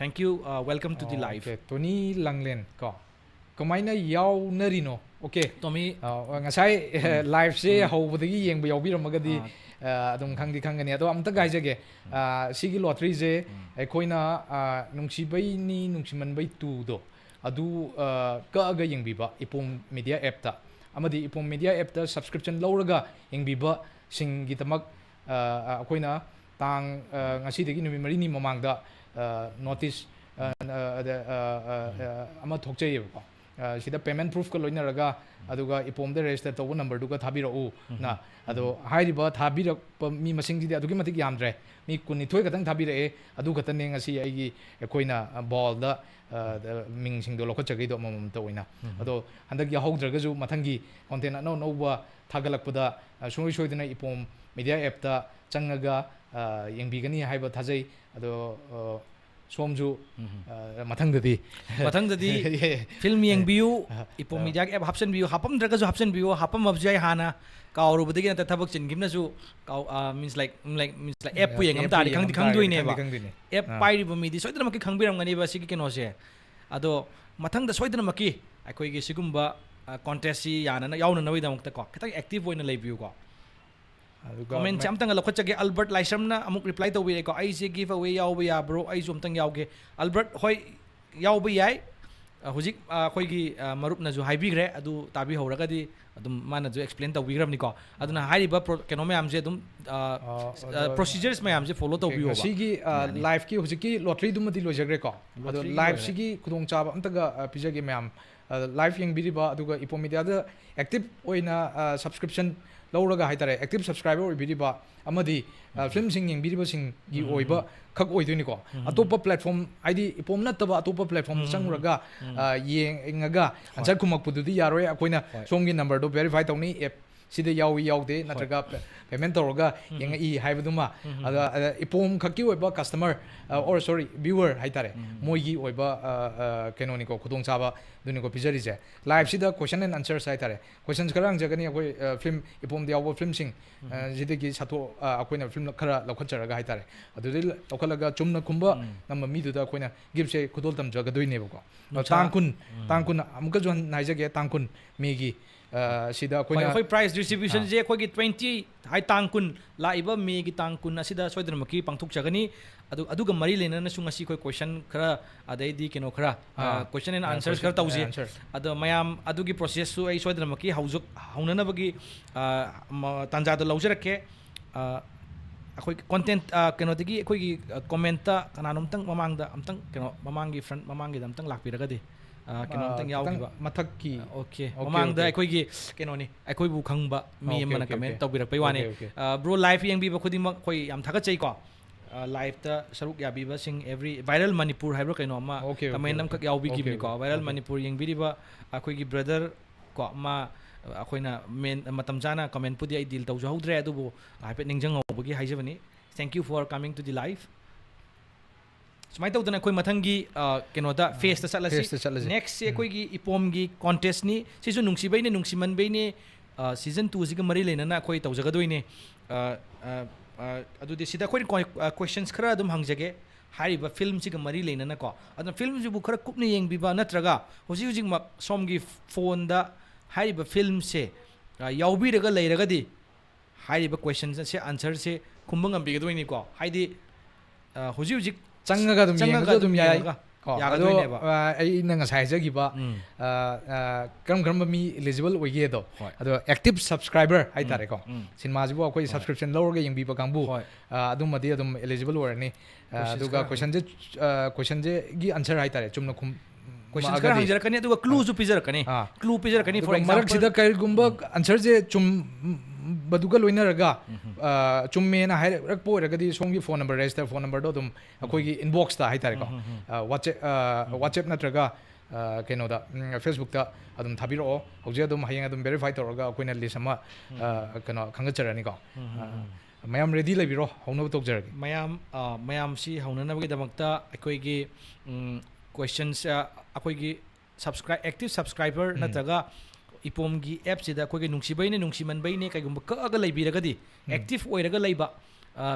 Thank you, ꯑ, welcome to the live꯫ Okay, ꯇꯣꯅꯤ ꯂꯥꯡꯂꯦꯟ ꯀꯣ꯫ ꯀꯃꯥꯏꯅ ꯌꯥꯎꯅꯔꯤꯅꯣ? Okay꯫ ꯇꯣꯃꯤ꯫ ꯑ, ꯉꯁꯥꯏ, ꯎꯝ꯫ Live-ꯁꯦ ꯎꯝ꯫ ꯍꯧꯕꯗꯒꯤ ꯌꯦꯡꯕ ꯌꯥꯎꯕꯤꯔꯝꯃꯒꯗꯤ, ꯑꯥ꯫ ꯑ, ꯑꯗꯨꯝ ꯈꯪꯗꯤ ꯈꯪꯒꯅꯤ꯫ ꯑꯗꯣ ꯑꯝꯇ ꯍꯥꯏꯖꯒꯦ꯫ ꯎꯝ꯫ ꯑ, ꯁꯤꯒꯤ lottery-ꯁꯦ ꯎꯝ꯫ ꯑꯩꯈꯣꯏꯅ, ꯑ, ꯅꯨꯡꯁꯤꯕꯩꯅꯤ ꯅꯨꯡꯁꯤꯃꯟꯕꯩ two-ꯗꯣ ꯑꯗꯨ, ꯑ, ꯀꯛꯑꯒ ꯌꯦꯡꯕꯤꯕ ꯏꯄꯣꯝ media app-ꯇ, ꯑꯃꯗꯤ ꯏꯄꯣꯝ media app-ꯇ subscription ꯂꯧꯔꯒ ꯌꯦꯡꯕꯤꯕꯁꯤꯡꯒꯤꯗꯃꯛ, ꯑ, ꯑ, ꯑꯩꯈꯣꯏꯅ ꯇꯥꯡ, ꯑ, ꯉꯁꯤꯗꯒꯤ ꯅꯨꯃꯤꯠ ꯃꯔꯤꯅꯤ ꯃꯃꯥꯡꯗ, ꯑ, notice, ꯑ, ꯑ, ꯑꯗ, ꯑ, ꯑ, ꯑ, ꯑꯃ ꯊꯣꯛꯆꯩꯌꯦꯕꯀꯣ꯫ ꯑ, ꯁꯤꯗ payment proof ꯀ ꯂꯣꯏꯅꯔꯒ, ꯑꯗꯨꯒ ꯏꯄꯣꯝꯗ register ꯇꯧꯕ number ꯗꯨꯒ ꯊꯥꯕꯤꯔꯛꯎ ꯅ꯫ ꯑꯗꯣ ꯍꯥꯏꯔꯤꯕ ꯊꯥꯕꯤꯔꯛꯄ ꯃꯤ ꯃꯁꯤꯡꯁꯤꯗꯤ ꯑꯗꯨꯛꯀꯤ ꯃꯇꯤꯛ ꯌꯥꯝꯗ꯭ꯔꯦ꯫ ꯃꯤ ꯀꯨꯟꯅꯤꯊꯣꯏ ꯈꯛꯇꯪ ꯊꯥꯕꯤꯔꯛꯑꯦ꯫ ꯑꯗꯨ ꯈꯛꯇꯅꯦ ꯉꯁꯤ ꯑꯩꯒꯤ, ꯑꯩꯈꯣꯏꯅ, ꯑ, ball ꯗ, ꯑ, ꯗ ꯃꯤꯡꯁꯤꯡꯗꯣ ꯂꯧꯈꯠꯆꯈꯩꯗꯣ ꯑꯃꯃꯝꯇ ꯑꯣꯏꯅ꯫ ꯑꯗꯣ ꯍꯟꯗꯛ ꯌꯥꯎꯍꯧꯗ꯭ꯔꯒꯁꯨ ꯃꯊꯪꯒꯤ content ꯑꯅꯧ ꯑꯅꯧꯕ ꯊꯥꯒꯠꯂꯛꯄꯗ, ꯑ, ꯁꯨꯡꯁꯣꯏ ꯁꯣꯏꯗꯅ ꯏꯄꯣꯝ media app ꯇ ꯆꯪꯉꯒ, ꯑ, ꯌꯦꯡꯕꯤꯒꯅꯤ ꯍꯥꯏꯕ ꯊꯥꯖꯩ꯫ ꯑꯗꯣ, ꯑ, ꯁꯣꯝꯁꯨ, ꯑ, ꯃꯊꯪꯗꯗꯤ ꯃꯊꯪꯗꯗꯤ film ꯌꯦꯡꯕꯤꯌꯨ, ꯏꯄꯣꯝ media app ꯍꯥꯞꯆꯤꯟꯕꯤꯌꯨ, ꯍꯥꯞꯄꯝꯗ꯭ꯔꯒꯁꯨ ꯍꯥꯞꯆꯤꯟꯕꯤꯌꯨ, ꯍꯥꯞꯄꯝꯃꯕꯁꯨ ꯌꯥꯏ ꯍꯥꯟꯅ, ꯀꯥꯎꯔꯨꯕꯗꯒꯤ ꯅꯠꯇ꯭ꯔ ꯊꯕꯛ ꯆꯤꯟꯈꯤꯕꯅꯁꯨ, ꯀꯥꯎ-, ꯑ, means like, like, means like, app ꯄꯨ ꯌꯦꯡꯉꯝ ꯇꯥꯔꯗꯤ ꯈꯪꯗꯤ ꯈꯪꯗꯣꯏꯅꯦꯕ꯫ App ꯄꯥꯏꯔꯤꯕ ꯃꯤꯗꯤ ꯁꯣꯏꯗꯅꯃꯛꯀꯤ ꯈꯪꯕꯤꯔꯝꯒꯅꯦꯕ ꯁꯤꯒꯤ ꯀꯩꯅꯣꯁꯦ꯫ ꯑꯗꯣ ꯃꯊꯪꯗ ꯁꯣꯏꯗꯅꯃꯛꯀꯤ ꯑꯩꯈꯣꯏꯒꯤ ꯁꯤꯒꯨꯝꯕ, ꯑ, contest ꯁꯤ ꯌꯥꯅꯅ-, ꯌꯥꯎꯅꯅꯕꯒꯤꯗꯃꯛꯇꯀꯣ ꯈꯤꯇꯪ active ꯑꯣꯏꯅ ꯂꯩꯕꯤꯌꯨꯀꯣ꯫ ꯑꯗꯨꯒ comment ꯁꯦ ꯃ- ꯑꯝꯇꯪꯒ ꯂꯧꯈꯠꯆꯒꯦ꯫ ꯑꯜꯕꯔꯠ ꯂꯥꯏꯁ꯭ꯔꯝꯅ ꯑꯃꯨꯛ reply ꯇꯧꯕꯤꯔꯦꯀꯣ, "ꯑꯩꯁꯦ give away ꯌꯥꯎꯕ ꯌꯥꯕ꯭ꯔꯣ? ꯑꯩꯁꯨ ꯑꯝꯇꯪ ꯌꯥꯎꯒꯦ꯫" ꯑꯜꯕꯔꯠ, ꯍꯣꯏ, ꯌꯥꯎꯕ ꯌꯥꯏ꯫ ꯑ, ꯍꯧꯖꯤꯛ, ꯑ, ꯑꯩꯈꯣꯏꯒꯤ, ꯑ, ꯃꯔꯨꯞꯅꯁꯨ ꯍꯥꯏꯕꯤꯈ꯭ꯔꯦ, ꯑꯗꯨ ꯇꯥꯕꯤꯍꯧꯔꯒꯗꯤ ꯑꯗꯨꯝ ꯃꯥꯅꯁꯨ explain ꯇꯧꯕꯤꯈ꯭ꯔꯕꯅꯤꯀꯣ꯫ ꯑꯗꯨꯅ ꯍꯥꯏꯔꯤꯕ pro-, ꯀꯩꯅꯣ ꯃꯌꯥꯝꯁꯦ ꯑꯗꯨꯝ, ꯑ, ꯑ, ꯑ, ꯑꯗꯣ procedures ꯃꯌꯥꯝꯁꯦ follow OK, ꯇꯧꯕꯤꯌꯣꯕ꯫ ꯉꯁꯤꯒꯤ, ꯑ, ꯌꯥꯅꯤ꯫ Live ꯀꯤ ꯍꯧꯖꯤꯛꯀꯤ lottery ꯗꯨꯃꯗꯤ ꯂꯣꯏꯖꯈ꯭ꯔꯦꯀꯣ꯫ ꯑꯗꯣ lottery ꯒꯤ live ꯂꯣꯏꯔꯦ꯫ ꯁꯤꯒꯤ ꯈꯨꯗꯣꯡꯆꯥꯕ ꯑꯝꯇꯒ, ꯑ, ꯄꯤꯖꯒꯦ ꯃꯌꯥꯝ꯫ ꯑ, live ꯌꯦꯡꯕꯤꯔꯤꯕ, ꯑꯗꯨꯒ ꯏꯄꯣꯝ media ꯗ active ꯑꯣꯏꯅ, ꯑ, subscription ꯂꯧꯔꯒ ꯍꯥꯏꯇꯥꯔꯦ, active subscriber ꯑꯣꯏꯕꯤꯔꯤꯕ ꯑꯃꯗꯤ, ꯑ, film ꯁꯤꯡ ꯌꯦꯡꯕꯤꯔꯤꯕꯁꯤꯡꯒꯤ ꯑꯣꯏꯕ ꯈꯛ ꯑꯣꯏꯗꯣꯏꯅꯤꯀꯣ꯫ ꯑꯇꯣꯞꯄ platform, ꯍꯥꯏꯗꯤ ꯏꯄꯣꯝ ꯅꯠꯇꯕ ꯑꯇꯣꯞꯄ platform ꯗ ꯆꯪꯉꯨꯔꯒ, ꯑ, ꯌꯦꯡꯉꯒ answer ꯈꯨꯝꯃꯛꯄꯗꯨꯗꯤ ꯌꯥꯔꯣꯏ꯫ ꯑꯩꯈꯣꯏꯅ ꯍꯣꯏ꯫ ꯁꯣꯝꯒꯤ number ꯗꯣ verify ꯇꯧꯅꯤ, app ꯁꯤꯗ ꯌꯥꯎꯏ ꯌꯥꯎꯗꯦ, ꯍꯣꯏ꯫ ꯅꯠꯇ꯭ꯔꯒ payment ꯇꯧꯔꯒ ꯌꯦꯡꯉꯛꯏ ꯍꯥꯏꯕꯗꯨꯃ꯫ ꯑꯗ, ꯑꯗ ꯏꯄꯣꯝ ꯈꯛꯀꯤ ꯑꯣꯏꯕ customer, ꯑ, or sorry, viewer ꯍꯥꯏꯇꯥꯔꯦ, ꯃꯣꯏꯒꯤ ꯑꯣꯏꯕ, ꯑ, ꯑ, ꯀꯩꯅꯣꯅꯤꯀꯣ, ꯈꯨꯗꯣꯡꯆꯥꯕ ꯑꯗꯨꯅꯤꯀꯣ ꯄꯤꯖꯔꯤꯁꯦ꯫ Live ꯁꯤꯗ question and answers ꯍꯥꯏꯇꯥꯔꯦ꯫ Questions ꯈꯔ ꯍꯪꯖꯒꯅꯤ ꯑꯩꯈꯣꯏ, ꯑ, film, ꯏꯄꯣꯝꯗ ꯌꯥꯎꯕ film ꯁꯤꯡ, ꯑ, ꯁꯤꯗꯒꯤ ꯁꯥꯊꯣꯛ-, ꯑ, ꯑꯩꯈꯣꯏꯅ film ꯈꯔ ꯂꯧꯈꯠꯆꯔꯒ ꯍꯥꯏꯇꯥꯔꯦ꯫ ꯑꯗꯨꯗꯩ ꯂꯧꯈꯠꯂꯒ ꯆꯨꯝꯅ ꯈꯨꯝꯕ ꯉꯝꯕ ꯃꯤꯗꯨꯗ ꯑꯩꯈꯣꯏꯅ gift ꯁꯦ ꯈꯨꯗꯣꯜ ꯇꯝꯖꯒꯗꯣꯏꯅꯦꯕꯀꯣ꯫ ꯑꯗꯣ ꯅꯨꯡꯁꯥ-, ꯇꯥꯡ ꯀꯨꯟ, ꯇꯥꯡ ꯀꯨꯟ ꯑꯃꯨꯛꯀꯁꯨ ꯍꯟꯅ ꯍꯥꯏꯖꯒꯦ, ꯇꯥꯡ ꯀꯨꯟ May ꯒꯤ, ꯑ, ꯁꯤꯗ ꯍꯣꯏ, ꯑꯩꯈꯣꯏꯅ ꯑꯩꯈꯣꯏ prize distribution ꯁꯦ ꯑꯩꯈꯣꯏꯒꯤ twenty, ꯍꯥꯏ, ꯇꯥꯡ ꯀꯨꯟ, ꯂꯥꯛꯏꯕ May ꯒꯤ ꯇꯥꯡ ꯀꯨꯟ ꯑꯁꯤꯗ ꯁꯣꯏꯗꯅꯃꯛꯀꯤ ꯄꯥꯡꯊꯣꯛꯆꯒꯅꯤ꯫ ꯑꯗꯨ, ꯑꯗꯨꯒ ꯃꯔꯤ ꯂꯩꯅꯅꯁꯨ ꯉꯁꯤ ꯑꯩꯈꯣꯏ question ꯈꯔ, ꯑꯗꯩꯗꯤ ꯀꯩꯅꯣ ꯈꯔ, ꯑ, ꯑꯥ, question and ꯑ, answers question ꯈꯔ ꯇꯧꯁꯤ꯫ And answer꯫ ꯑꯗꯣ ꯃꯌꯥꯝ ꯑꯗꯨꯒꯤ process ꯁꯨ ꯑꯩ ꯁꯣꯏꯗꯅꯃꯛꯀꯤ ꯍꯧꯖꯤꯛ ꯍꯧꯅꯅꯕꯒꯤ, ꯑ, ꯃ-, ꯇꯥꯟꯖꯥꯗꯣ ꯂꯧꯖꯔꯛꯀꯦ꯫ ꯑ, ꯑꯩꯈꯣꯏ content, ꯑ, ꯀꯩꯅꯣꯗꯒꯤ ꯑꯩꯈꯣꯏꯒꯤ, ꯑ, comment ꯇ ꯀꯅꯥꯅꯣꯝꯇꯪ ꯃꯃꯥꯡꯗ ꯑꯝꯇꯪ ꯀꯩꯅꯣ ꯃꯃꯥꯡꯒꯤ front ꯃꯃꯥꯡꯒꯤꯗ ꯑꯝꯇꯪ ꯂꯥꯛꯄꯤꯔꯒꯗꯤ꯫ ꯑ, ꯀꯩꯅꯣꯝꯇꯪ ꯑ, ꯌꯥꯎꯈꯤꯕ꯫ ꯈꯤꯇꯪ ꯃꯊꯛꯀꯤ ꯑꯣꯀꯦ, ꯑꯣꯀꯦ, ꯃꯃꯥꯡꯗ ꯑꯣꯀꯦ꯫ ꯑꯩꯈꯣꯏꯒꯤ ꯀꯩꯅꯣꯅꯤ, ꯑꯩꯈꯣꯏꯕꯨ ꯈꯪꯕ ꯃꯤ ꯑꯣꯀꯦ, ꯑꯃꯅ ꯑꯣꯀꯦ, ꯀꯃꯦꯟ ꯑꯣꯀꯦ꯫ ꯇꯧꯕꯤꯔꯛꯄꯩ ꯋꯥꯅꯤ꯫ Okay, okay. ꯕ꯭ꯔꯣ, ꯂꯥꯏꯐ ꯌꯦꯡꯕꯤꯕ ꯈꯨꯗꯤꯡꯃꯛ ꯑꯩꯈꯣꯏ ꯌꯥꯝ ꯊꯥꯒꯠꯆꯩꯀꯣ꯫ ꯂꯥꯏꯐꯇ ꯁꯔꯨꯛ ꯌꯥꯕꯤꯕꯁꯤꯡ, every viral Manipur ꯍꯥꯏꯕ꯭ꯔꯥ ꯀꯩꯅꯣ ꯑꯃ ꯑꯣꯀꯦ, ꯑꯣꯀꯦ, ꯀꯃꯦꯟ ꯑꯣꯀꯦ꯫ ꯑꯃꯈꯛ ꯌꯥꯎꯕꯤꯈꯤꯕꯅꯤꯀꯣ꯫ Okay, okay, viral okay. Manipur ꯌꯦꯡꯕꯤꯔꯤꯕ ꯑꯩꯈꯣꯏꯒꯤ ꯕ꯭ꯔꯗꯔ ꯀꯣ ꯑꯃ ꯑꯩꯈꯣꯏꯅ ꯃꯦꯟ ꯃꯇꯝ ꯆꯥꯅ ꯀꯃꯦꯟꯄꯨꯗꯤ ꯑꯩ ꯗꯤꯜ ꯇꯧꯖꯍꯧꯗ꯭ꯔꯦ, ꯑꯗꯨꯕꯨ ꯍꯥꯏꯐꯦꯠ ꯅꯤꯡꯁꯤꯡꯍꯧꯕꯒꯤ ꯍꯥꯏꯖꯕꯅꯤ꯫ Thank you for coming to the live꯫ ꯁꯨꯃꯥꯏꯅ ꯇꯧꯗꯅ ꯑꯩꯈꯣꯏ ꯃꯊꯪꯒꯤ ꯑ, ꯀꯩꯅꯣꯗ, ꯐꯦꯁꯇ ꯆꯠꯂꯁꯤ꯫ ꯐꯦꯁꯇ ꯆꯠꯂꯁꯤ꯫ ꯅꯦꯛꯁꯁꯦ ꯎꯝ꯫ ꯑꯩꯈꯣꯏꯒꯤ ꯏꯄꯣꯝꯒꯤ ꯀꯣꯟꯇꯦꯁꯅꯤ꯫ ꯁꯤꯁꯨ ꯅꯨꯡꯁꯤꯕꯩꯅꯦ, ꯅꯨꯡꯁꯤꯃꯟꯕꯩꯅꯦ꯫ ꯁꯤꯖꯟ ꯇꯨꯁꯤꯒ ꯃꯔꯤ ꯂꯩꯅꯅ ꯑꯩꯈꯣꯏ ꯇꯧꯖꯒꯗꯣꯏꯅꯦ꯫ ꯑ, ꯑ, ꯑ, ꯑꯗꯨꯗꯤ ꯁꯤꯗ ꯑꯩꯈꯣꯏꯅ ꯀ꯭ꯋꯦꯁꯟꯁ ꯈꯔ ꯑꯗꯨꯝ ꯍꯪꯖꯒꯦ, ꯍꯥꯏꯔꯤꯕ ꯐꯤꯂꯝꯁꯤꯒ ꯃꯔꯤ ꯂꯩꯅꯅꯀꯣ꯫ ꯑꯗꯨꯅ ꯐꯤꯂꯝꯁꯤꯕꯨ ꯈꯔ ꯀꯨꯞꯅ ꯌꯦꯡꯕꯤꯕ ꯅꯠꯇ꯭ꯔꯒ ꯍꯧꯖꯤꯛ ꯍꯧꯖꯤꯛꯃꯛ ꯁꯣꯝꯒꯤ ꯐꯣꯟꯗ ꯍꯥꯏꯔꯤꯕ ꯐꯤꯂꯝꯁꯦ ꯑ, ꯌꯥꯎꯕꯤꯔꯒ ꯂꯩꯔꯒꯗꯤ ꯍꯥꯏꯔꯤꯕ ꯀ꯭ꯋꯦꯁꯟꯁꯦ, ꯑꯟꯁꯔꯁꯦ ꯈꯨꯝꯕ ꯉꯝꯕꯤꯒꯗꯣꯏꯅꯤꯀꯣ꯫ ꯍꯥꯏꯗꯤ ꯑ, ꯍꯧꯖꯤꯛ ꯍꯧꯖꯤꯛ ꯆꯪꯉꯒ ꯑꯗꯨꯝ ꯆꯪꯉꯒ ꯌꯦꯡꯉꯁꯨ ꯑꯗꯨꯝ ꯑꯗꯨꯝ ꯌꯥꯏ꯫ ꯌꯦꯡꯉꯒ ꯀꯣ, ꯑꯗꯣ ꯌꯥꯒꯗꯣꯏꯅꯦꯕ꯫ ꯑ, ꯑꯩꯅ ꯉꯁꯥꯏ ꯍꯥꯏꯖꯈꯤꯕ ꯎꯝ꯫ ꯑ, ꯑ, ꯀꯔꯝ ꯀꯔꯝꯕ ꯃꯤ eligible ꯑꯣꯏꯒꯦꯗꯣ꯫ ꯍꯣꯏ꯫ ꯑꯗꯣ active subscriber ꯍꯥꯏꯇꯥꯔꯦꯀꯣ꯫ ꯎꯝ꯫ ꯁꯤꯅꯦꯃꯥꯁꯤꯕꯨ ꯑꯩꯈꯣꯏ ꯍꯣꯏ꯫ Subscription ꯂꯧꯔꯒ ꯌꯦꯡꯕꯤꯕ ꯀꯥꯡꯕꯨ ꯍꯣꯏ꯫ ꯑ, ꯑꯗꯨꯝꯕꯗꯤ ꯑꯗꯨꯝ eligible ꯑꯣꯏꯔꯅꯤ꯫ ꯑ, Questions ꯑꯗꯨꯒ ꯈꯔ ꯀꯣꯏꯁꯟꯁꯦ ꯀꯣꯏꯁꯟꯁꯦꯒꯤ ꯑꯟꯁꯔ ꯍꯥꯏꯇꯥꯔꯦ, ꯆꯨꯝꯅ ꯈꯨꯝ ꯀꯣꯏꯁꯟꯁ ꯈꯔ ꯍꯪꯖꯔꯛꯀꯅꯤ, ꯑꯗꯨꯒ ꯀ꯭ꯂꯨꯁꯨ ꯄꯤꯖꯔꯛꯀꯅꯤ꯫ ꯑꯥ꯫ ꯀ꯭ꯂꯨ ꯄꯤꯖꯔꯛꯀꯅꯤ꯫ For ꯑꯗꯨꯒ example, ꯃꯔꯛꯁꯤꯗ ꯀꯔꯤꯒꯨꯝꯕ ꯑꯟꯁꯔꯁꯦ ꯆꯨꯝꯕꯗꯨꯒ ꯂꯣꯏꯅꯔꯒ ꯑ, ꯆꯨꯝꯃꯦꯅ ꯍꯥꯏꯔꯛꯄ ꯑꯣꯏꯔꯒꯗꯤ ꯁꯣꯝꯒꯤ ꯐꯣꯟ ꯅꯝꯕꯔ, ꯔꯦꯖꯤꯁꯇꯔ ꯐꯣꯟ ꯅꯝꯕꯔꯗꯣ ꯑꯗꯨꯝ ꯑꯩꯈꯣꯏꯒꯤ ꯏꯟꯕꯣꯛꯁꯇ ꯍꯥꯏꯇꯥꯔꯦꯀꯣ꯫ ꯑ, WhatsApp ꯑ, WhatsApp ꯅꯠꯇ꯭ꯔꯒ ꯑ, ꯀꯩꯅꯣꯗ ꯎꯝ, Facebook ꯇ ꯑꯗꯨꯝ ꯊꯥꯕꯤꯔꯛꯑꯣ꯫ ꯍꯧꯖꯤꯛ ꯑꯗꯨꯝ ꯍꯌꯦꯡ ꯑꯗꯨꯝ verify ꯇꯧꯔꯒ ꯑꯩꯈꯣꯏꯅ ꯂꯤꯁ ꯑꯃ ꯑ, ꯀꯩꯅꯣ ꯈꯪꯒꯠꯆꯔꯅꯤꯀꯣ꯫ ꯑ, ꯃꯌꯥꯝ ꯔꯦꯗꯤ ꯂꯩꯕꯤꯔꯣ, ꯍꯧꯅꯕ ꯇꯧꯖꯔꯒꯦ꯫ ꯃꯌꯥꯝ ꯑ, ꯃꯌꯥꯝꯁꯤ ꯍꯧꯅꯅꯕꯒꯤꯗꯃꯛꯇ ꯑꯩꯈꯣꯏꯒꯤ ꯎꯝ, ꯀꯣꯏꯁꯟꯁ ꯑ, ꯑꯩꯈꯣꯏꯒꯤ subscribe active subscriber ꯅꯠꯇ꯭ꯔꯒ ꯏꯄꯣꯝꯒꯤ ꯑꯦꯞꯁꯤꯗ ꯑꯩꯈꯣꯏꯒꯤ ꯅꯨꯡꯁꯤꯕꯩꯅꯦ, ꯅꯨꯡꯁꯤꯃꯟꯕꯩꯅꯦ ꯀꯩꯒꯨꯝꯕ ꯀꯛꯑꯒ ꯂꯩꯕꯤꯔꯒꯗꯤ, active ꯑꯣꯏꯔꯒ ꯂꯩꯕ,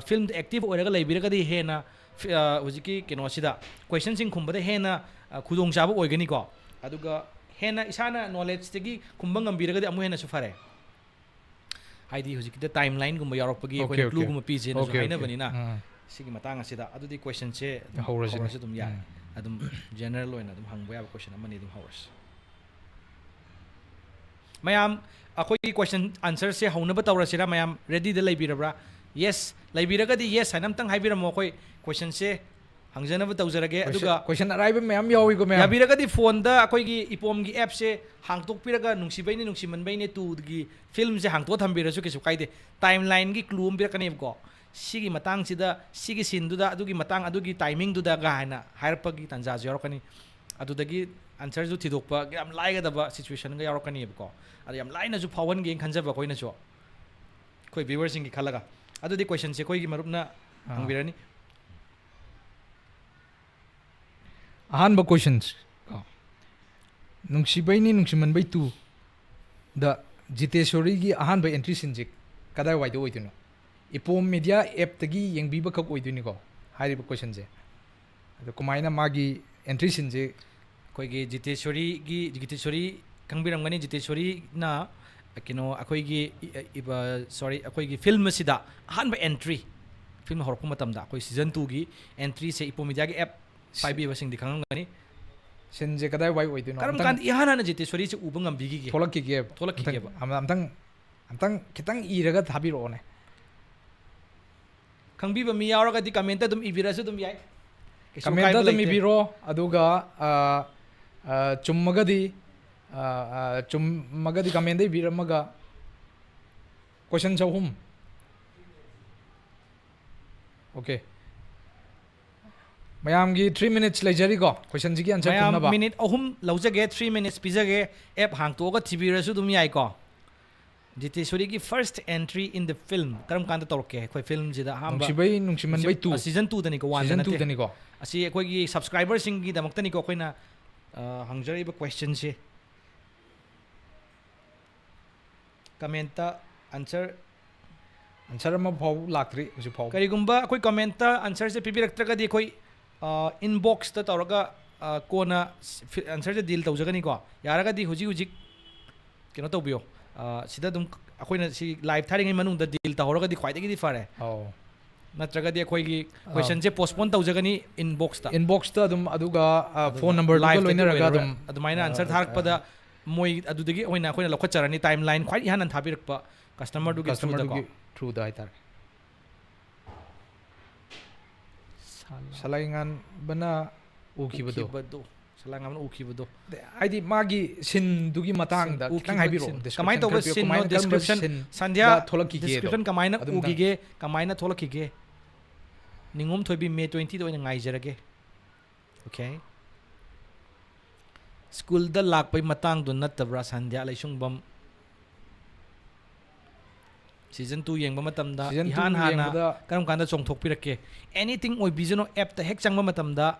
ꯐꯤꯜꯝꯗ active ꯑꯣꯏꯔꯒ ꯂꯩꯕꯤꯔꯒꯗꯤ ꯍꯦꯟꯅ ꯐꯤ- ꯑ, ꯍꯧꯖꯤꯛꯀꯤ ꯀꯩꯅꯣꯁꯤꯗ ꯀꯣꯏꯁꯟꯁꯤꯡ ꯈꯨꯝꯕꯗ ꯍꯦꯟꯅ ꯑ, ꯈꯨꯗꯣꯡꯆꯥꯕ ꯑꯣꯏꯒꯅꯤꯀꯣ꯫ ꯑꯗꯨꯒ ꯍꯦꯟꯅ ꯏꯁꯥꯅ ꯅꯣꯂꯦꯖꯇꯒꯤ ꯈꯨꯝꯕ ꯉꯝꯕꯤꯔꯒꯗꯤ ꯑꯃꯨꯛ ꯍꯦꯟꯅꯁꯨ ꯐꯔꯦ꯫ ꯍꯥꯏꯗꯤ ꯍꯧꯖꯤꯛꯀꯤꯗ ꯇꯥꯏꯝ ꯂꯥꯏꯟꯒꯨꯝꯕ ꯌꯥꯎꯔꯛꯄꯒꯤ Okay, ꯑꯩꯈꯣꯏꯅ okay. ꯀ꯭ꯂꯨꯒꯨꯝꯕ ꯄꯤꯁꯦꯅꯁꯨ Okay, okay. ꯍꯥꯏꯅꯕꯅꯤꯅ ꯎꯝ꯫ ꯁꯤꯒꯤ ꯃꯇꯥꯡ ꯑꯁꯤꯗ ꯑꯗꯨꯗꯤ ꯀꯣꯏꯁꯟꯁꯦ ꯑꯗꯨꯝ ꯍꯧꯔꯁꯤꯅꯦ꯫ ꯍꯧꯔꯁꯨ ꯑꯗꯨꯝ ꯌꯥꯔꯦ꯫ ꯎꯝ꯫ ꯑꯗꯨꯝ ꯖꯦꯅꯔꯦꯜ ꯑꯣꯏꯅ ꯑꯗꯨꯝ ꯍꯪꯕ ꯌꯥꯕ ꯀꯣꯏꯁꯟ ꯑꯃꯅꯤ ꯑꯗꯨꯝ ꯍꯧꯔꯁꯤ꯫ ꯃꯌꯥꯝ ꯑꯩꯈꯣꯏꯒꯤ ꯀꯣꯏꯁꯟ ꯑꯟꯁꯔꯁꯦ ꯍꯧꯅꯕ ꯇꯧꯔꯁꯤꯔꯥ? ꯃꯌꯥꯝ ꯔꯦꯗꯤꯗ ꯂꯩꯕꯤꯔꯕ꯭ꯔꯥ? ꯌꯦꯁ ꯂꯩꯕꯤꯔꯒꯗꯤ ꯌꯦꯁ ꯍꯥꯏꯅ ꯑꯝꯇꯪ ꯍꯥꯏꯕꯤꯔꯝꯃꯣ꯫ ꯑꯩꯈꯣꯏ ꯀꯣꯏꯁꯟꯁꯦ ꯍꯪꯖꯅꯕ ꯇꯧꯖꯔꯒꯦ꯫ Question- ꯑꯗꯨꯒ question ꯑꯔꯥꯏꯕ ꯃꯌꯥꯝ ꯌꯥꯎꯏꯀꯣ ꯃꯌꯥꯝ꯫ ꯌꯥꯕꯤꯔꯒꯗꯤ ꯐꯣꯟꯗ ꯑꯩꯈꯣꯏꯒꯤ ꯏꯄꯣꯝꯒꯤ ꯑꯦꯞꯁꯦ ꯍꯥꯡꯇꯣꯛꯄꯤꯔꯒ ꯅꯨꯡꯁꯤꯕꯩꯅꯦ ꯅꯨꯡꯁꯤꯃꯟꯕꯩꯅꯦ ꯇꯨꯒꯤ ꯐꯤꯂꯝꯁꯦ ꯍꯥꯡꯇꯣꯛꯑ ꯊꯝꯕꯤꯔꯁꯨ ꯀꯩꯁꯨ ꯀꯥꯏꯗꯦ꯫ ꯇꯥꯏꯝ ꯂꯥꯏꯟꯒꯤ ꯀ꯭ꯂꯨ ꯑꯃ ꯄꯤꯔꯛꯀꯅꯦꯕꯀꯣ, ꯁꯤꯒꯤ ꯃꯇꯥꯡꯁꯤꯗ, ꯁꯤꯒꯤ ꯁꯤꯟꯗꯨꯗ, ꯑꯗꯨꯒꯤ ꯃꯇꯥꯡ, ꯑꯗꯨꯒꯤ ꯇꯥꯏꯃꯤꯡꯗꯨꯗ ꯀꯥꯏꯅ ꯍꯥꯏꯔꯛꯄꯒꯤ ꯇꯥꯟꯖꯥꯁꯨ ꯌꯥꯎꯔꯛꯀꯅꯤ꯫ ꯑꯗꯨꯗꯒꯤ ꯑꯟꯁꯔꯁꯨ ꯊꯤꯗꯣꯛꯄ ꯌꯥꯝ ꯂꯥꯏꯒꯗꯕ ꯁꯤꯆꯨꯋꯦꯁꯟꯒ ꯌꯥꯎꯔꯛꯀꯅꯦꯕꯀꯣ꯫ ꯑꯗ ꯌꯥꯝ ꯂꯥꯏꯅꯁꯨ ꯐꯥꯎꯍꯟꯒꯦꯅ ꯈꯟꯖꯕ ꯑꯩꯈꯣꯏꯅꯁꯨ, ꯑꯩꯈꯣꯏ ꯚ꯭ꯌꯨꯋꯔꯁꯤꯡꯒꯤ ꯈꯜꯂꯒ꯫ ꯑꯗꯨꯗꯤ ꯀꯣꯏꯁꯟꯁꯦ ꯑꯩꯈꯣꯏꯒꯤ ꯃꯔꯨꯞꯅ ꯑꯥ꯫ ꯍꯪꯕꯤꯔꯅꯤ꯫ ꯑꯍꯥꯟꯕ ꯀꯣꯏꯁꯟꯁ ꯀꯣ, ꯅꯨꯡꯁꯤꯕꯩꯅꯤ ꯅꯨꯡꯁꯤꯃꯟꯕꯩ ꯇꯨꯗ ꯖꯤꯇꯦꯁꯣꯔꯤꯒꯤ ꯑꯍꯥꯟꯕ ꯑꯦꯟꯇ꯭ꯔꯤ ꯁꯤꯟꯁꯦ ꯀꯗꯥꯏꯋꯥꯏꯗ ꯑꯣꯏꯗꯣꯏꯅꯣ? ꯏꯄꯣꯝ ꯃꯦꯗꯤꯌꯥ ꯑꯦꯞꯇꯒꯤ ꯌꯦꯡꯕꯤꯕꯈꯛ ꯑꯣꯏꯗꯣꯏꯅꯤꯀꯣ ꯍꯥꯏꯔꯤꯕ ꯀꯣꯏꯁꯟꯁꯦ꯫ ꯑꯗꯣ ꯀꯃꯥꯏꯅ ꯃꯥꯒꯤ ꯑꯦꯟꯇ꯭ꯔꯤ ꯁꯤꯟꯁꯦ? ꯑꯩꯈꯣꯏꯒꯤ ꯖꯤꯇꯦꯁꯣꯔꯤꯒꯤ, ꯖꯤꯇꯦꯁꯣꯔꯤ ꯈꯪꯕꯤꯔꯝꯒꯅꯤ, ꯖꯤꯇꯦꯁꯣꯔꯤꯅ ꯀꯩꯅꯣ ꯑꯩꯈꯣꯏꯒꯤ ꯏ- ꯏꯕ- ꯁꯣꯔꯤ, ꯑꯩꯈꯣꯏꯒꯤ ꯐꯤꯂꯝ ꯑꯁꯤꯗ ꯑꯍꯥꯟꯕ ꯑꯦꯟꯇ꯭ꯔꯤ, ꯐꯤꯂꯝ ꯍꯧꯔꯛꯄ ꯃꯇꯝꯗ ꯑꯩꯈꯣꯏ ꯁꯤꯖꯟ ꯇꯨꯒꯤ ꯑꯦꯟꯇ꯭ꯔꯤꯁꯦ ꯏꯄꯣꯝ ꯃꯦꯗꯤꯌꯥꯒꯤ ꯑꯦꯞ ꯄꯥꯏꯕꯤꯕꯁꯤꯡꯗꯤ ꯈꯪꯉꯝꯒꯅꯤ꯫ ꯁꯤꯟꯁꯦ ꯀꯗꯥꯏꯋꯥꯏ ꯑꯣꯏꯗꯣꯏꯅꯣ? ꯀꯔꯝ ꯑꯝꯇꯪ ꯀꯥꯟꯗ ꯏꯍꯥꯟ ꯍꯥꯟꯅ ꯖꯤꯇꯦꯁꯣꯔꯤꯁꯦ ꯎꯕ ꯉꯝꯕꯤꯈꯤꯒꯦ? ꯊꯣꯛꯂꯛꯈꯤꯒꯦꯕ? ꯊꯣꯛꯂꯛꯈꯤꯒꯦꯕ? ꯑꯝꯇꯪ, ꯑꯝꯇꯪ, ꯑꯝꯇꯪ ꯈꯤꯇꯪ ꯏꯔꯒ ꯊꯥꯕꯤꯔꯛꯑꯣꯅꯦ꯫ ꯈꯪꯕꯤꯕ ꯃꯤ ꯌꯥꯎꯔꯒꯗꯤ ꯀꯃꯦꯟꯇ ꯑꯗꯨꯝ ꯏꯕꯤꯔꯁꯨ ꯑꯗꯨꯝ ꯌꯥꯏ꯫ ꯀꯩꯁꯨ ꯀꯃꯦꯟꯇ ꯀꯥꯏꯕ ꯑꯗꯨꯝ ꯂꯩꯇꯦ꯫ ꯏꯕꯤꯔꯣ꯫ ꯑꯗꯨꯒ ꯑ, ꯑ, ꯆꯨꯝꯃꯒꯗꯤ, ꯑ, ꯑ, ꯆꯨꯝꯃꯒꯗꯤ ꯀꯃꯦꯟꯗ ꯏꯕꯤꯔꯝꯃꯒ ꯀꯣꯏꯁꯟꯁꯦ ꯑꯍꯨꯝ꯫ ꯑꯣꯀꯦ, ꯃꯌꯥꯝꯒꯤ ꯊ꯭ꯔꯤ ꯃꯤꯅꯤꯠꯁ ꯂꯩꯖꯔꯤꯀꯣ ꯀꯣꯏꯁꯟꯁꯤꯒꯤ ꯑꯟꯁꯔ ꯃꯌꯥꯝ ꯈꯨꯝꯅꯕ꯫ ꯃꯤꯅꯤꯠ ꯑꯍꯨꯝ ꯂꯧꯖꯒꯦ, ꯊ꯭ꯔꯤ ꯃꯤꯅꯤꯠꯁ ꯄꯤꯖꯒꯦ꯫ ꯑꯦꯞ ꯍꯥꯡꯇꯣꯛꯑꯒ ꯊꯤꯕꯤꯔꯁꯨ ꯑꯗꯨꯝ ꯌꯥꯏꯀꯣ꯫ ꯖꯤꯇꯦꯁꯣꯔꯤꯒꯤ first entry in the film ꯀꯔꯝ ꯀꯥꯟꯗ ꯇꯧꯔꯛꯀꯦ? ꯑꯩꯈꯣꯏ ꯐꯤꯂꯝꯁꯤꯗ ꯑꯍꯥꯟꯕ ꯅꯨꯡꯁꯤꯕꯩ ꯅꯨꯡꯁꯤꯃꯟꯕꯩ ꯇꯨ꯫ ꯁꯤꯖꯟ ꯇꯨꯗꯅꯤꯀꯣ, ꯋꯥꯟꯗ ꯁꯤꯖꯟ ꯅꯠꯇꯦ꯫ ꯇꯨꯗꯅꯤꯀꯣ꯫ ꯑꯁꯤ ꯑꯩꯈꯣꯏꯒꯤ ꯁꯕꯁꯀ꯭ꯔꯥꯏꯕꯔꯁꯤꯡꯒꯤꯗꯃꯛꯇꯅꯤꯀꯣ ꯑꯩꯈꯣꯏꯅ ꯑ, ꯍꯪꯖꯔꯛꯏꯕ ꯀꯣꯏꯁꯟꯁꯦ꯫ ꯀꯃꯦꯟꯇ ꯑꯟꯁꯔ ꯑꯟꯁꯔ ꯑꯃ ꯐꯥꯎ ꯂꯥꯛꯇ꯭ꯔꯤ ꯍꯧꯖꯤꯛ ꯐꯥꯎꯕ꯫ ꯀꯔꯤꯒꯨꯝꯕ ꯑꯩꯈꯣꯏ ꯀꯃꯦꯟꯇ ꯑꯟꯁꯔꯁꯦ ꯄꯤꯕꯤꯔꯛꯇ꯭ꯔꯒꯗꯤ ꯑꯩꯈꯣꯏ ꯏꯟꯕꯣꯛꯁꯇ ꯇꯧꯔꯒ ꯑ, ꯀꯣꯟꯅ ꯑꯟꯁꯔꯁꯦ ꯗꯤꯜ ꯇꯧꯖꯒꯅꯤꯀꯣ꯫ ꯌꯥꯔꯒꯗꯤ ꯍꯧꯖꯤꯛ ꯍꯧꯖꯤꯛ ꯀꯩꯅꯣ ꯇꯧꯕꯤꯌꯣ꯫ ꯑ, ꯁꯤꯗ ꯑꯗꯨꯝ ꯑꯩꯈꯣꯏꯅ ꯁꯤ ꯂꯥꯏꯚ ꯊꯥꯔꯤꯉꯩ ꯃꯅꯨꯡꯗ ꯗꯤꯜ ꯇꯧꯍꯧꯔꯒꯗꯤ ꯈ꯭ꯋꯥꯏꯗꯒꯤꯗꯤ ꯐꯔꯦ꯫ ꯑꯧ꯫ ꯅꯠꯇ꯭ꯔꯒꯗꯤ ꯑꯩꯈꯣꯏꯒꯤ ꯑꯥ꯫ ꯀꯣꯏꯁꯟꯁꯦ ꯄꯣꯁꯄꯣꯟ ꯇꯧꯖꯒꯅꯤ ꯏꯟꯕꯣꯛꯁꯇ꯫ ꯏꯟꯕꯣꯛꯁꯇ ꯑꯗꯨꯝ, ꯑꯗꯨꯒ, ꯑ, ꯑꯗꯨꯒ ꯐꯣꯟ ꯅꯝꯕꯔꯗꯨꯒ ꯂꯥꯏꯚꯇꯗꯤ ꯂꯣꯏꯅꯔꯒ ꯑꯣꯏꯔꯔꯣꯏ꯫ ꯑꯗꯨꯝ, ꯑꯗꯨꯃꯥꯏꯅ ꯑ, ꯑꯟꯁꯔ ꯑ, ꯊꯥꯔꯛꯄꯗ ꯃꯣꯏ ꯑꯗꯨꯗꯒꯤ ꯑꯣꯏꯅ ꯑꯩꯈꯣꯏꯅ ꯂꯧꯈꯠꯆꯔꯅꯤ꯫ ꯇꯥꯏꯝ ꯂꯥꯏꯟ ꯈ꯭ꯋꯥꯏ ꯏꯍꯥꯟ ꯍꯥꯟꯅ ꯊꯥꯕꯤꯔꯛꯄ ꯀꯁꯇꯃꯔꯗꯨꯒꯤ ꯊ꯭ꯔꯨꯗꯀꯣ꯫ ꯀꯁꯇꯃꯔꯗꯨꯒꯤ ꯊ꯭ꯔꯨꯗ ꯍꯥꯏꯇꯥꯔꯦ꯫ ꯁꯂꯥꯏ ꯉꯥꯟꯕꯅ ꯎꯈꯤꯕꯗꯣ꯫ ꯎꯈꯤꯕꯗꯣ꯫ ꯁꯂꯥꯏ ꯉꯥꯟꯕꯅ ꯎꯈꯤꯕꯗꯣ꯫ ꯍꯥꯏꯗꯤ ꯃꯥꯒꯤ ꯁꯤꯟꯗꯨꯒꯤ ꯃꯇꯥꯡꯗ ꯈꯤꯇꯪ ꯎꯈꯤꯕ ꯁꯤꯟ꯫ Description ꯀꯃꯥꯏꯅ ꯇꯧꯕ ꯈꯔ ꯄꯤꯔꯛꯑꯣ꯫ ꯁꯤꯟꯅꯣ? ꯀꯃꯥꯏꯅ, ꯀꯔꯝꯕ Description꯫ ꯁꯤꯟꯗ ꯁꯟꯙ꯭ꯌꯥ, ꯊꯣꯛꯂꯛꯈꯤꯒꯦꯗꯣ? Description ꯀꯃꯥꯏꯅ ꯑꯗꯨꯝꯇꯪ꯫ ꯎꯈꯤꯒꯦ, ꯀꯃꯥꯏꯅ ꯊꯣꯛꯂꯛꯈꯤꯒꯦ? ꯅꯤꯉꯣꯝ ꯊꯣꯏꯕꯤ, May twenty ꯗ ꯑꯣꯏꯅ ꯉꯥꯏꯖꯔꯒꯦ꯫ Okay꯫ ꯁ꯭ꯀꯨꯜꯗ ꯂꯥꯛꯄꯩ ꯃꯇꯥꯡꯗꯣ ꯅꯠꯇꯕ꯭ꯔꯥ, ꯁꯟꯙ꯭ꯌꯥ ꯂꯩꯁꯨꯡꯕꯝ? Season two ꯌꯦꯡꯕ ꯃꯇꯝꯗ Season two ꯏꯍꯥꯟ ꯍꯥꯟꯅ ꯌꯦꯡꯕꯗ ꯀꯔꯝ ꯀꯥꯟꯗ ꯆꯣꯡꯊꯣꯛꯄꯤꯔꯛꯀꯦ? Anything ꯑꯣꯏꯕꯤꯁꯅꯨ, app ꯇ ꯍꯦꯛ ꯆꯪꯕ ꯃꯇꯝꯗ꯫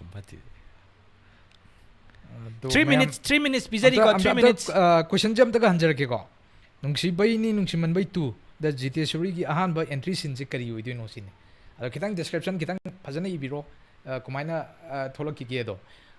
ꯑꯃꯗꯤ꯫ ꯑꯗꯣ Three ꯃꯌꯥꯝ minutes, three minutes ꯄꯤꯖꯔꯤꯀꯣ, ꯑꯝꯇ, three ꯑꯝꯇ, minutes꯫ ꯑ, question ꯁꯦ ꯑꯝꯇꯒ ꯍꯟꯖꯔꯛꯀꯦꯀꯣ꯫ ꯅꯨꯡꯁꯤꯕꯩꯅꯤ ꯅꯨꯡꯁꯤꯃꯟꯕꯩ two ꯗ ꯖꯤꯇꯦꯁꯣꯔꯤꯒꯤ ꯑꯍꯥꯟꯕ entry scene ꯁꯦ ꯀꯔꯤ ꯑꯣꯏꯗꯣꯏꯅꯣ ꯁꯤꯅꯤ꯫ ꯑꯗꯣ ꯈꯤꯇꯪ description ꯈꯤꯇꯪ ꯐꯖꯅ ꯏꯕꯤꯔꯣ, ꯑ, ꯀꯃꯥꯏꯅ, ꯑ, ꯊꯣꯛꯂꯛꯈꯤꯒꯦꯗꯣ꯫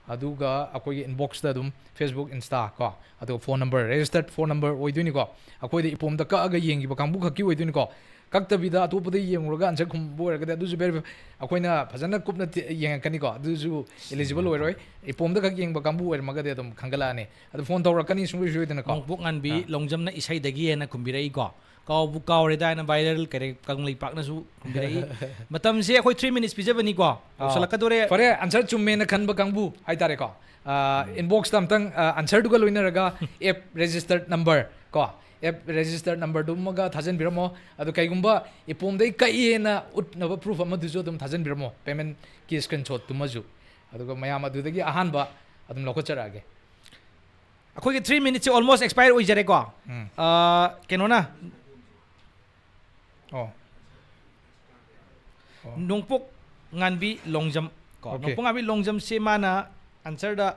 ꯑꯗꯨꯒ ꯑꯩꯈꯣꯏꯒꯤ inbox ꯇ ꯑꯗꯨꯝ Facebook, Insta ꯀꯣ, ꯑꯗꯨꯒ phone number, registered phone number ꯑꯣꯏꯗꯣꯏꯅꯤꯀꯣ꯫ ꯑꯩꯈꯣꯏꯗ ꯏꯄꯣꯝꯗ ꯀꯛꯑꯒ ꯌꯦꯡꯈꯤꯕ ꯀꯥꯡꯕꯨ ꯈꯛꯀꯤ ꯑꯣꯏꯗꯣꯏꯅꯤꯀꯣ꯫ ꯀꯛꯇꯕꯤꯗ ꯑꯇꯣꯞꯄꯗ ꯌꯦꯡꯉꯨꯔꯒ answer ꯈꯨꯝꯕ ꯑꯣꯏꯔꯒꯗꯤ ꯑꯗꯨꯁꯨ verify, ꯑꯩꯈꯣꯏꯅ ꯐꯖꯅ ꯀꯨꯞꯅ ꯊꯤ-, ꯌꯦꯡꯉꯛꯀꯅꯤꯀꯣ꯫ ꯑꯗꯨꯁꯨ eligible ꯑꯣꯏꯔꯣꯏ꯫ ꯏꯄꯣꯝꯗ ꯈꯛ ꯌꯦꯡꯕ ꯀꯥꯡꯕꯨ ꯑꯣꯏꯔꯝꯃꯒꯗꯤ ꯑꯗꯨꯝ ꯈꯪꯒꯠꯂꯛꯑꯅꯤ꯫ ꯑꯗꯨ phone ꯇꯧꯔꯛꯀꯅꯤ ꯁꯨꯡꯁꯣꯏ ꯁꯣꯏꯗꯅꯀꯣ꯫ ꯅꯣꯡꯄꯣꯛ ꯉꯥꯟꯕꯤ ꯑꯥ꯫ ꯂꯣꯡꯖꯝꯅ ꯏꯁꯩꯗꯒꯤ ꯍꯦꯟꯅ ꯈꯨꯝꯕꯤꯔꯛꯏꯀꯣ꯫ ꯀꯥꯎꯕꯨ ꯀꯥꯎꯔꯦꯗ ꯍꯥꯏꯅ viral ꯀꯔꯤ ꯀꯪꯂꯩꯄꯥꯛꯅꯁꯨ ꯈꯨꯝꯕꯤꯔꯛꯏ꯫ ꯃꯇꯝꯁꯦ ꯑꯩꯈꯣꯏ three minutes ꯄꯤꯖꯕꯅꯤꯀꯣ꯫ ꯌꯧꯁꯜꯂꯛꯀꯗꯣꯔꯦ꯫ ꯐꯔꯦ, answer ꯆꯨꯝꯃꯦꯅ ꯈꯟꯕ ꯀꯥꯡꯕꯨ ꯍꯥꯏꯇꯥꯔꯦꯀꯣ꯫ ꯑ, inbox ꯇ ꯑꯝꯇꯪ, ꯑ, answer ꯗꯨꯒ ꯂꯣꯏꯅꯔꯒ app registered number ꯀꯣ, app registered number ꯗꯨꯃꯒ ꯊꯥꯖꯤꯟꯕꯤꯔꯝꯃꯣ꯫ ꯑꯗꯣ ꯀꯩꯒꯨꯝꯕ ꯏꯄꯣꯝꯗꯩ ꯀꯛꯑꯦꯅ ꯎꯠꯅꯕ proof ꯑꯃꯗꯨꯁꯨ ꯑꯗꯨꯝ ꯊꯥꯖꯤꯟꯕꯤꯔꯝꯃꯣ, payment ꯀꯤ screenshot ꯇꯨꯃꯁꯨ꯫ ꯑꯗꯨꯒ ꯃꯌꯥꯝ ꯑꯗꯨꯗꯒꯤ ꯑꯍꯥꯟꯕ ꯑꯗꯨꯝ ꯂꯧꯈꯠꯆꯔꯛꯑꯒꯦ꯫ ꯑꯩꯈꯣꯏꯒꯤ three minutes ꯁꯦ almost expire ꯑꯣꯏꯖꯔꯦꯀꯣ꯫ ꯎꯝ꯫ ꯑ, ꯀꯩꯅꯣꯅ ꯑꯣ꯫ ꯑꯣ꯫ ꯅꯣꯡꯄꯣꯛ ꯉꯥꯟꯕꯤ ꯂꯣꯡꯖꯝ ꯀꯣ꯫ Okay꯫ ꯅꯣꯡꯄꯣꯛ ꯉꯥꯟꯕꯤ ꯂꯣꯡꯖꯝꯁꯦ ꯃꯥꯅ answer ꯗ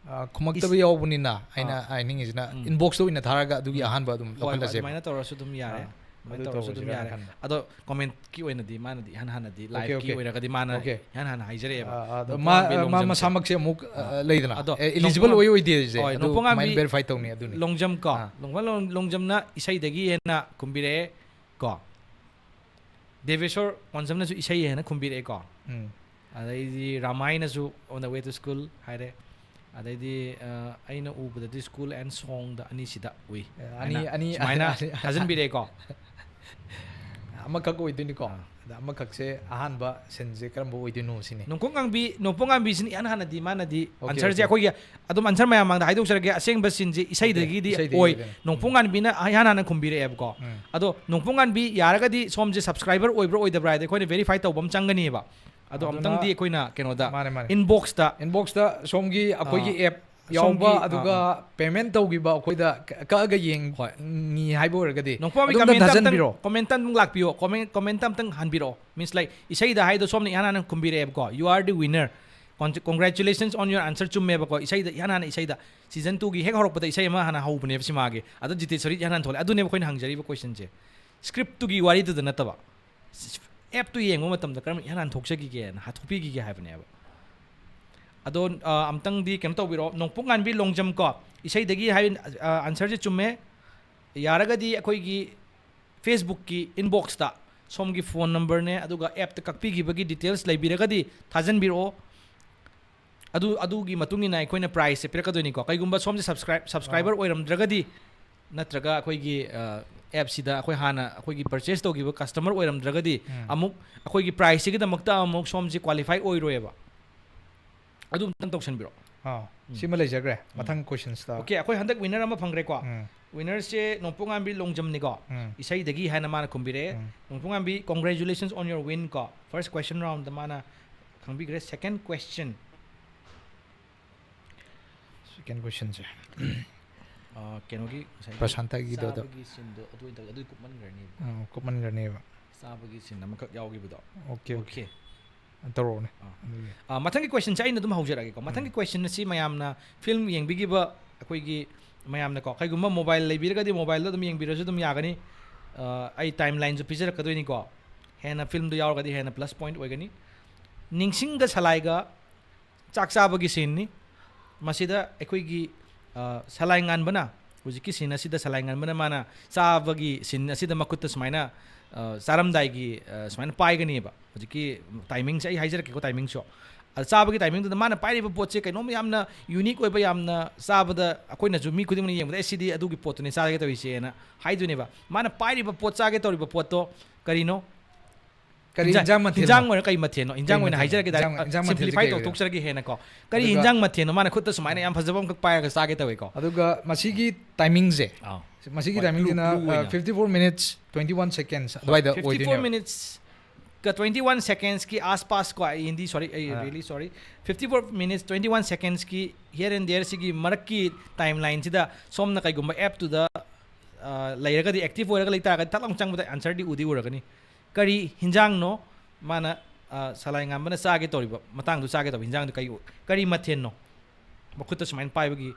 ꯑ, ꯈꯨꯝꯃꯛꯇꯕ ꯏꯁ- ꯌꯥꯎꯕꯅꯤꯅ ꯑꯩꯅ ꯑꯥ꯫ ꯍꯥꯏꯅꯤꯡꯉꯤꯁꯤꯅ ꯎꯝ꯫ inbox ꯇ ꯑꯣꯏꯅ ꯊꯥꯔꯒ ꯑꯗꯨꯒꯤ ꯎꯝ꯫ ꯑꯍꯥꯟꯕ ꯑꯗꯨꯝ ꯍꯣꯏ, ꯍꯣꯏ, ꯂꯧꯈꯠꯂꯁꯦꯕ꯫ ꯑꯗꯨꯃꯥꯏꯅ ꯇꯧꯔꯁꯨ ꯑꯗꯨꯝ ꯌꯥꯔꯦ꯫ ꯑꯥ, ꯑꯗꯨꯃꯥꯏꯅ ꯑꯗꯨ ꯇꯧꯔꯁꯨ ꯑꯗꯨꯝ ꯇꯧꯔꯁꯤꯔꯥ ꯌꯥꯔꯦ꯫ ꯈꯟꯕ꯫ ꯑꯗꯣ comment ꯀꯤ ꯑꯣꯏꯅꯗꯤ ꯃꯥꯅꯗꯤ ꯏꯍꯥꯟ ꯍꯥꯟꯅꯗꯤ live Okay, ꯀꯤ okay꯫ ꯑꯣꯏꯔꯒꯗꯤ ꯃꯥꯅ Okay꯫ ꯏꯍꯥꯟ ꯍꯥꯟꯅ ꯍꯥꯏꯖꯔꯛꯑꯦꯕ꯫ ꯑꯥ, ꯑꯗꯣ ꯅꯣꯡꯄꯣꯛ ꯃꯥ-, ꯉꯥꯟꯕꯤ ꯑ, ꯃꯥ ꯂꯣꯡꯖꯝꯁꯦ꯫ ꯃꯁꯥꯃꯛꯁꯦ ꯑꯃꯨꯛ, ꯑ, ꯑꯥ꯫ ꯂꯩꯗꯅ, ꯑꯗꯣ ꯑꯦ, eligible ꯅꯣꯡꯄꯣꯛ ꯑꯣꯏ ꯑꯣꯏꯗꯦꯁꯦ ꯍꯣꯏ, ꯑꯗꯨ ꯅꯣꯡꯄꯣꯛ ꯉꯥꯟꯕꯤ ꯀꯃꯥꯏꯅ verify ꯇꯧꯅꯤ ꯑꯗꯨꯅꯤ꯫ ꯂꯣꯡꯖꯝ ꯀꯣ꯫ ꯑꯥ꯫ ꯅꯣꯡꯄꯣꯛ ꯂꯣꯡ-, ꯂꯣꯡꯖꯝꯅ ꯏꯁꯩꯗꯒꯤ ꯍꯦꯟꯅ ꯈꯨꯝꯕꯤꯔꯛꯑꯦ ꯀꯣ꯫ ꯗꯦꯕꯦꯁꯣꯔ ꯋꯥꯟꯖꯝꯅꯁꯨ ꯏꯁꯩ ꯍꯦꯟꯅ ꯈꯨꯝꯕꯤꯔꯛꯑꯦꯀꯣ꯫ ꯎꯝ꯫ ꯑꯗꯩꯗꯤ ꯔꯥꯃꯥꯏꯅꯁꯨ On the Way to School ꯍꯥꯏꯔꯦ꯫ ꯑꯗꯩꯗꯤ ꯑ, ꯑꯩꯅ ꯎꯕꯗꯗꯤ School and Songꯗ ꯑꯅꯤꯁꯤꯗ ꯎꯏ ꯑꯅꯤ- ꯍꯥꯏꯅ ꯑꯅꯤ- ꯁꯨꯃꯥꯏꯅ ꯑꯅꯤ- ꯊꯥꯖꯟꯕꯤꯔꯛꯑꯦꯀꯣ. ꯑꯃꯈꯛ ꯑꯣꯏꯗꯣꯏꯅꯤꯀꯣ. ꯑꯥ. ꯑꯗ ꯑꯃꯈꯛꯁꯦ ꯑꯍꯥꯟꯕ ꯁꯤꯟꯁꯦ ꯀꯔꯝꯕ ꯑꯣꯏꯗꯣꯏꯅꯣ ꯁꯤꯅꯤ. ꯅꯣꯡꯄꯣꯛ ꯉꯥꯡꯕꯤ, ꯅꯣꯡꯄꯣꯛ ꯉꯥꯡꯕꯤꯁꯤꯅ ꯏꯍꯥꯟ ꯍꯥꯟꯅꯗꯤ ꯃꯥꯅꯗꯤ Okay, ꯑꯟꯁꯔꯁꯦ okay. ꯑꯩꯈꯣꯏꯒꯤ ꯑꯗꯨꯝ ꯑꯟꯁꯔ ꯃꯌꯥꯝ ꯃꯥꯡꯗ ꯍꯥꯏꯗꯣꯛꯆꯔꯒꯦ. ꯑꯁꯦꯡꯕ ꯁꯤꯟꯁꯦ ꯏꯁꯩꯗꯒꯤꯗꯤ ꯏꯁꯩꯗꯒꯤ ꯑꯣꯏ. ꯑꯣꯏꯗꯣꯏꯅꯦ. ꯅꯣꯡꯄꯣꯛ ꯉꯥꯡꯕꯤꯅ ꯏꯍꯥꯟ ꯍꯥꯟꯅ ꯈꯨꯝꯕꯤꯔꯛꯑꯦꯕꯀꯣ. ꯎꯝ. ꯑꯗꯣ ꯅꯣꯡꯄꯣꯛ ꯉꯥꯡꯕꯤ ꯌꯥꯔꯒꯗꯤ ꯁꯣꯝꯁꯦ subscriber ꯑꯣꯏꯕ꯭ꯔꯥ ꯑꯣꯏꯗꯕ꯭ꯔꯥ ꯍꯥꯏꯗꯤ ꯑꯩꯈꯣꯏꯅ verify ꯇꯧꯕ ꯑꯃ ꯆꯪꯒꯅꯤꯕ. ꯑꯗꯣ ꯑꯗꯨꯅ ꯑꯝꯇꯪꯗꯤ ꯑꯩꯈꯣꯏꯅ ꯀꯩꯅꯣꯗ ꯃꯥꯅꯦ, ꯃꯥꯅꯦ. Inboxꯇ Inboxꯇ ꯁꯣꯝꯒꯤ ꯑꯩꯈꯣꯏꯒꯤ ꯑꯥ. app ꯌꯥꯎꯕ ꯁꯣꯝꯒꯤ, ꯑꯗꯨꯒ ꯑꯥ, payment ꯇꯧꯈꯤꯕ ꯑꯩꯈꯣꯏꯗ ꯀ- ꯀꯛꯑꯒ ꯌꯦꯡ ꯍꯣꯏ. ꯉꯤ ꯍꯥꯏꯕ ꯑꯣꯏꯔꯒꯗꯤ ꯅꯣꯡꯄꯣꯛ ꯉꯥꯡꯕꯤ ꯑꯗꯨꯝꯇꯪ comment ꯑꯝꯇꯪ ꯊꯥꯖꯟꯕꯤꯔꯣ. Comment ꯑꯝꯇꯪ ꯂꯥꯛꯄꯤꯌꯣ. Comment comment ꯑꯝꯇꯪ ꯍꯟꯕꯤꯔꯛꯑꯣ. Means like ꯏꯁꯩꯗ ꯍꯥꯏꯗꯣ ꯁꯣꯝꯅ ꯏꯍꯥꯟ ꯍꯥꯟꯅ ꯈꯨꯝꯕꯤꯔꯛꯑꯦꯕꯀꯣ. "You are the winner. Con- congratulations on your answer." ꯆꯨꯝꯃꯦꯕꯀꯣ. ꯏꯁꯩꯗ ꯏꯍꯥꯟ ꯍꯥꯟꯅ ꯏꯁꯩꯗ season twoꯒꯤ ꯍꯦꯛ ꯍꯧꯔꯛꯄꯗ ꯏꯁꯩ ꯑꯃ ꯍꯥꯟꯅ ꯍꯧꯕꯅꯦꯕ ꯁꯤꯃꯥꯒꯤ. ꯑꯗꯣ ꯖꯤꯇꯦꯁꯣꯔꯤ ꯏꯍꯥꯟ ꯍꯥꯟꯅ ꯊꯣꯛꯂꯛꯑꯦ. ꯑꯗꯨꯅꯦꯕ ꯑꯩꯈꯣꯏꯅ ꯍꯪꯖꯔꯤꯕ questionꯁꯦ. Scriptꯇꯨꯒꯤ ꯋꯥꯔꯤꯗꯨꯗ ꯅꯠꯇꯕ. Appꯇꯨ ꯌꯦꯡꯕ ꯃꯇꯝꯗ ꯀꯔꯝ ꯏꯍꯥꯟ ꯍꯥꯟꯅ ꯊꯣꯛꯆꯈꯤꯒꯦꯅ ꯍꯥꯊꯣꯛꯄꯤꯈꯤꯒꯦ ꯍꯥꯏꯕꯅꯦꯕ. ꯑꯗꯣ ꯑ, ꯑꯝꯇꯪꯗꯤ ꯀꯩꯅꯣ ꯇꯧꯕꯤꯔꯣ. ꯅꯣꯡꯄꯣꯛ ꯉꯥꯟꯕꯤ ꯂꯣꯡꯖꯝ ꯀꯣ, ꯏꯁꯩꯗꯒꯤ ꯍꯥꯏ, ꯑ, answerꯁꯦ ꯆꯨꯝꯃꯦ. ꯌꯥꯔꯒꯗꯤ ꯑꯩꯈꯣꯏꯒꯤ Facebookꯀꯤ inboxꯇ ꯁꯣꯝꯒꯤ phone numberꯅꯦ ꯑꯗꯨꯒ appꯇ ꯀꯛꯄꯤꯈꯤꯕꯒꯤ details ꯂꯩꯕꯤꯔꯒꯗꯤ ꯊꯥꯖꯟꯕꯤꯔꯛꯑꯣ. ꯑꯗꯨ ꯑꯗꯨꯒꯤ ꯃꯇꯨꯡ ꯏꯟꯅ ꯑꯩꯈꯣꯏꯅ prizeꯁꯦ ꯄꯤꯔꯛꯀꯗꯣꯏꯅꯤꯀꯣ. ꯀꯩꯒꯨꯝꯕ ꯁꯣꯝꯁꯦ subscribe subscriber ꯑꯣꯏꯔꯝꯗ꯭ꯔꯒꯗꯤ, ꯅꯠꯇ꯭ꯔꯒ ꯑꯩꯈꯣꯏꯒꯤ ꯑ, appꯁꯤꯗ ꯑꯩꯈꯣꯏ ꯍꯥꯟꯅ ꯑꯩꯈꯣꯏꯒꯤ purchase ꯇꯧꯈꯤꯕ customer ꯑꯣꯏꯔꯝꯗ꯭ꯔꯒꯗꯤ, ꯎꯝ. ꯑꯃꯨꯛ ꯑꯩꯈꯣꯏꯒꯤ prizeꯁꯤꯒꯤꯗꯃꯛꯇ ꯑꯃꯨꯛ ꯁꯣꯝꯁꯦ qualify ꯑꯣꯏꯔꯣꯏꯕ. ꯑꯗꯨ ꯑꯝꯇꯪ ꯇꯧꯁꯟꯕꯤꯔꯣ. ꯑꯥ, ꯎꯝ. ꯁꯤꯃ ꯂꯩꯖꯈ꯭ꯔꯦ. ꯃꯊꯪ questionꯁꯇ. Okay, ꯑꯩꯈꯣꯏ ꯍꯟꯗꯛ winner ꯑꯃ ꯐꯪꯈ꯭ꯔꯦꯀꯣ. ꯎꯝ. Winnerꯁꯦ ꯅꯣꯡꯄꯣꯛꯉꯥꯟꯕꯤ ꯂꯣꯡꯖꯝꯅꯤꯀꯣ. ꯎꯝ. ꯏꯁꯩꯗꯒꯤ ꯍꯥꯏꯅ ꯃꯥꯅ ꯈꯨꯝꯕꯤꯔꯛꯑꯦ. ꯎꯝ. ꯅꯣꯡꯄꯣꯛꯉꯥꯟꯕꯤ, congratulations on your win ꯀꯣ. First question roundꯗ ꯃꯥꯅ ꯈꯪꯕꯤꯈ꯭ꯔꯦ. Second question. Second questionꯁꯦ. ꯑ, ꯀꯩꯅꯣꯒꯤ ꯉꯁꯥꯏꯒꯤ ꯄ꯭ꯔꯁꯥꯟꯇꯒꯤꯗꯣ ꯑꯗꯣ. ꯆꯥꯕꯒꯤ sceneꯗꯣ ꯑꯗꯨ ꯑꯣꯏꯅ ꯇꯧ-, ꯑꯗꯨꯗꯤ ꯀꯨꯞꯃꯟꯈ꯭ꯔꯅꯤ. ꯑꯥ, ꯀꯨꯞꯃꯟꯈ꯭ꯔꯅꯦꯕ. ꯆꯥꯕꯒꯤ scene ꯑꯃꯈꯛ ꯌꯥꯎꯈꯤꯕꯗꯣ. Okay, okay. Okay. ꯇꯧꯔꯛꯑꯣꯅꯦ. ꯑꯥ. ꯑꯗꯨꯒꯤ. ꯑ, ꯃꯊꯪꯒꯤ questionꯁꯦ ꯑꯩꯅ ꯑꯗꯨꯝ ꯍꯧꯖꯔꯛꯑꯒꯦꯀꯣ. ꯃꯊꯪꯒꯤ ꯎꯝ. question ꯑꯁꯤ ꯃꯌꯥꯝꯅ film ꯌꯦꯡꯕꯤꯈꯤꯕ ꯑꯩꯈꯣꯏꯒꯤ ꯃꯌꯥꯝꯅꯀꯣ, ꯀꯩꯒꯨꯝꯕ mobile ꯂꯩꯕꯤꯔꯒꯗꯤ mobileꯗ ꯑꯗꯨꯝ ꯌꯦꯡꯕꯤꯔꯁꯨ ꯑꯗꯨꯝ ꯌꯥꯒꯅꯤ. ꯑ, ꯑꯩ timelineꯁꯨ ꯄꯤꯖꯔꯛꯀꯗꯣꯏꯅꯤꯀꯣ. ꯍꯦꯟꯅ filmꯗꯨ ꯌꯥꯎꯔꯒꯗꯤ ꯍꯦꯟꯅ plus point ꯑꯣꯏꯒꯅꯤ. ꯅꯤꯡꯁꯤꯡꯒ ꯁꯂꯥꯏꯒ ꯆꯥꯛ ꯆꯥꯕꯒꯤ sceneꯅꯤ꯫ ꯃꯁꯤꯗ ꯑꯩꯈꯣꯏꯒꯤ, ꯑ, ꯁꯂꯥꯏ ꯉꯥꯟꯕꯅ, ꯍꯧꯖꯤꯛꯀꯤ scene ꯑꯁꯤꯗ ꯁꯂꯥꯏ ꯉꯥꯟꯕꯅ ꯃꯥꯅ ꯆꯥꯕꯒꯤ scene ꯑꯁꯤꯗ ꯃꯈꯨꯠꯇ ꯁꯨꯃꯥꯏꯅ, ꯑ, ꯆꯥꯔꯝꯗꯥꯏꯒꯤ, ꯑ, ꯁꯨꯃꯥꯏꯅ ꯄꯥꯏꯒꯅꯤꯕ꯫ ꯍꯧꯖꯤꯛꯀꯤ timingꯁꯦ ꯑꯩ ꯍꯥꯏꯖꯔꯛꯀꯦꯀꯣ, timingꯁꯨ꯫ ꯑ, ꯆꯥꯕꯒꯤ ꯇꯥꯏꯃꯤꯡꯗꯨꯗ ꯃꯥꯅ ꯄꯥꯏꯔꯤꯕ ꯄꯣꯠꯁꯦ ꯀꯩꯅꯣꯝ ꯌꯥꯝꯅ ꯌꯨꯅꯤꯛ ꯑꯣꯏꯕ, ꯌꯥꯝꯅ ꯆꯥꯕꯗ ꯑꯩꯈꯣꯏꯅꯁꯨ ꯃꯤ ꯈꯨꯗꯤꯡꯃꯛꯅ ꯌꯦꯡꯕꯗ, "ꯑꯦ, ꯁꯤꯗꯤ ꯑꯗꯨꯒꯤ ꯄꯣꯠꯇꯨꯅꯦ ꯆꯥꯒꯦ ꯇꯧꯔꯤꯁꯦꯅ" ꯍꯥꯏꯗꯣꯏꯅꯦꯕ꯫ ꯃꯥꯅ ꯄꯥꯏꯔꯤꯕ ꯄꯣꯠ, ꯆꯥꯒꯦ ꯇꯧꯔꯤꯕ ꯄꯣꯠꯇꯣ ꯀꯔꯤꯅꯣ? ꯀꯔꯤ ꯏꯟꯖꯥꯡ- ꯏꯟꯖꯥꯡ ꯃꯊꯦꯜꯅꯣ? ꯏꯟꯖꯥꯡ ꯑꯣꯏꯅ ꯀꯩ ꯃꯊꯦꯜꯅꯣ? ꯏꯟꯖꯥꯡ ꯀꯩ ꯑꯣꯏꯅ ꯃꯊꯦꯜ? ꯍꯥꯏꯖꯔꯒꯦ, ꯏꯟꯖꯥꯡ- ꯏꯟꯖꯥꯡ ꯃꯊꯦꯜꯁꯦ ꯁꯤꯝꯄ꯭ꯂꯤꯐꯥꯏ ꯀꯩ ꯇꯧꯊꯣꯛꯆꯔꯒꯦ ꯍꯦꯟꯅꯀꯣ꯫ ꯀꯔꯤ ꯑꯗꯨꯒ ꯏꯟꯖꯥꯡ ꯃꯊꯦꯜꯅꯣ? ꯃꯥꯅ ꯈꯨꯠꯇ ꯁꯨꯃꯥꯏꯅ ꯌꯥꯝ ꯐꯖꯕ ꯑꯃꯈꯛ ꯄꯥꯏꯔꯒ ꯆꯥꯒꯦ ꯇꯧꯋꯦꯀꯣ꯫ ꯑꯗꯨꯒ ꯃꯁꯤꯒꯤ ꯇꯥꯏꯃꯤꯡꯁꯦ, ꯑꯥ꯫ ꯃꯁꯤꯒꯤ ꯍꯣꯏ, ꯇꯥꯏꯃꯤꯡꯁꯤꯅ clue- clue ꯑꯣꯏꯅ꯫ Fifty four minutes twenty one seconds ꯑꯗꯨꯋꯥꯏꯗ ꯐꯤꯐꯇꯤ ꯐꯣꯔ ꯑꯣꯏꯗꯣꯏꯅꯦꯕ꯫ ꯃꯤꯅꯤꯠꯁ ꯀ ꯇ꯭ꯋꯦꯟꯇꯤ ꯋꯥꯟ ꯁꯦꯀꯦꯟꯁꯀꯤ ꯑꯥꯁꯄꯥꯁ ꯀꯣ, ꯑꯩ ꯍꯤꯟꯗꯤ, ꯁꯣꯔꯤ, ꯑꯩ ꯑꯥ꯫ Really sorry, fifty four minutes twenty one ꯁꯦꯀꯦꯟꯁꯀꯤ ꯍꯤꯌꯔ ꯑꯦꯟ ꯗꯤꯌꯔꯁꯤꯒꯤ ꯃꯔꯛꯀꯤ ꯇꯥꯏꯝ ꯂꯥꯏꯟꯁꯤꯗ ꯁꯣꯝꯅ ꯀꯩꯒꯨꯝꯕ ꯑꯦꯞꯇꯨꯗ, ꯑ, ꯂꯩꯔꯒꯗꯤ, ꯑꯦꯛꯇꯤꯚ ꯑꯣꯏꯔꯒ ꯂꯩꯇꯥꯔꯒꯗꯤ, ꯊꯠ ꯂꯥꯎ ꯆꯪꯕꯗ ꯑꯟꯁꯔꯗꯤ ꯎꯗꯤ ꯎꯔꯒꯅꯤ꯫ ꯀꯔꯤ ꯍꯤꯟꯖꯥꯡꯅꯣ ꯃꯥꯅ, ꯑ, ꯁꯂꯥꯏ ꯉꯥꯟꯕꯅ ꯆꯥꯒꯦ ꯇꯧꯔꯤꯕ ꯃꯇꯥꯡꯗꯨ, ꯆꯥꯒꯦ ꯇꯧꯕ ꯍꯤꯟꯖꯥꯡꯗꯨ ꯀꯔꯤ ꯑꯣꯏ-, ꯀꯔꯤ ꯃꯊꯦꯜꯅꯣ? ꯃꯈꯨꯠꯇ ꯁꯨꯃꯥꯏꯅ ꯄꯥꯏꯕꯒꯤ,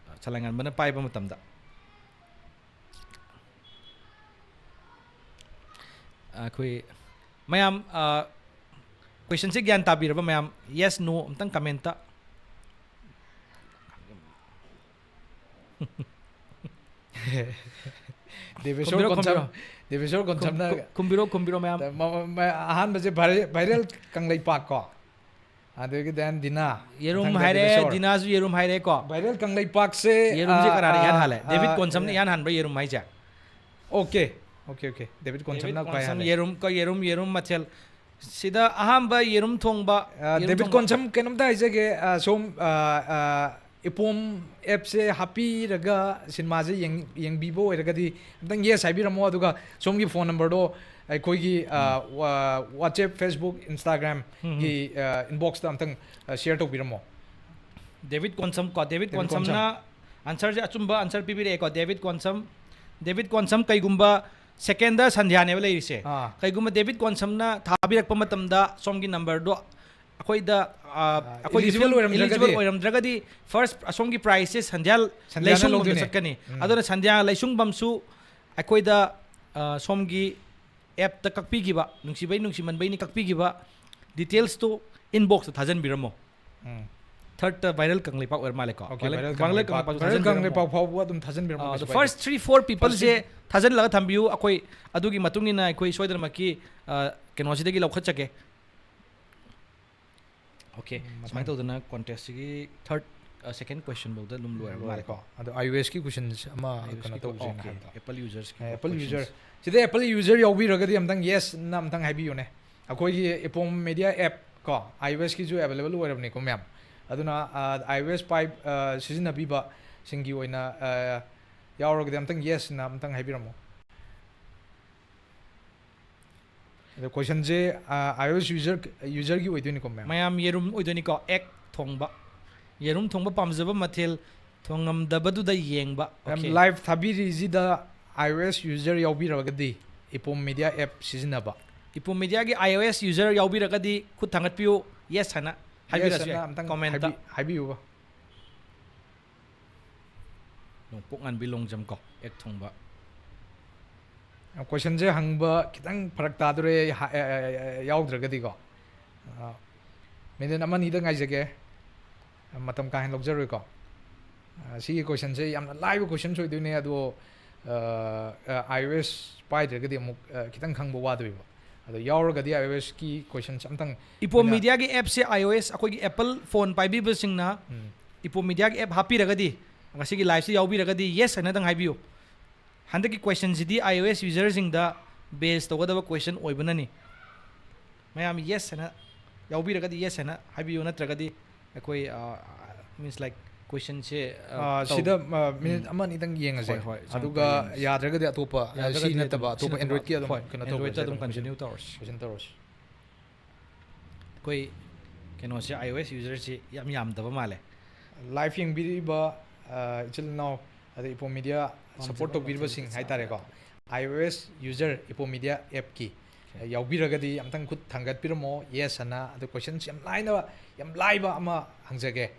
ꯑ, ꯁꯂꯥꯏ ꯉꯥꯟꯕꯅ ꯄꯥꯏꯕ ꯃꯇꯝꯗ꯫ ꯑꯩꯈꯣꯏ ꯃꯌꯥꯝ, ꯑ, ꯀꯣꯏꯁꯟꯁꯦ ꯒ꯭ꯌꯥꯟ ꯇꯥꯕꯤꯔꯕ ꯃꯌꯥꯝ? Yes, no ꯑꯝꯇꯪ ꯀꯃꯦꯟꯇ꯫ ꯗꯦꯕꯦꯁꯣꯔ ꯈꯨꯝꯕꯤꯔꯣ, ꯀꯣꯟꯁꯝ, ꯈꯨꯝꯕꯤꯔꯣ꯫ ꯗꯦꯕꯦꯁꯣꯔ ꯀꯣꯟꯁꯝꯅ ꯈꯨꯝ-, ꯈꯨꯝꯕꯤꯔꯣ, ꯈꯨꯝꯕꯤꯔꯣ ꯃꯌꯥꯝ꯫ ꯃ-, ꯃ-, ꯃ-, ꯑꯍꯥꯟꯕꯁꯦ ꯚꯥꯏꯔꯦ-, ꯚꯥꯏꯔꯦꯜ ꯀꯪꯂꯩꯄꯥꯛ ꯀꯣ, ꯑꯗꯒꯤ then ꯗꯤꯅꯥ, ꯌꯦꯔꯨꯝ ꯃꯊꯪꯗ ꯍꯥꯏꯔꯦ, ꯗꯦꯕꯦꯁꯣꯔ꯫ ꯗꯤꯅꯥꯁꯨ ꯌꯦꯔꯨꯝ ꯍꯥꯏꯔꯦꯀꯣ꯫ ꯚꯥꯏꯔꯦꯜ ꯀꯪꯂꯩꯄꯥꯛꯁꯦ, ꯌꯦꯔꯨꯝꯁꯦ ꯑ, ꯀꯅꯥꯅ ꯑ, ꯏꯍꯥꯟ ꯍꯥꯜꯂꯦ? ꯑ, ꯗꯦꯕꯤꯠ ꯑ, ꯀꯣꯟꯁꯝꯅ ꯏꯍꯥꯟ ꯍꯥꯟꯕ꯭ꯔꯥ ꯌꯦꯔꯨꯝ ꯍꯥꯏꯁꯦ? Okay, okay, okay. ꯗꯦꯕꯤꯠ ꯀꯣꯟꯁꯝꯅ ꯗꯦꯕꯤꯠ ꯈ꯭ꯋꯥꯏ ꯀꯣꯟꯁꯝ ꯍꯥꯟꯅ꯫ ꯌꯦꯔꯨꯝ, ꯀ-, ꯌꯦꯔꯨꯝ, ꯌꯦꯔꯨꯝ ꯃꯊꯦꯜ꯫ ꯁꯤꯗ ꯑꯍꯥꯟꯕ ꯌꯦꯔꯨꯝ ꯊꯣꯡꯕ, ꯑ, ꯌꯦꯔꯨꯝ ꯗꯦꯕꯤꯠ ꯊꯣꯡꯕ꯫ ꯀꯣꯟꯁꯝ, ꯀꯩꯅꯣꯝꯇ ꯍꯥꯏꯖꯒꯦ, ꯑ, ꯁꯣꯝ, ꯑ, ꯑ, ꯏꯄꯣꯝ ꯑꯦꯞꯁꯦ ꯍꯥꯞꯄꯤꯔꯒ ꯁꯤꯅꯦꯃꯥꯁꯦ ꯌꯦꯡ-, ꯌꯦꯡꯕꯤꯕ ꯑꯣꯏꯔꯒꯗꯤ ꯑꯝꯇꯪ yes ꯍꯥꯏꯕꯤꯔꯝꯃꯣ, ꯑꯗꯨꯒ ꯁꯣꯝꯒꯤ ꯐꯣꯟ ꯅꯝꯕꯔꯗꯣ ꯑꯩꯈꯣꯏꯒꯤ, ꯑ, ꯋꯥ-, WhatsApp, Facebook, Instagram ꯒꯤ, ꯑ, inbox ꯇ ꯑꯝꯇꯪ, ꯑ, share ꯇꯧꯕꯤꯔꯝꯃꯣ꯫ ꯗꯦꯕꯤꯠ ꯀꯣꯟꯁꯝ ꯀꯣ, ꯗꯦꯕꯤꯠ ꯗꯦꯕꯤꯠ ꯀꯣꯟꯁꯝꯅ ꯑꯟꯁꯔꯁꯦ, ꯑꯆꯨꯝꯕ answer ꯄꯤꯕꯤꯔꯛꯑꯦꯀꯣ꯫ Debit Konsam, debit Konsam ꯀꯩꯒꯨꯝꯕ ꯁꯦꯀꯦꯟꯗ ꯁꯟꯙ꯭ꯌꯥꯅꯦꯕ ꯂꯩꯔꯤꯁꯦ꯫ ꯑꯥ꯫ ꯀꯩꯒꯨꯝꯕ ꯗꯦꯕꯤꯠ ꯀꯣꯟꯁꯝꯅ ꯊꯥꯕꯤꯔꯛꯄ ꯃꯇꯝꯗ ꯁꯣꯝꯒꯤ ꯅꯝꯕꯔꯗꯣ ꯑꯩꯈꯣꯏꯗ, ꯑ, ꯑ, ꯑꯩꯈꯣꯏꯒꯤ eligible ꯐꯤꯜ ꯑꯣꯏꯔꯝꯗ꯭ꯔꯒꯗꯤ? eligible ꯑꯣꯏꯔꯝꯗ꯭ꯔꯒꯗꯤ first ꯑꯁꯣꯝꯒꯤ prize ꯁꯦ ꯁꯟꯙ꯭ꯌꯥ ꯁꯟꯙ꯭ꯌꯥꯅ ꯂꯩꯁꯨꯡꯕꯝꯗ ꯂꯧꯗꯣꯏꯅꯦ꯫ ꯆꯠꯀꯅꯤ꯫ ꯎꯝ꯫ ꯑꯗꯨꯅ ꯁꯟꯙ꯭ꯌꯥ ꯂꯩꯁꯨꯡꯕꯝꯁꯨ ꯑꯩꯈꯣꯏꯗ, ꯑ, ꯁꯣꯝꯒꯤ ꯑꯦꯞꯇ ꯀꯛꯄꯤꯈꯤꯕ, ꯅꯨꯡꯁꯤꯕꯩ ꯅꯨꯡꯁꯤꯃꯟꯕꯩꯅꯤ ꯀꯛꯄꯤꯈꯤꯕ details ꯇꯣ inbox ꯇ ꯊꯥꯖꯟꯕꯤꯔꯝꯃꯣ꯫ ꯎꯝ꯫ Third ꯇ ꯚꯥꯏꯔꯦꯜ ꯀꯪꯂꯩꯄꯥꯛ ꯑꯣꯏꯔ ꯃꯥꯜꯂꯦꯀꯣ꯫ Okay, viral, viral viral Kangleipak, ꯀꯪꯂꯩꯄꯥꯛꯁꯨ ꯚꯥꯏꯔꯦꯜ ꯊꯥꯖꯟꯕꯤꯔꯝꯃꯣ꯫ ꯀꯪꯂꯩꯄꯥꯛ ꯐꯥꯎꯕ ꯑꯗꯨꯝ ꯊꯥꯖꯟꯕꯤꯔꯝꯃꯣ ꯑ, ꯀꯩꯁꯨ first ꯀꯥꯏꯗꯦ꯫ three, four people First ꯁꯦ ꯊꯥꯖꯤꯜꯂꯒ ꯊꯝꯕꯤꯌꯨ꯫ ꯑꯩꯈꯣꯏ ꯑꯗꯨꯒꯤ ꯃꯇꯨꯡ ꯏꯟꯅ ꯑꯩꯈꯣꯏ ꯁꯣꯏꯗꯅꯃꯛꯀꯤ, ꯑ, ꯀꯩꯅꯣꯁꯤꯗꯒꯤ ꯂꯧꯈꯠꯆꯒꯦ꯫ Okay, ꯎꯝ, ꯁꯨꯃꯥꯏꯅ ꯇꯧꯗꯅ contest ꯁꯤꯒꯤ third, second question ꯐꯥꯎꯗ ꯑꯗꯨꯝ ꯂꯣꯏꯔꯕ ꯃꯥꯜꯂꯦꯀꯣ. ꯑꯗꯣ iOS ꯀꯤ questions ꯑꯃ ꯀꯩꯅꯣ ꯇꯧꯁꯦꯅ Okay, ꯍꯥꯏꯕꯗꯣ. Apple users ꯀꯤ Apple user questions. ꯁꯤꯗ Apple user ꯌꯥꯎꯕꯤꯔꯒꯗꯤ ꯑꯝꯇꯪ yes ꯅ ꯑꯝꯇꯪ ꯍꯥꯏꯕꯤꯌꯨꯅꯦ. ꯑꯩꯈꯣꯏꯒꯤ Epom Media app ꯀꯣ, iOS ꯀꯤꯁꯨ available ꯑꯣꯏꯔꯕꯅꯤꯀꯣ ꯃꯌꯥꯝ. ꯑꯗꯨꯅ iOS ꯄꯥꯏ ꯁꯤꯖꯤꯟꯅꯕꯤꯕꯁꯤꯡꯒꯤ ꯑꯣꯏꯅ ꯌꯥꯎꯔꯒꯗꯤ ꯑꯝꯇꯪ yes ꯅ ꯑꯝꯇꯪ ꯍꯥꯏꯕꯤꯔꯝꯃꯣ. ꯑꯗꯣ question ꯁꯦ iOS user user ꯒꯤ ꯑꯣꯏꯗꯣꯏꯅꯤꯀꯣ ꯃꯌꯥꯝ. ꯃꯌꯥꯝ ꯌꯦꯔꯨꯝ ꯑꯣꯏꯗꯣꯏꯅꯤꯀꯣ, egg ꯊꯣꯡꯕ. ꯌꯦꯔꯨꯝ ꯊꯣꯡꯕ ꯄꯥꯝꯖꯕ ꯃꯊꯦꯜ ꯊꯣꯡꯉꯝꯗꯕꯗꯨꯗ ꯌꯦꯡꯕ. ꯃꯌꯥꯝ Okay. Live ꯊꯥꯕꯤꯔꯤꯁꯤꯗ iOS user ꯌꯥꯎꯕꯤꯔꯒꯗꯤ Epom Media app ꯁꯤꯖꯤꯟꯅꯕ. Epom Media ꯒꯤ iOS user ꯌꯥꯎꯕꯤꯔꯒꯗꯤ ꯈꯨꯠ ꯊꯥꯡꯒꯠꯄꯤꯌꯨ, yes ꯍꯥꯏꯅ Yes ꯍꯥꯏꯕꯤꯔꯁꯨ ꯍꯥꯏꯅ ꯌꯥꯏ, ꯑꯝꯇꯪ comment ꯇ. ꯍꯥꯏꯕꯤ- ꯍꯥꯏꯕꯤꯌꯨꯕ. ꯅꯣꯡꯄꯣꯛ ꯉꯥꯟꯕꯤ ꯂꯣꯡꯖꯝ ꯀꯣ, egg ꯊꯣꯡꯕ. Question ꯁꯦ ꯍꯪꯕ ꯈꯤꯇꯪ ꯐꯔꯛ ꯇꯥꯗꯣꯔꯦ, ꯍ- ꯑ- ꯑ- ꯑ- ꯌꯥꯎꯗ꯭ꯔꯒꯗꯤꯀꯣ. ꯑ, minute ꯑꯃ ꯑꯅꯤꯗ ꯉꯥꯏꯖꯒꯦ, ꯃꯇꯝ ꯀꯥ ꯍꯦꯟꯅ ꯂꯧꯖꯔꯣꯏꯀꯣ. ꯑ, ꯁꯤꯒꯤ question ꯁꯦ ꯌꯥꯝꯅ ꯂꯥꯏꯕ question ꯑꯣꯏꯗꯣꯏꯅꯦ, ꯑꯗꯣ ꯑ, ꯑ, iOS ꯄꯥꯏꯗ꯭ꯔꯒꯗꯤ ꯑꯃꯨꯛ ꯑ, ꯈꯤꯇꯪ ꯈꯪꯕ ꯋꯥꯗꯣꯏꯕ. ꯑꯗꯣ ꯌꯥꯎꯔꯒꯗꯤ iOS ꯀꯤ question ꯁꯦ ꯑꯝꯇꯪ Epom ꯑꯩꯈꯣꯏꯅ- Media ꯒꯤ app ꯁꯦ, iOS ꯑꯩꯈꯣꯏꯒꯤ Apple phone ꯄꯥꯏꯕꯤꯕꯁꯤꯡꯅ ꯎꯝ. Epom Media ꯒꯤ app ꯍꯥꯞꯄꯤꯔꯒꯗꯤ, ꯉꯁꯤꯒꯤ live ꯁꯤ ꯌꯥꯎꯕꯤꯔꯒꯗꯤ yes ꯍꯥꯏꯅꯗꯪ ꯍꯥꯏꯕꯤꯌꯨ. ꯍꯟꯗꯛꯀꯤ question ꯁꯤꯗꯤ iOS user ꯁꯤꯡꯗ base ꯇꯧꯒꯗꯕ question ꯑꯣꯏꯕꯅꯅꯤ. ꯃꯌꯥꯝ yes ꯍꯥꯏꯅ ꯌꯥꯎꯕꯤꯔꯒꯗꯤ yes ꯍꯥꯏꯅ ꯍꯥꯏꯕꯤꯌꯨ, ꯅꯠꯇ꯭ꯔꯒꯗꯤ ꯑꯩꯈꯣꯏ means like question ꯁꯦ ꯑ, ꯁꯤꯗ ꯑ, minute ꯑꯃ ꯑꯅꯤꯗꯪ ꯌꯦꯡꯉꯁꯦ. ꯍꯣꯏ, ꯍꯣꯏ, ꯁꯨꯃꯥꯏꯅ ꯑꯗꯨꯒ ꯌꯦꯡꯉꯁꯦ. ꯌꯥꯗ꯭ꯔꯒꯗꯤ ꯑꯇꯣꯞꯄ ꯑ, ꯁꯤ ꯌꯥꯗ꯭ꯔꯒꯗꯤ ꯅꯠꯇꯕ ꯑꯗꯨꯝ ꯑꯇꯣꯞꯄ ꯁꯤ ꯅꯠꯇꯕ, Android ꯀꯤ ꯑꯗꯨꯝ ꯍꯣꯏ, ꯀꯩꯅꯣ Android ꯇ ꯇꯧꯔꯁꯦ, ꯑꯗꯨꯝ question- continue ꯇꯧꯔꯁꯤ. question ꯇꯧꯔꯁꯤ. ꯑꯩꯈꯣꯏ ꯀꯩꯅꯣꯁꯦ, iOS user ꯁꯤ ꯌꯥꯝ ꯌꯥꯝꯗꯕ ꯃꯥꯜꯂꯦ. Live ꯌꯦꯡꯕꯤꯔꯤꯕ ꯑ, ꯏꯆꯤꯜ ꯏꯅꯥꯎ, ꯑꯗꯩ Epom Media support ꯄꯥꯝꯖꯕ ꯇꯧꯕꯤꯔꯤꯕꯁꯤꯡ ꯃꯊꯦꯜ ꯍꯥꯏꯇꯥꯔꯦꯀꯣ, ꯆꯥꯕ. iOS user Epom Media app ꯀꯤ ꯑ, ꯌꯥꯎꯕꯤꯔꯒꯗꯤ ꯑꯝꯇꯪ ꯈꯨꯠ ꯊꯥꯡꯒꯠꯄꯤꯔꯝꯃꯣ, yes ꯍꯥꯏꯅ. ꯑꯗꯣ question ꯁꯤ ꯌꯥꯝ ꯂꯥꯏꯅ, ꯌꯥꯝ ꯂꯥꯏꯕ ꯑꯃ ꯍꯪꯖꯒꯦ.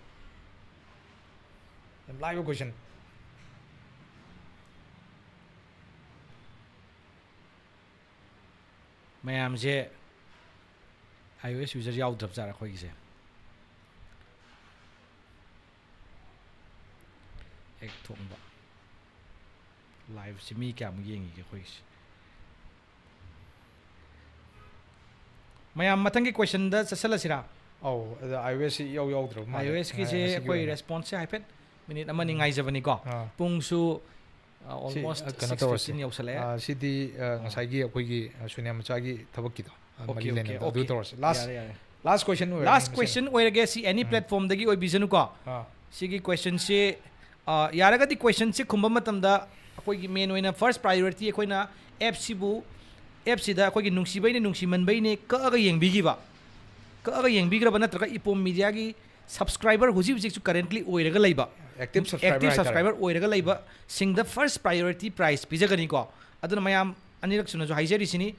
ꯌꯥꯝ ꯂꯥꯏꯕ question. ꯃꯌꯥꯝꯁꯦ iOS user ꯌꯥꯎꯗ꯭ꯔꯕ ꯖꯥꯠꯂ ꯑꯩꯈꯣꯏꯒꯤꯁꯦ? Egg ꯊꯣꯡꯕ live ꯁꯤ ꯃꯤ ꯀꯌꯥꯃꯨꯛ ꯌꯦꯡꯉꯤꯒꯦ ꯑꯩꯈꯣꯏꯒꯤꯁꯦ? ꯃꯌꯥꯝ ꯃꯊꯪꯒꯤ question ꯗ ꯆꯠꯁꯜꯂꯁꯤꯔꯥ? ꯑꯧ, ꯑꯗ iOS ꯁꯤ ꯏꯌꯥꯎ ꯌꯥꯎꯗ꯭ꯔꯕ ꯃꯥꯜꯂꯦ꯫ iOS ꯀꯤꯁꯦ ꯉꯁꯤꯒꯤ ꯑꯩꯈꯣꯏ ꯑꯣꯏꯅ꯫ Response ꯁꯦ ꯍꯥꯏꯐꯦꯠ ꯃꯤꯅꯤꯠ ꯑꯃꯅꯤ ꯎꯝ꯫ ꯉꯥꯏꯖꯕꯅꯤꯀꯣ꯫ ꯑꯥ꯫ ꯄꯨꯡꯁꯨ ꯑ, ꯁꯤ, almost ꯑ, ꯀꯩꯅꯣ six ꯇꯧꯔꯁꯦ꯫ fifteen ꯌꯧꯁꯜꯂꯛꯑꯦ꯫ ꯑ, ꯁꯤꯗꯤ, ꯑ, ꯉꯁꯥꯏꯒꯤ ꯑꯩꯈꯣꯏꯒꯤ, ꯑ, ꯁꯣꯅꯤꯌꯥ ꯃꯆꯥꯒꯤ ꯊꯕꯛꯀꯤꯗꯣ, ꯑ, Okay, ꯃꯔꯤ okay, ꯂꯩꯅꯕꯗꯣ ꯑꯗꯨ okay. ꯇꯧꯔꯁꯦ꯫ Last, ꯌꯥꯔꯦ, ꯌꯥꯔꯦ꯫ last question ꯑꯣꯏꯔꯅꯤ Last ꯃꯁꯤꯅ꯫ question ꯑꯣꯏꯔꯒꯦ, ꯁꯤ any ꯎꯝ꯫ platform ꯗꯒꯤ ꯑꯣꯏꯕꯤꯁꯅꯨꯀꯣ꯫ ꯑꯥ꯫ ꯁꯤꯒꯤ question ꯁꯤ, ꯑ, ꯌꯥꯔꯒꯗꯤ question ꯁꯤ ꯈꯨꯝꯕ ꯃꯇꯝꯗ ꯑꯩꯈꯣꯏꯒꯤ main ꯑꯣꯏꯅ first priority ꯑꯩꯈꯣꯏꯅ app ꯁꯤꯕꯨ, app ꯁꯤꯗ ꯑꯩꯈꯣꯏꯒꯤ ꯅꯨꯡꯁꯤꯕꯩꯅꯦ ꯅꯨꯡꯁꯤꯃꯟꯕꯩꯅꯦ ꯀꯛꯑꯒ ꯌꯦꯡꯕꯤꯈꯤꯕ꯫ ꯀꯛꯑꯒ ꯌꯦꯡꯕꯤꯈ꯭ꯔꯕ ꯅꯠꯇ꯭ꯔꯒ ꯏꯄꯣꯝ ꯃꯤꯗꯤꯌꯥꯒꯤ subscriber ꯍꯧꯖꯤꯛ ꯍꯧꯖꯤꯛꯁꯨ currently ꯑꯣꯏꯔꯒ ꯂꯩꯕ, Active subscriber active ꯍꯥꯏꯇꯥꯔꯦ꯫ Subscriber ꯑꯣꯏꯔꯒ ꯂꯩꯕ ꯁꯤꯡꯗ first priority prize ꯄꯤꯖꯒꯅꯤꯀꯣ꯫ ꯑꯗꯨꯅ ꯃꯌꯥꯝ ꯑꯅꯤꯔꯛ ꯁꯨꯅꯁꯨ ꯍꯥꯏꯖꯔꯤꯁꯤꯅꯤ,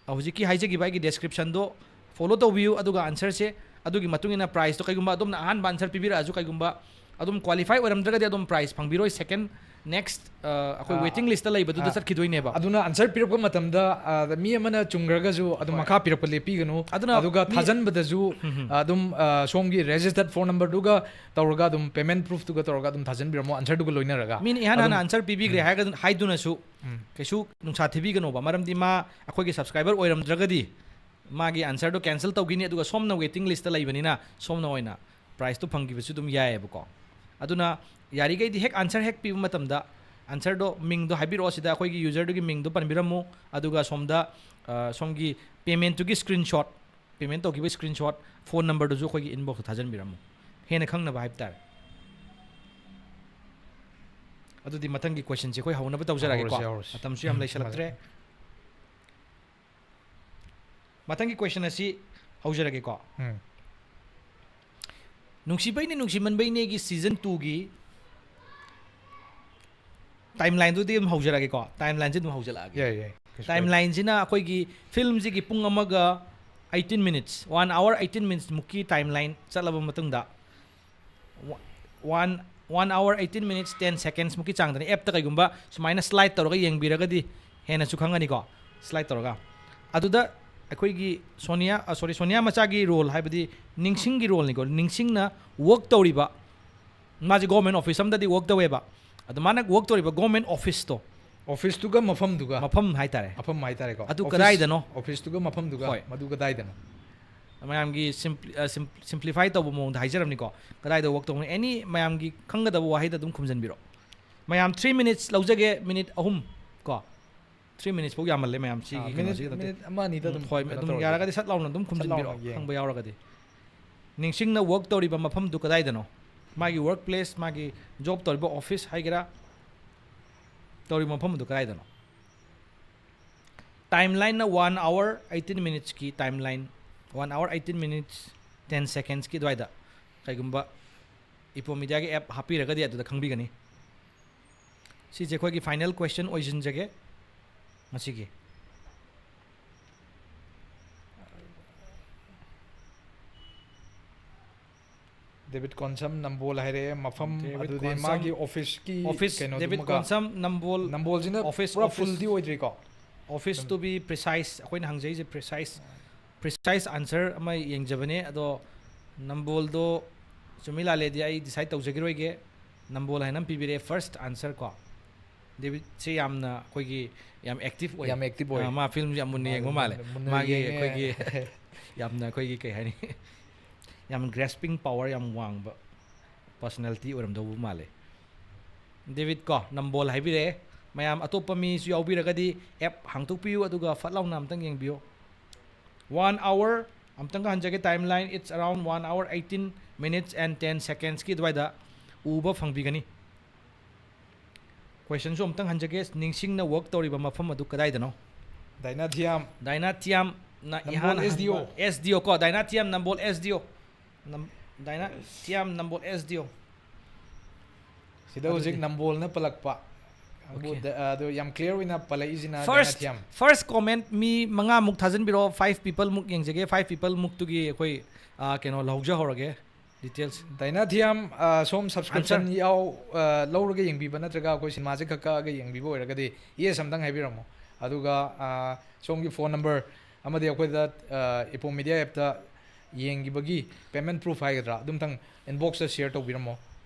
ꯍꯧꯖꯤꯛꯀꯤ ꯍꯥꯏꯖꯈꯤꯕ ꯑꯩꯒꯤ description ꯗꯣ follow ꯇꯧꯕꯤꯌꯨ, ꯑꯗꯨꯒ answer ꯁꯦ ꯑꯗꯨꯒꯤ ꯃꯇꯨꯡ ꯏꯟꯅ prize ꯇꯣ ꯀꯩꯒꯨꯝꯕ ꯑꯗꯣꯝꯅ ꯑꯍꯥꯟꯕ answer ꯄꯤꯕꯤꯔꯛꯑꯁꯨ, ꯀꯩꯒꯨꯝꯕ ꯑꯗꯨꯝ qualify ꯑꯣꯏꯔꯝꯗ꯭ꯔꯒꯗꯤ ꯑꯗꯨꯝ prize ꯐꯪꯕꯤꯔꯣꯏ꯫ Second, next, ꯑ, ꯑꯩꯈꯣꯏ ꯑꯥ, waiting list ꯇ ꯂꯩꯕꯗꯨꯗ ꯑꯥ, ꯆꯠꯈꯤꯗꯣꯏꯅꯦꯕ꯫ ꯑꯗꯨꯅ answer ꯄꯤꯔꯛꯄ ꯃꯇꯝꯗꯗ, ꯑ, ꯃꯤ ꯑꯃꯅ ꯆꯨꯝꯈ꯭ꯔꯒꯁꯨ ꯑꯗꯨꯝ ꯍꯣꯏ꯫ ꯃꯈꯥ ꯄꯤꯔꯛꯄ ꯂꯦꯞꯄꯤꯒꯅꯨ꯫ ꯑꯗꯨꯅ ꯑꯗꯨꯒ ꯃꯤ ꯊꯥꯖꯟꯕꯗꯁꯨ, ꯎꯝ, ꯎꯝ꯫ ꯑ, ꯑꯗꯨꯝ, ꯑ, ꯁꯣꯝꯒꯤ registered phone number ꯗꯨꯒ ꯇꯧꯔꯒ ꯑꯗꯨꯝ payment proof ꯇꯨꯒ ꯇꯧꯔꯒ ꯑꯗꯨꯝ ꯊꯥꯖꯟꯕꯤꯔꯝꯃꯣ, answer ꯗꯨꯒ ꯂꯣꯏꯅꯔꯒ꯫ ꯃꯤꯅ ꯏꯍꯥꯟ ꯍꯥꯟꯅ ꯑꯗꯨꯝ answer ꯄꯤꯕꯤꯈ꯭ꯔꯦ ꯎꯝ꯫ ꯍꯥꯏꯔꯒ ꯍꯥꯏꯗꯨꯅꯁꯨ ꯎꯝ꯫ ꯀꯩꯁꯨ ꯅꯨꯡꯁꯥ ꯊꯤꯕꯤꯒꯅꯣꯕ꯫ ꯃꯔꯝꯗꯤ ꯃꯥ ꯑꯩꯈꯣꯏꯒꯤ subscriber ꯑꯣꯏꯔꯝꯗ꯭ꯔꯒꯗꯤ ꯃꯥꯒꯤ answer ꯗꯣ cancel ꯇꯧꯈꯤꯅꯤ, ꯑꯗꯨꯒ ꯁꯣꯝꯅ waiting list ꯇ ꯂꯩꯕꯅꯤꯅ ꯁꯣꯝꯅ ꯑꯣꯏꯅ prize ꯇꯣ ꯐꯪꯈꯤꯕꯁꯨ ꯑꯗꯨꯝ ꯌꯥꯏꯑꯕꯀꯣ꯫ ꯑꯗꯨꯅ ꯌꯥꯔꯤꯈꯩꯗꯤ ꯍꯦꯛ answer ꯍꯦꯛ ꯄꯤꯕ ꯃꯇꯝꯗ answer ꯗꯣ, ꯃꯤꯡꯗꯣ ꯍꯥꯏꯕꯤꯔꯛꯑꯣ, ꯁꯤꯗ ꯑꯩꯈꯣꯏꯒꯤ user ꯗꯨꯒꯤ ꯃꯤꯡꯗꯣ ꯄꯟꯕꯤꯔꯝꯃꯨ, ꯑꯗꯨꯒ ꯁꯣꯝꯗ, ꯑ, ꯁꯣꯝꯒꯤ payment ꯇꯨꯒꯤ screenshot, payment ꯇꯧꯈꯤꯕ screenshot, phone number ꯗꯨꯁꯨ ꯑꯩꯈꯣꯏꯒꯤ inbox ꯇ ꯊꯥꯖꯟꯕꯤꯔꯝꯃꯨ, ꯍꯦꯟꯅ ꯈꯪꯅꯕ ꯍꯥꯏꯕ ꯇꯥꯔꯦ꯫ ꯑꯗꯨꯗꯤ ꯃꯊꯪꯒꯤ question ꯁꯦ ꯑꯩꯈꯣꯏ ꯍꯧꯅꯕ ꯇꯧꯖꯔꯛꯑꯒꯦꯀꯣ꯫ ꯍꯧꯔꯁꯤ, ꯍꯧꯔꯁꯤ꯫ ꯃꯇꯝꯁꯨ ꯌꯥꯝ ꯎꯝ, ꯂꯩꯁꯜꯂꯛꯇ꯭ꯔꯦ꯫ ꯃꯊꯪꯒꯤ question ꯑꯁꯤ ꯍꯧꯖꯔꯒꯦꯀꯣ꯫ ꯎꯝ꯫ ꯅꯨꯡꯁꯤꯕꯩꯅꯦ ꯅꯨꯡꯁꯤꯃꯟꯕꯩꯅꯦꯒꯤ season two ꯒꯤ timeline ꯗꯨꯗꯤ ꯑꯗꯨꯝ ꯍꯧꯖꯔꯛꯑꯒꯦꯀꯣ꯫ Timeline ꯁꯦ ꯑꯗꯨꯝ ꯍꯧꯖꯔꯛꯑꯒꯦ꯫ ꯌꯥꯏ, ꯌꯥꯏ꯫ ꯀꯩꯁꯨ ꯀꯥꯏꯗꯦ꯫ Timeline ꯁꯤꯅ ꯑꯩꯈꯣꯏꯒꯤ film ꯁꯤꯒꯤ ꯄꯨꯡ ꯑꯃꯒ eighteen minutes, one hour eighteen minutes ꯃꯨꯛꯀꯤ timeline ꯆꯠꯂꯕ ꯃꯇꯨꯡꯗ, one, one hour eighteen minutes ten seconds ꯃꯨꯛꯀꯤ ꯆꯥꯡꯗꯅꯤ꯫ App ꯇ ꯀꯩꯒꯨꯝꯕ ꯁꯨꯃꯥꯏꯅ slide ꯇꯧꯔꯒ ꯌꯦꯡꯕꯤꯔꯒꯗꯤ ꯍꯦꯟꯅꯁꯨ ꯈꯪꯒꯅꯤꯀꯣ꯫ Slide ꯇꯧꯔꯒ꯫ ꯑꯗꯨꯗ ꯑꯩꯈꯣꯏꯒꯤ ꯁꯣꯅꯤꯌꯥ, ꯑ, sorry, ꯁꯣꯅꯤꯌꯥ ꯃꯆꯥꯒꯤ role ꯍꯥꯏꯕꯗꯤ ꯅꯤꯡꯁꯤꯡꯒꯤ role ꯅꯤꯀꯣ꯫ ꯅꯤꯡꯁꯤꯡꯅ work ꯇꯧꯔꯤꯕ, ꯃꯥꯁꯦ government office ꯑꯃꯗꯗꯤ work ꯇꯧꯋꯦꯕ꯫ ꯑꯗꯣ ꯃꯥꯅ work ꯇꯧꯔꯤꯕ government office ꯇꯣ, office ꯇꯨꯒ ꯃꯐꯝꯗꯨꯒ꯫ ꯃꯐꯝ ꯍꯥꯏꯇꯥꯔꯦ꯫ ꯃꯐꯝ ꯍꯥꯏꯇꯥꯔꯦꯀꯣ꯫ ꯑꯗꯨ office, ꯀꯗꯥꯏꯗꯅꯣ? Office ꯇꯨꯒ ꯃꯐꯝꯗꯨꯒ꯫ ꯍꯣꯏ꯫ ꯃꯗꯨ ꯀꯗꯥꯏꯗꯅꯣ? ꯃꯌꯥꯝꯒꯤ simplify ꯇꯧꯕ ꯃꯑꯣꯡꯗ ꯍꯥꯏꯖꯔꯕꯅꯤꯀꯣ꯫ ꯀꯗꯥꯏꯗ ꯋꯔꯛ ꯇꯧꯕꯅꯣ, ꯑꯦꯅꯤ ꯃꯌꯥꯝꯒꯤ ꯈꯪꯒꯗꯕ ꯋꯥꯍꯩꯗ ꯑꯗꯨꯝ ꯈꯨꯝꯖꯤꯟꯕꯤꯔꯣ꯫ ꯃꯌꯥꯝ three minutes ꯂꯧꯖꯒꯦ, ꯃꯤꯅꯤꯠ ꯑꯍꯨꯝ ꯀꯣ꯫ Three minutes ꯐꯥꯎ ꯌꯥꯝꯃꯜꯂꯦ ꯃꯌꯥꯝ ꯁꯤꯒꯤ ꯑꯥ, ꯀꯩꯅꯣꯁꯤꯒꯤ minute ꯅꯠꯇꯦ꯫ minute ꯑꯃ ꯑꯅꯤꯗ ꯑꯗꯨꯝ ꯍꯣꯏ, ꯀꯩꯅꯣ ꯑꯗꯨꯝ ꯇꯧꯔꯒꯦ꯫ ꯌꯥꯔꯒꯗꯤ ꯁꯠ ꯂꯥꯎꯅ ꯑꯗꯨꯝ ꯁꯠ ꯈꯨꯝꯖꯤꯟꯕꯤꯔꯣ, ꯂꯥꯎꯅ ꯌꯦꯡ- ꯈꯪꯕ ꯌꯥꯎꯔꯒꯗꯤ꯫ ꯅꯤꯡꯁꯤꯡꯅ ꯋꯔꯛ ꯇꯧꯔꯤꯕ ꯃꯐꯝꯗꯨ ꯀꯗꯥꯏꯗꯅꯣ? ꯃꯥꯒꯤ ꯋꯔꯛ ꯄ꯭ꯂꯦꯁ, ꯃꯥꯒꯤ ꯖꯣꯕ ꯇꯧꯔꯤꯕ ꯑꯣꯐꯤꯁ ꯍꯥꯏꯒꯦꯔꯥ, ꯇꯧꯔꯤꯕ ꯃꯐꯝ ꯑꯗꯨ ꯀꯗꯥꯏꯗꯅꯣ? ꯇꯥꯏꯝ ꯂꯥꯏꯟꯅ one hour eighteen minutesꯀꯤ timeline, one hour eighteen minutes ten secondsꯀꯤ ꯑꯗꯨꯋꯥꯏꯗ ꯀꯩꯒꯨꯝꯕ ꯏꯄꯣ ꯃꯤꯗꯤꯌꯥꯒꯤ ꯑꯦꯞ ꯍꯥꯞꯄꯤꯔꯒꯗꯤ ꯑꯗꯨꯗ ꯈꯪꯕꯤꯒꯅꯤ꯫ ꯁꯤꯁꯦ ꯑꯩꯈꯣꯏꯒꯤ final question ꯑꯣꯏꯁꯤꯟꯖꯒꯦ ꯉꯁꯤꯒꯤ꯫ ꯗꯦꯕꯤꯠ ꯀꯣꯟꯁꯝ ꯅꯝꯕꯣꯜ ꯍꯥꯏꯔꯛꯑꯦ, ꯃꯐꯝ ꯗꯦꯕꯤꯠ ꯑꯗꯨꯗꯤ ꯀꯣꯟꯁꯝ, ꯃꯥꯒꯤ ꯑꯣꯐꯤꯁꯀꯤ ꯑꯣꯐꯤꯁ, ꯗꯦꯕꯤꯠ ꯀꯩꯅꯣꯗꯨꯃꯒ꯫ ꯀꯣꯟꯁꯝ ꯅꯝꯕꯣꯜ꯫ ꯅꯝꯕꯣꯜꯁꯤꯅ ꯑꯣꯐꯤꯁ, ꯄꯨꯔꯥ office. ꯐꯨꯜꯗꯤ ꯑꯣꯏꯗ꯭ꯔꯤꯀꯣ? Office to be precise, ꯑꯩꯈꯣꯏꯅ ꯍꯪꯖꯩꯁꯦ precise, precise answer ꯑꯃ ꯌꯦꯡꯖꯕꯅꯦ꯫ ꯑꯗꯣ ꯅꯝꯕꯣꯜꯗꯣ ꯆꯨꯝꯃꯤ ꯂꯥꯜꯂꯦꯗꯤ ꯑꯩ ꯗꯤꯁꯥꯏꯠ ꯇꯧꯖꯈꯤꯔꯣꯏꯒꯦ꯫ ꯅꯝꯕꯣꯜ ꯍꯥꯏꯅ ꯑꯃ ꯄꯤꯕꯤꯔꯛꯑꯦ, ꯐꯥꯔꯁ ꯑꯟꯁꯔ ꯀꯣ꯫ ꯗꯦꯕꯤꯠꯁꯦ ꯌꯥꯝꯅ ꯑꯩꯈꯣꯏꯒꯤ ꯌꯥꯝ ꯑꯦꯛꯇꯤꯚ ꯑꯣꯏ꯫ ꯌꯥꯝ ꯑꯦꯛꯇꯤꯚ ꯑꯣꯏ꯫ ꯑꯥ, ꯃꯥ ꯐꯤꯂꯝꯁꯦ ꯌꯥꯝ ꯃꯨꯟꯅ ꯃꯥ ꯌꯦꯡꯕ ꯃꯥꯜꯂꯦ꯫ ꯃꯨꯟꯅ ꯃꯥꯒꯤ ꯌꯦꯡꯉꯦ꯫ ꯑꯩꯈꯣꯏꯒꯤ ꯌꯥꯝꯅ ꯑꯩꯈꯣꯏꯒꯤ ꯀꯩ ꯍꯥꯏꯅꯤ, ꯌꯥꯝ grasping power ꯌꯥꯝ ꯋꯥꯡꯕ ꯄꯔꯁꯣꯅꯦꯂꯤꯇꯤ ꯑꯣꯏꯔꯝꯗꯧꯕ ꯃꯥꯜꯂꯦ꯫ ꯗꯦꯕꯤꯠ ꯀꯣ ꯅꯝꯕꯣꯜ ꯍꯥꯏꯕꯤꯔꯛꯑꯦ꯫ ꯃꯌꯥꯝ ꯑꯇꯣꯞꯄ ꯃꯤꯁꯨ ꯌꯥꯎꯕꯤꯔꯒꯗꯤ ꯑꯦꯞ ꯍꯥꯡꯇꯣꯛꯄꯤꯌꯨ, ꯑꯗꯨꯒ ꯐꯠ ꯂꯥꯎꯅ ꯑꯝꯇꯪ ꯌꯦꯡꯕꯤꯌꯨ꯫ One hour, ꯑꯝꯇꯪꯒ ꯍꯟꯖꯒꯦ, timeline, it's around one hour eighteen minutes and ten secondsꯀꯤ ꯑꯗꯨꯋꯥꯏꯗ ꯎꯕ ꯐꯪꯕꯤꯒꯅꯤ꯫ ꯀꯣꯏꯁꯟꯁꯨ ꯑꯝꯇꯪ ꯍꯟꯖꯒꯦ, ꯅꯤꯡꯁꯤꯡꯅ ꯋꯔꯛ ꯇꯧꯔꯤꯕ ꯃꯐꯝ ꯑꯗꯨ ꯀꯗꯥꯏꯗꯅꯣ? ꯗꯥꯏꯅꯥ ꯊꯤꯌꯥꯝ꯫ ꯗꯥꯏꯅꯥ ꯊꯤꯌꯥꯝꯅ ꯅꯝꯕꯣꯜ ꯏꯍꯥꯟ S D O꯫ ꯍꯥꯟꯕ S D O ꯀꯣ, ꯗꯥꯏꯅꯥ ꯊꯤꯌꯥꯝ ꯅꯝꯕꯣꯜ S D O꯫ ꯅꯝ-, ꯗꯥꯏꯅꯥ ꯊꯤꯌꯥꯝ ꯅꯝꯕꯣꯜ S D O꯫ ꯁꯤꯗ ꯍꯧꯖꯤꯛ ꯑꯗꯨꯗꯤ꯫ ꯅꯝꯕꯣꯜꯅ ꯄꯜꯂꯛꯄ꯫ Okay. ꯑꯗꯨ ꯌꯥꯝ clear ꯑꯣꯏꯅ ꯄꯜꯂꯛꯏꯁꯤꯅ ꯗꯥꯏꯅꯥ First, ꯊꯤꯌꯥꯝ꯫ first comment ꯃꯤ ꯃꯉꯥꯃꯨꯛ ꯊꯥꯖꯤꯟꯕꯤꯔꯣ, five people ꯃꯨꯛ ꯌꯦꯡꯖꯒꯦ, five people ꯃꯨꯛꯇꯨꯒꯤ ꯑꯩꯈꯣꯏ, ꯑꯥ, ꯀꯩꯅꯣ ꯂꯧꯖꯍꯧꯔꯒꯦ, details꯫ ꯗꯥꯏꯅꯥ ꯊꯤꯌꯥꯝ, ꯑꯥ, ꯁꯣꯝ subscription Answer꯫ ꯌꯥꯎ-, ꯑꯥ, ꯂꯧꯔꯒ ꯌꯦꯡꯕꯤꯕ ꯅꯠꯇ꯭ꯔꯒ ꯑꯩꯈꯣꯏ ꯁꯤꯅꯦꯃꯥꯁꯦ ꯈꯛ ꯀꯛꯑꯒ ꯌꯦꯡꯕꯤꯕ ꯑꯣꯏꯔꯒꯗꯤ yes ꯑꯝꯇꯪ ꯍꯥꯏꯕꯤꯔꯝꯃꯣ꯫ ꯑꯗꯨꯒ, ꯑꯥ, ꯁꯣꯝꯒꯤ phone number ꯑꯃꯗꯤ ꯑꯩꯈꯣꯏꯗ, ꯑꯥ, ꯏꯄꯣꯝ ꯃꯤꯗꯤꯌꯥ ꯑꯦꯞꯇ ꯌꯦꯡꯈꯤꯕꯒꯤ payment proof ꯍꯥꯏꯒꯗ꯭ꯔꯥ, ꯑꯗꯨꯝꯇꯪ inboxꯇ share ꯇꯧꯕꯤꯔꯝꯃꯣ꯫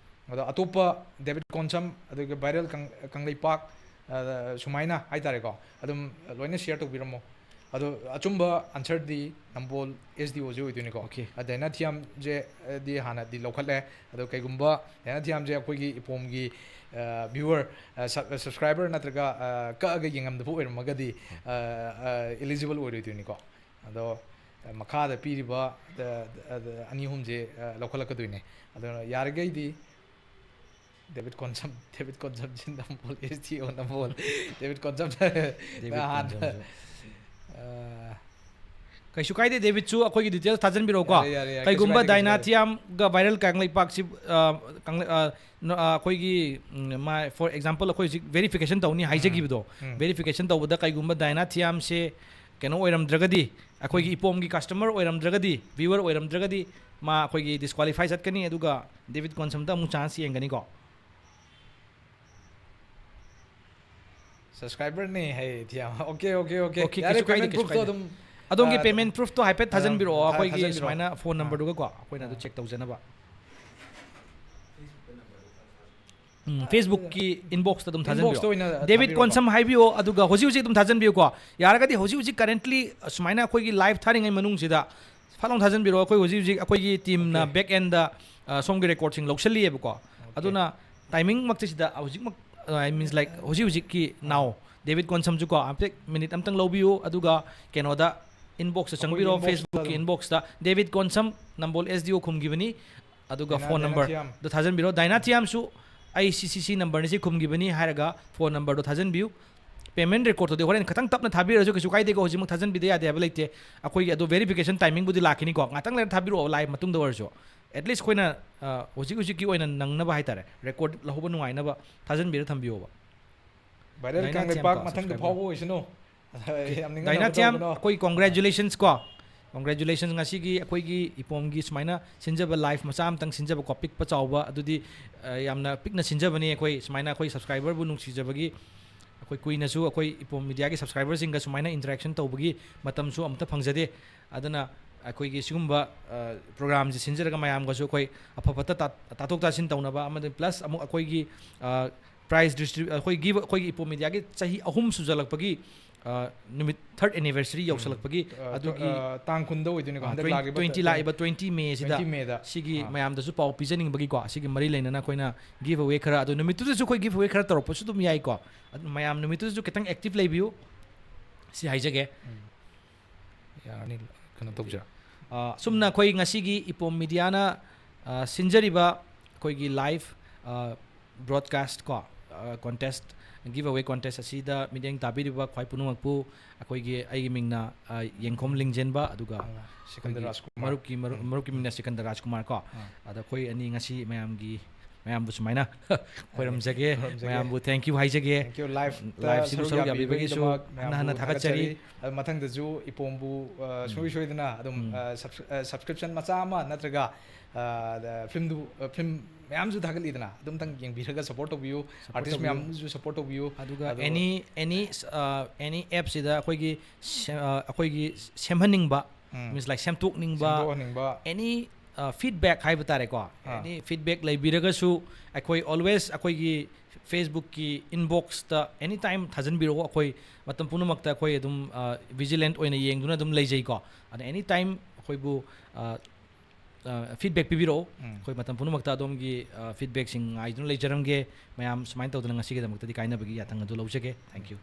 ꯑꯗꯣ ꯑꯇꯣꯞꯄ ꯗꯦꯕꯤꯠ ꯀꯣꯟꯁꯝ, ꯑꯗꯨꯒ viral ꯀꯪ-, ꯀꯪꯂꯩꯄꯥꯛ, ꯑꯥ, ꯁꯨꯃꯥꯏꯅ ꯍꯥꯏꯇꯥꯔꯦꯀꯣ, ꯑꯗꯨꯝ ꯂꯣꯏꯅ share ꯇꯧꯕꯤꯔꯝꯃꯣ꯫ ꯑꯗꯣ ꯑꯆꯨꯝꯕ answerꯗꯤ ꯅꯝꯕꯣꯜ S D Oꯁꯦ ꯑꯣꯏꯗꯣꯏꯅꯤꯀꯣ꯫ Okay. ꯑ, ꯗꯥꯏꯅꯥꯊꯤꯌꯥꯝꯁꯦ, ꯑ, ꯗꯤ ꯍꯥꯟꯅꯗꯤ ꯂꯧꯈꯠꯂꯦ꯫ ꯑꯗꯣ ꯀꯩꯒꯨꯝꯕ ꯗꯥꯏꯅꯥꯊꯤꯌꯥꯝꯁꯦ ꯑꯩꯈꯣꯏꯒꯤ ꯏꯄꯣꯝꯒꯤ, ꯑ, viewer, ꯑ, sub-, subscriber ꯅꯠꯇ꯭ꯔꯒ, ꯑ, ꯀꯛꯑꯒ ꯌꯦꯡꯉꯝꯗꯕ ꯑꯣꯏꯔꯝꯃꯒꯗꯤ, ꯑ, ꯑ, eligible ꯑꯣꯏꯔꯣꯏꯗꯣꯏꯅꯤꯀꯣ꯫ ꯑꯗꯣ, ꯑ, ꯃꯈꯥꯗ ꯄꯤꯔꯤꯕ, ꯑ, ꯑ, ꯑꯅꯤ ꯑꯍꯨꯝꯁꯦ, ꯑ, ꯂꯧꯈꯠꯂꯛꯀꯗꯣꯏꯅꯦ꯫ ꯑꯗꯨꯅ ꯌꯥꯔꯤꯈꯩꯗꯤ ꯗꯦꯕꯤꯠ ꯀꯣꯟꯁꯝ, ꯗꯦꯕꯤꯠ ꯀꯣꯟꯁꯝꯁꯤ ꯅꯝꯕꯣꯜ, S D O ꯅꯝꯕꯣꯜ, ꯗꯦꯕꯤꯠ ꯀꯣꯟꯁꯝ ꯗꯦꯕꯤꯠ ꯅꯍꯥꯟ, ꯀꯣꯟꯁꯝꯁꯨ꯫ ꯑ, ꯀꯩꯁꯨ ꯀꯥꯏꯗꯦ, ꯗꯦꯕꯤꯠꯁꯨ ꯑꯩꯈꯣꯏꯒꯤ details ꯊꯥꯖꯤꯟꯕꯤꯔꯛꯑꯣꯀꯣ꯫ ꯌꯥꯔꯦ, ꯌꯥꯔꯦ, ꯌꯥꯔꯦ, ꯀꯩꯁꯨ ꯀꯩꯒꯨꯝꯕ ꯀꯥꯏꯗꯦ, ꯀꯩꯁꯨ ꯀꯥꯏꯗꯦ꯫ ꯗꯥꯏꯅꯥꯊꯤꯌꯥꯝꯒ viral ꯀꯪꯂꯩꯄꯥꯛꯁꯤ, ꯑ, ꯀꯪꯂꯩ-, ꯑ, ꯅ-, ꯑ, ꯑꯩꯈꯣꯏꯒꯤ, ꯎꯝ, ꯃꯥ-, for example, ꯑꯩꯈꯣꯏ ꯍꯧꯖꯤꯛ verification ꯇꯧꯅꯤ ꯍꯥꯏꯖꯈꯤꯕꯗꯣ, ꯎꯝ꯫ verification ꯇꯧꯕꯗ ꯀꯩꯒꯨꯝꯕ ꯗꯥꯏꯅꯥꯊꯤꯌꯥꯝꯁꯦ ꯀꯩꯅꯣ ꯑꯣꯏꯔꯝꯗ꯭ꯔꯒꯗꯤ, ꯑꯩꯈꯣꯏꯒꯤ ꯏꯄꯣꯝꯒꯤ customer ꯑꯣꯏꯔꯝꯗ꯭ꯔꯒꯗꯤ, viewer ꯑꯣꯏꯔꯝꯗ꯭ꯔꯒꯗꯤ, ꯃꯥ ꯑꯩꯈꯣꯏꯒꯤ disqualify ꯆꯠꯀꯅꯤ, ꯑꯗꯨꯒ ꯗꯦꯕꯤꯠ ꯀꯣꯟꯁꯝꯗ ꯑꯃꯨꯛ chance ꯌꯦꯡꯒꯅꯤꯀꯣ꯫ Subscriberꯅꯦ ꯍꯥꯏ ꯊꯤꯌꯥꯝ꯫ Okay, okay, okay꯫ Okay, ꯌꯥꯔꯦ, ꯀꯩꯁꯨ ꯀꯥꯏꯗꯦ, payment ꯀꯩꯁꯨ proofꯇꯣ ꯀꯥꯏꯗꯦ꯫ ꯑꯗꯨꯝ, ꯑꯗꯣꯝꯒꯤ ꯑ, payment proofꯇꯣ ꯍꯥꯏꯐꯦꯠ ꯑ, ꯊꯥꯖꯤꯟꯕꯤꯔꯛꯑꯣ, ꯊꯥ-, ꯑꯩꯈꯣꯏꯒꯤ ꯊꯥꯖꯤꯟꯕꯤꯔꯛꯑꯣ꯫ ꯁꯨꯃꯥꯏꯅ phone numberꯗꯨꯒꯀꯣ, ꯑꯩꯈꯣꯏꯅ ꯑꯗꯨ ꯑ꯫ check ꯇꯧꯖꯅꯕ꯫ ꯎꯝ, Facebookꯀꯤ inboxꯇ ꯑꯗꯨꯝ ꯊꯥꯖꯤꯟꯕꯤꯔꯛꯑꯣ꯫ Inboxꯇ ꯑꯣꯏꯅ ꯗꯦꯕꯤꯠ ꯊꯥꯕꯤꯔꯣꯀꯣ꯫ ꯀꯣꯟꯁꯝ ꯍꯥꯏꯕꯤꯌꯣ, ꯑꯗꯨꯒ ꯍꯧꯖꯤꯛ ꯍꯧꯖꯤꯛ ꯑꯗꯨꯝ ꯊꯥꯖꯤꯟꯕꯤꯌꯨꯀꯣ꯫ ꯌꯥꯔꯒꯗꯤ ꯍꯧꯖꯤꯛ ꯍꯧꯖꯤꯛ currently ꯁꯨꯃꯥꯏꯅ ꯑꯩꯈꯣꯏꯒꯤ live ꯊꯥꯔꯤꯉꯩ ꯃꯅꯨꯡꯁꯤꯗ ꯐꯠ ꯂꯥꯎꯅ ꯊꯥꯖꯤꯟꯕꯤꯔꯛꯑꯣ꯫ ꯑꯩꯈꯣꯏ ꯍꯧꯖꯤꯛ ꯍꯧꯖꯤꯛ ꯑꯩꯈꯣꯏꯒꯤ teamꯅ Okay. back endꯗ, ꯑ, ꯁꯣꯝꯒꯤ recordꯁꯤꯡ ꯂꯧꯁꯤꯜꯂꯤꯑꯕꯀꯣ꯫ Okay. ꯑꯗꯨꯅ timingꯃꯛꯇꯤ ꯁꯤꯗ ꯍꯧꯖꯤꯛꯃꯛ, I means, like, ꯍꯧꯖꯤꯛ ꯍꯧꯖꯤꯛꯀꯤ now ꯗꯦꯕꯤꯠ ꯀꯣꯟꯁꯝꯁꯨꯀꯣ, ꯍꯥꯏꯐꯦꯠ minute ꯑꯝꯇꯪ ꯂꯧꯕꯤꯌꯨ, ꯑꯗꯨꯒ ꯀꯩꯅꯣꯗ inboxꯇ ꯑꯩꯈꯣꯏꯒꯤ ꯆꯪꯕꯤꯔꯣ, inboxꯇ Facebookꯀꯤ ꯑꯗꯨꯝ꯫ inboxꯇ ꯗꯦꯕꯤꯠ ꯀꯣꯟꯁꯝ ꯅꯝꯕꯣꯜ S D O ꯈꯨꯝꯈꯤꯕꯅꯤ, ꯑꯗꯨꯒ ꯗꯥꯏꯅꯥ-, phone number ꯗꯥꯏꯅꯥꯊꯤꯌꯥꯝ꯫ ꯑꯗꯨ ꯊꯥꯖꯤꯟꯕꯤꯔꯣ꯫ ꯗꯥꯏꯅꯥꯊꯤꯌꯥꯝꯁꯨ ꯑꯩ C C C numberꯅꯤ, ꯁꯤ ꯈꯨꯝꯈꯤꯕꯅꯤ ꯍꯥꯏꯔꯒ phone numberꯗꯣ ꯊꯥꯖꯤꯟꯕꯤꯌꯨ꯫ Payment recordꯇꯨꯗꯤ ꯍꯣꯔꯦꯟ ꯈꯤꯇꯪ ꯇꯞꯅ ꯊꯥꯕꯤꯔꯁꯨ ꯀꯩꯁꯨ ꯀꯥꯏꯗꯦꯀꯣ, ꯍꯧꯖꯤꯛꯃꯛ ꯊꯥꯖꯤꯟꯕꯤꯗ ꯌꯥꯗꯦ ꯍꯥꯏꯕ ꯂꯩꯇꯦ꯫ ꯑꯩꯈꯣꯏꯒꯤ ꯑꯗꯨ verification timingꯕꯨꯗꯤ ꯂꯥꯛꯈꯤꯅꯤꯀꯣ, ꯉꯥꯛꯇꯪ ꯂꯩꯔ ꯊꯥꯕꯤꯔꯛꯑꯣ, live ꯃꯇꯨꯡꯗ ꯑꯣꯏꯔꯁꯨ꯫ At least ꯑꯩꯈꯣꯏꯅ, ꯑ, ꯍꯧꯖꯤꯛ ꯍꯧꯖꯤꯛꯀꯤ ꯑꯣꯏꯅ ꯅꯪꯅꯕ ꯍꯥꯏꯇꯥꯔꯦ, record ꯂꯧꯍꯧꯕ ꯅꯨꯡꯉꯥꯏꯅꯕ ꯊꯥꯖꯤꯟꯕꯤꯔ ꯊꯝꯕꯤꯌꯣꯕ꯫ Viral ꯗꯥꯏꯅꯥ ꯀꯪꯂꯩꯄꯥꯛ ꯊꯤꯌꯥꯝꯀꯣ, ꯃꯊꯪꯒꯤ subscriber꯫ ꯐꯥꯎꯕ ꯑꯣꯏꯁꯅꯨ꯫ ꯌꯥꯝ ꯅꯤꯡꯍꯟꯅꯕ ꯗꯥꯏꯅꯥꯊꯤꯌꯥꯝ, ꯇꯧꯒꯅꯣ꯫ ꯑꯩꯈꯣꯏ congratulations ꯀꯣ, congratulations ꯉꯁꯤꯒꯤ ꯑꯩꯈꯣꯏꯒꯤ ꯏꯄꯣꯝꯒꯤ ꯁꯨꯃꯥꯏꯅ ꯁꯤꯟꯖꯕ live ꯃꯆꯥ ꯑꯃꯇꯪ ꯁꯤꯟꯖꯕꯀꯣ, ꯄꯤꯛꯄ ꯆꯥꯎꯕ ꯑꯗꯨꯗꯤ, ꯑ, ꯌꯥꯝꯅ ꯄꯤꯛꯅ ꯁꯤꯟꯖꯕꯅꯤ꯫ ꯑꯩꯈꯣꯏ ꯁꯨꯃꯥꯏꯅ ꯑꯩꯈꯣꯏ subscriberꯕꯨ ꯅꯨꯡꯁꯤꯖꯕꯒꯤ, ꯑꯩꯈꯣꯏ ꯀꯨꯏꯅꯁꯨ ꯑꯩꯈꯣꯏ ꯏꯄꯣꯝ mediaꯒꯤ subscriberꯁꯤꯡꯒ ꯁꯨꯃꯥꯏꯅ interaction ꯇꯧꯕꯒꯤ ꯃꯇꯝꯁꯨ ꯑꯃꯇ ꯐꯪꯖꯗꯦ꯫ ꯑꯗꯨꯅ ꯑꯩꯈꯣꯏꯒꯤ ꯁꯤꯒꯨꯝꯕ, ꯑ, programꯁꯦ ꯁꯤꯟꯖꯔꯒ ꯃꯌꯥꯝꯒꯁꯨ ꯑꯩꯈꯣꯏ ꯑꯐ ꯐꯠꯇ ꯇꯥ-, ꯇꯥꯊꯣꯛ ꯇꯥꯁꯤꯟ ꯇꯧꯅꯕ ꯑꯃꯗꯤ plus ꯑꯃꯨꯛ ꯑꯩꯈꯣꯏꯒꯤ, ꯑ, prize distrib-, ꯑꯩꯈꯣꯏ give, ꯑꯩꯈꯣꯏꯒꯤ ꯏꯄꯣꯝ mediaꯒꯤ ꯆꯍꯤ ꯑꯍꯨꯝ ꯁꯨꯖꯜꯂꯛꯄꯒꯤ ꯑ, ꯅꯨꯃꯤꯠ ꯊꯥꯔꯠ ꯑꯦꯅꯤꯚꯔꯁꯔꯤ ꯌꯧꯁꯜꯂꯛꯄꯒꯤ, ꯑ, ꯑꯗꯨꯒꯤ ꯑ, ꯇꯥꯡ ꯀꯨꯟꯗ ꯑꯣꯏꯗꯣꯏꯅꯤꯀꯣ, ꯑ, ꯍꯟꯗꯛ twenty, ꯂꯥꯛꯂꯤꯕ twenty ꯂꯥꯛꯏꯕ twenty ꯃꯦꯁꯤꯗ twenty ꯃꯦꯗ꯫ ꯁꯤꯒꯤ ꯑꯥ꯫ ꯃꯌꯥꯝꯗꯁꯨ ꯄꯥꯎ ꯄꯤꯖꯅꯤꯡꯕꯒꯤꯀꯣ, ꯑꯁꯤꯒꯤ ꯃꯔꯤ ꯂꯩꯅꯅ ꯑꯩꯈꯣꯏꯅ ꯒꯤꯐ ꯑꯋꯦ ꯈꯔ, ꯑꯗꯣ ꯅꯨꯃꯤꯠꯇꯨꯗꯁꯨ ꯑꯩꯈꯣꯏ ꯒꯤꯐ ꯑꯋꯦ ꯈꯔ ꯇꯧꯔꯛꯄꯁꯨ ꯑꯗꯨꯝ ꯌꯥꯏꯀꯣ꯫ ꯑꯗꯨ ꯃꯌꯥꯝ ꯅꯨꯃꯤꯠꯇꯨꯗꯁꯨ ꯈꯤꯇꯪ ꯑꯦꯛꯇꯤꯚ ꯂꯩꯕꯤꯌꯨ, ꯁꯤ ꯍꯥꯏꯖꯒꯦ꯫ ꯎꯝ꯫ ꯌꯥꯔꯅꯤ, ꯀꯩꯅꯣ ꯇꯧꯖꯔ꯫ ꯑ, ꯁꯨꯝꯅ ꯑꯩꯈꯣꯏ ꯉꯁꯤꯒꯤ ꯏꯄꯣꯝ ꯃꯤꯗꯤꯌꯥꯅ, ꯑ, ꯁꯤꯟꯖꯔꯤꯕ ꯑꯩꯈꯣꯏꯒꯤ ꯂꯥꯏꯚ, ꯑ, ꯕ꯭ꯔꯣꯗꯀꯥꯁ ꯀꯣ, ꯑ, ꯀꯣꯟꯇꯦꯁ, ꯒꯤꯐ ꯑꯋꯦ ꯀꯣꯟꯇꯦꯁ ꯑꯁꯤꯗ ꯃꯤꯠꯌꯦꯡ ꯇꯥꯕꯤꯔꯤꯕ ꯈ꯭ꯋꯥꯏ ꯄꯨꯝꯅꯃꯛꯄꯨ ꯑꯩꯈꯣꯏꯒꯤ, ꯑꯩꯒꯤ ꯃꯤꯡꯅ, ꯑ, ꯌꯦꯡꯈꯣꯝ ꯂꯤꯡꯖꯦꯟꯕ, ꯑꯗꯨꯒ ꯑ, ꯁꯤꯀꯟꯗꯔ ꯑꯩꯈꯣꯏꯒꯤ ꯔꯥꯖꯀꯨꯃꯥꯔ꯫ ꯃꯔꯨꯞꯀꯤ, ꯃꯔꯨꯞ-, ꯎꯝ꯫ ꯃꯔꯨꯞꯀꯤ ꯃꯤꯡꯅ ꯁꯤꯀꯟꯗꯔ ꯔꯥꯖꯀꯨꯃꯥꯔ ꯀꯣ꯫ ꯑ꯫ ꯑꯗ ꯑꯩꯈꯣꯏ ꯑꯅꯤ ꯉꯁꯤ ꯃꯌꯥꯝꯒꯤ, ꯃꯌꯥꯝꯕꯨ ꯁꯨꯃꯥꯏꯅ ꯈꯣꯏꯔꯝꯖꯒꯦ, ꯈꯣꯏꯔꯝꯖꯒꯦ꯫ ꯃꯌꯥꯝꯕꯨ thank you ꯍꯥꯏꯖꯒꯦ꯫ Thank you, live-ꯇ Live-ꯁꯤꯕꯨ ꯁꯔꯨꯛ ꯁꯔꯨꯛ ꯌꯥꯕꯤꯕꯒꯤꯁꯨ ꯌꯥꯕꯤꯕꯒꯤꯗꯃꯛ ꯍꯟꯅ ꯍꯟꯅ ꯃꯌꯥꯝꯕꯨ ꯊꯥꯒꯠꯆꯔꯤ꯫ ꯊꯥꯒꯠꯆꯔꯤ꯫ ꯑꯗꯨ ꯃꯊꯪꯗꯁꯨ ꯏꯄꯣꯝꯕꯨ, ꯑ, ꯎꯝ꯫ ꯁꯨꯡꯁꯣꯏ ꯁꯣꯏꯗꯅ ꯑꯗꯨꯝ, ꯎꯝ꯫ ꯑ, subs-, ꯑ, subscription ꯃꯆꯥ ꯑꯃ ꯅꯠꯇ꯭ꯔꯒ, ꯑ, ꯐꯤꯂꯝꯗꯨ, ꯑ, ꯐꯤꯂꯝ ꯃꯌꯥꯝꯁꯨ ꯊꯥꯒꯠꯂꯤꯗꯅ, ꯑꯗꯨꯝꯇꯪ ꯌꯦꯡꯕꯤꯔꯒ support ꯇꯧꯕꯤꯌꯨ, Support artist ꯇꯧꯕꯤꯌꯨ꯫ ꯃꯌꯥꯝꯁꯨ support ꯇꯧꯕꯤꯌꯨ꯫ ꯑꯗꯨꯒ ꯑꯗꯨꯒ any, any, ꯑ, any app-ꯁꯤꯗ ꯑꯩꯈꯣꯏꯒꯤ ꯁꯦ-, ꯑ, ꯑꯩꯈꯣꯏꯒꯤ ꯁꯦꯝꯍꯟꯅꯤꯡꯕ, ꯎꯝ꯫ means like ꯁꯦꯝꯗꯣꯛꯅꯤꯡꯕ, ꯁꯦꯝꯗꯣꯛꯍꯟꯅꯤꯡꯕ꯫ any, ꯑ, feedback ꯍꯥꯏꯕ ꯇꯥꯔꯦꯀꯣ, ꯑꯥ꯫ any feedback ꯂꯩꯕꯤꯔꯒꯁꯨ ꯑꯩꯈꯣꯏ always ꯑꯩꯈꯣꯏꯒꯤ Facebook-ꯀꯤ inbox-ꯇ any time ꯊꯥꯖꯤꯟꯕꯤꯔꯛꯑꯣ꯫ ꯑꯩꯈꯣꯏ ꯃꯇꯝ ꯄꯨꯝꯅꯃꯛꯇ ꯑꯩꯈꯣꯏ ꯑꯗꯨꯝ, ꯑ, vigilant ꯑꯣꯏꯅ ꯌꯦꯡꯗꯨꯅ ꯑꯗꯨꯝ ꯂꯩꯖꯩꯀꯣ꯫ ꯑꯗ any time ꯑꯩꯈꯣꯏꯕꯨ, ꯑ, ꯑ, feedback ꯄꯤꯕꯤꯔꯛꯑꯣ꯫ ꯎꯝ꯫ ꯑꯩꯈꯣꯏ ꯃꯇꯝ ꯄꯨꯝꯅꯃꯛꯇ ꯑꯗꯣꯝꯒꯤ, ꯑ, feedback-ꯁꯤꯡ ꯉꯥꯏꯗꯨꯅ ꯂꯩꯖꯔꯝꯒꯦ꯫ ꯃꯌꯥꯝ ꯁꯨꯃꯥꯏꯅ ꯇꯧꯗꯅ ꯉꯁꯤꯒꯤꯗꯃꯛꯇꯗꯤ ꯀꯥꯏꯅꯕꯒꯤ ꯌꯥꯊꯪ ꯑꯗꯨ ꯂꯧꯖꯒꯦ꯫ Thank you꯫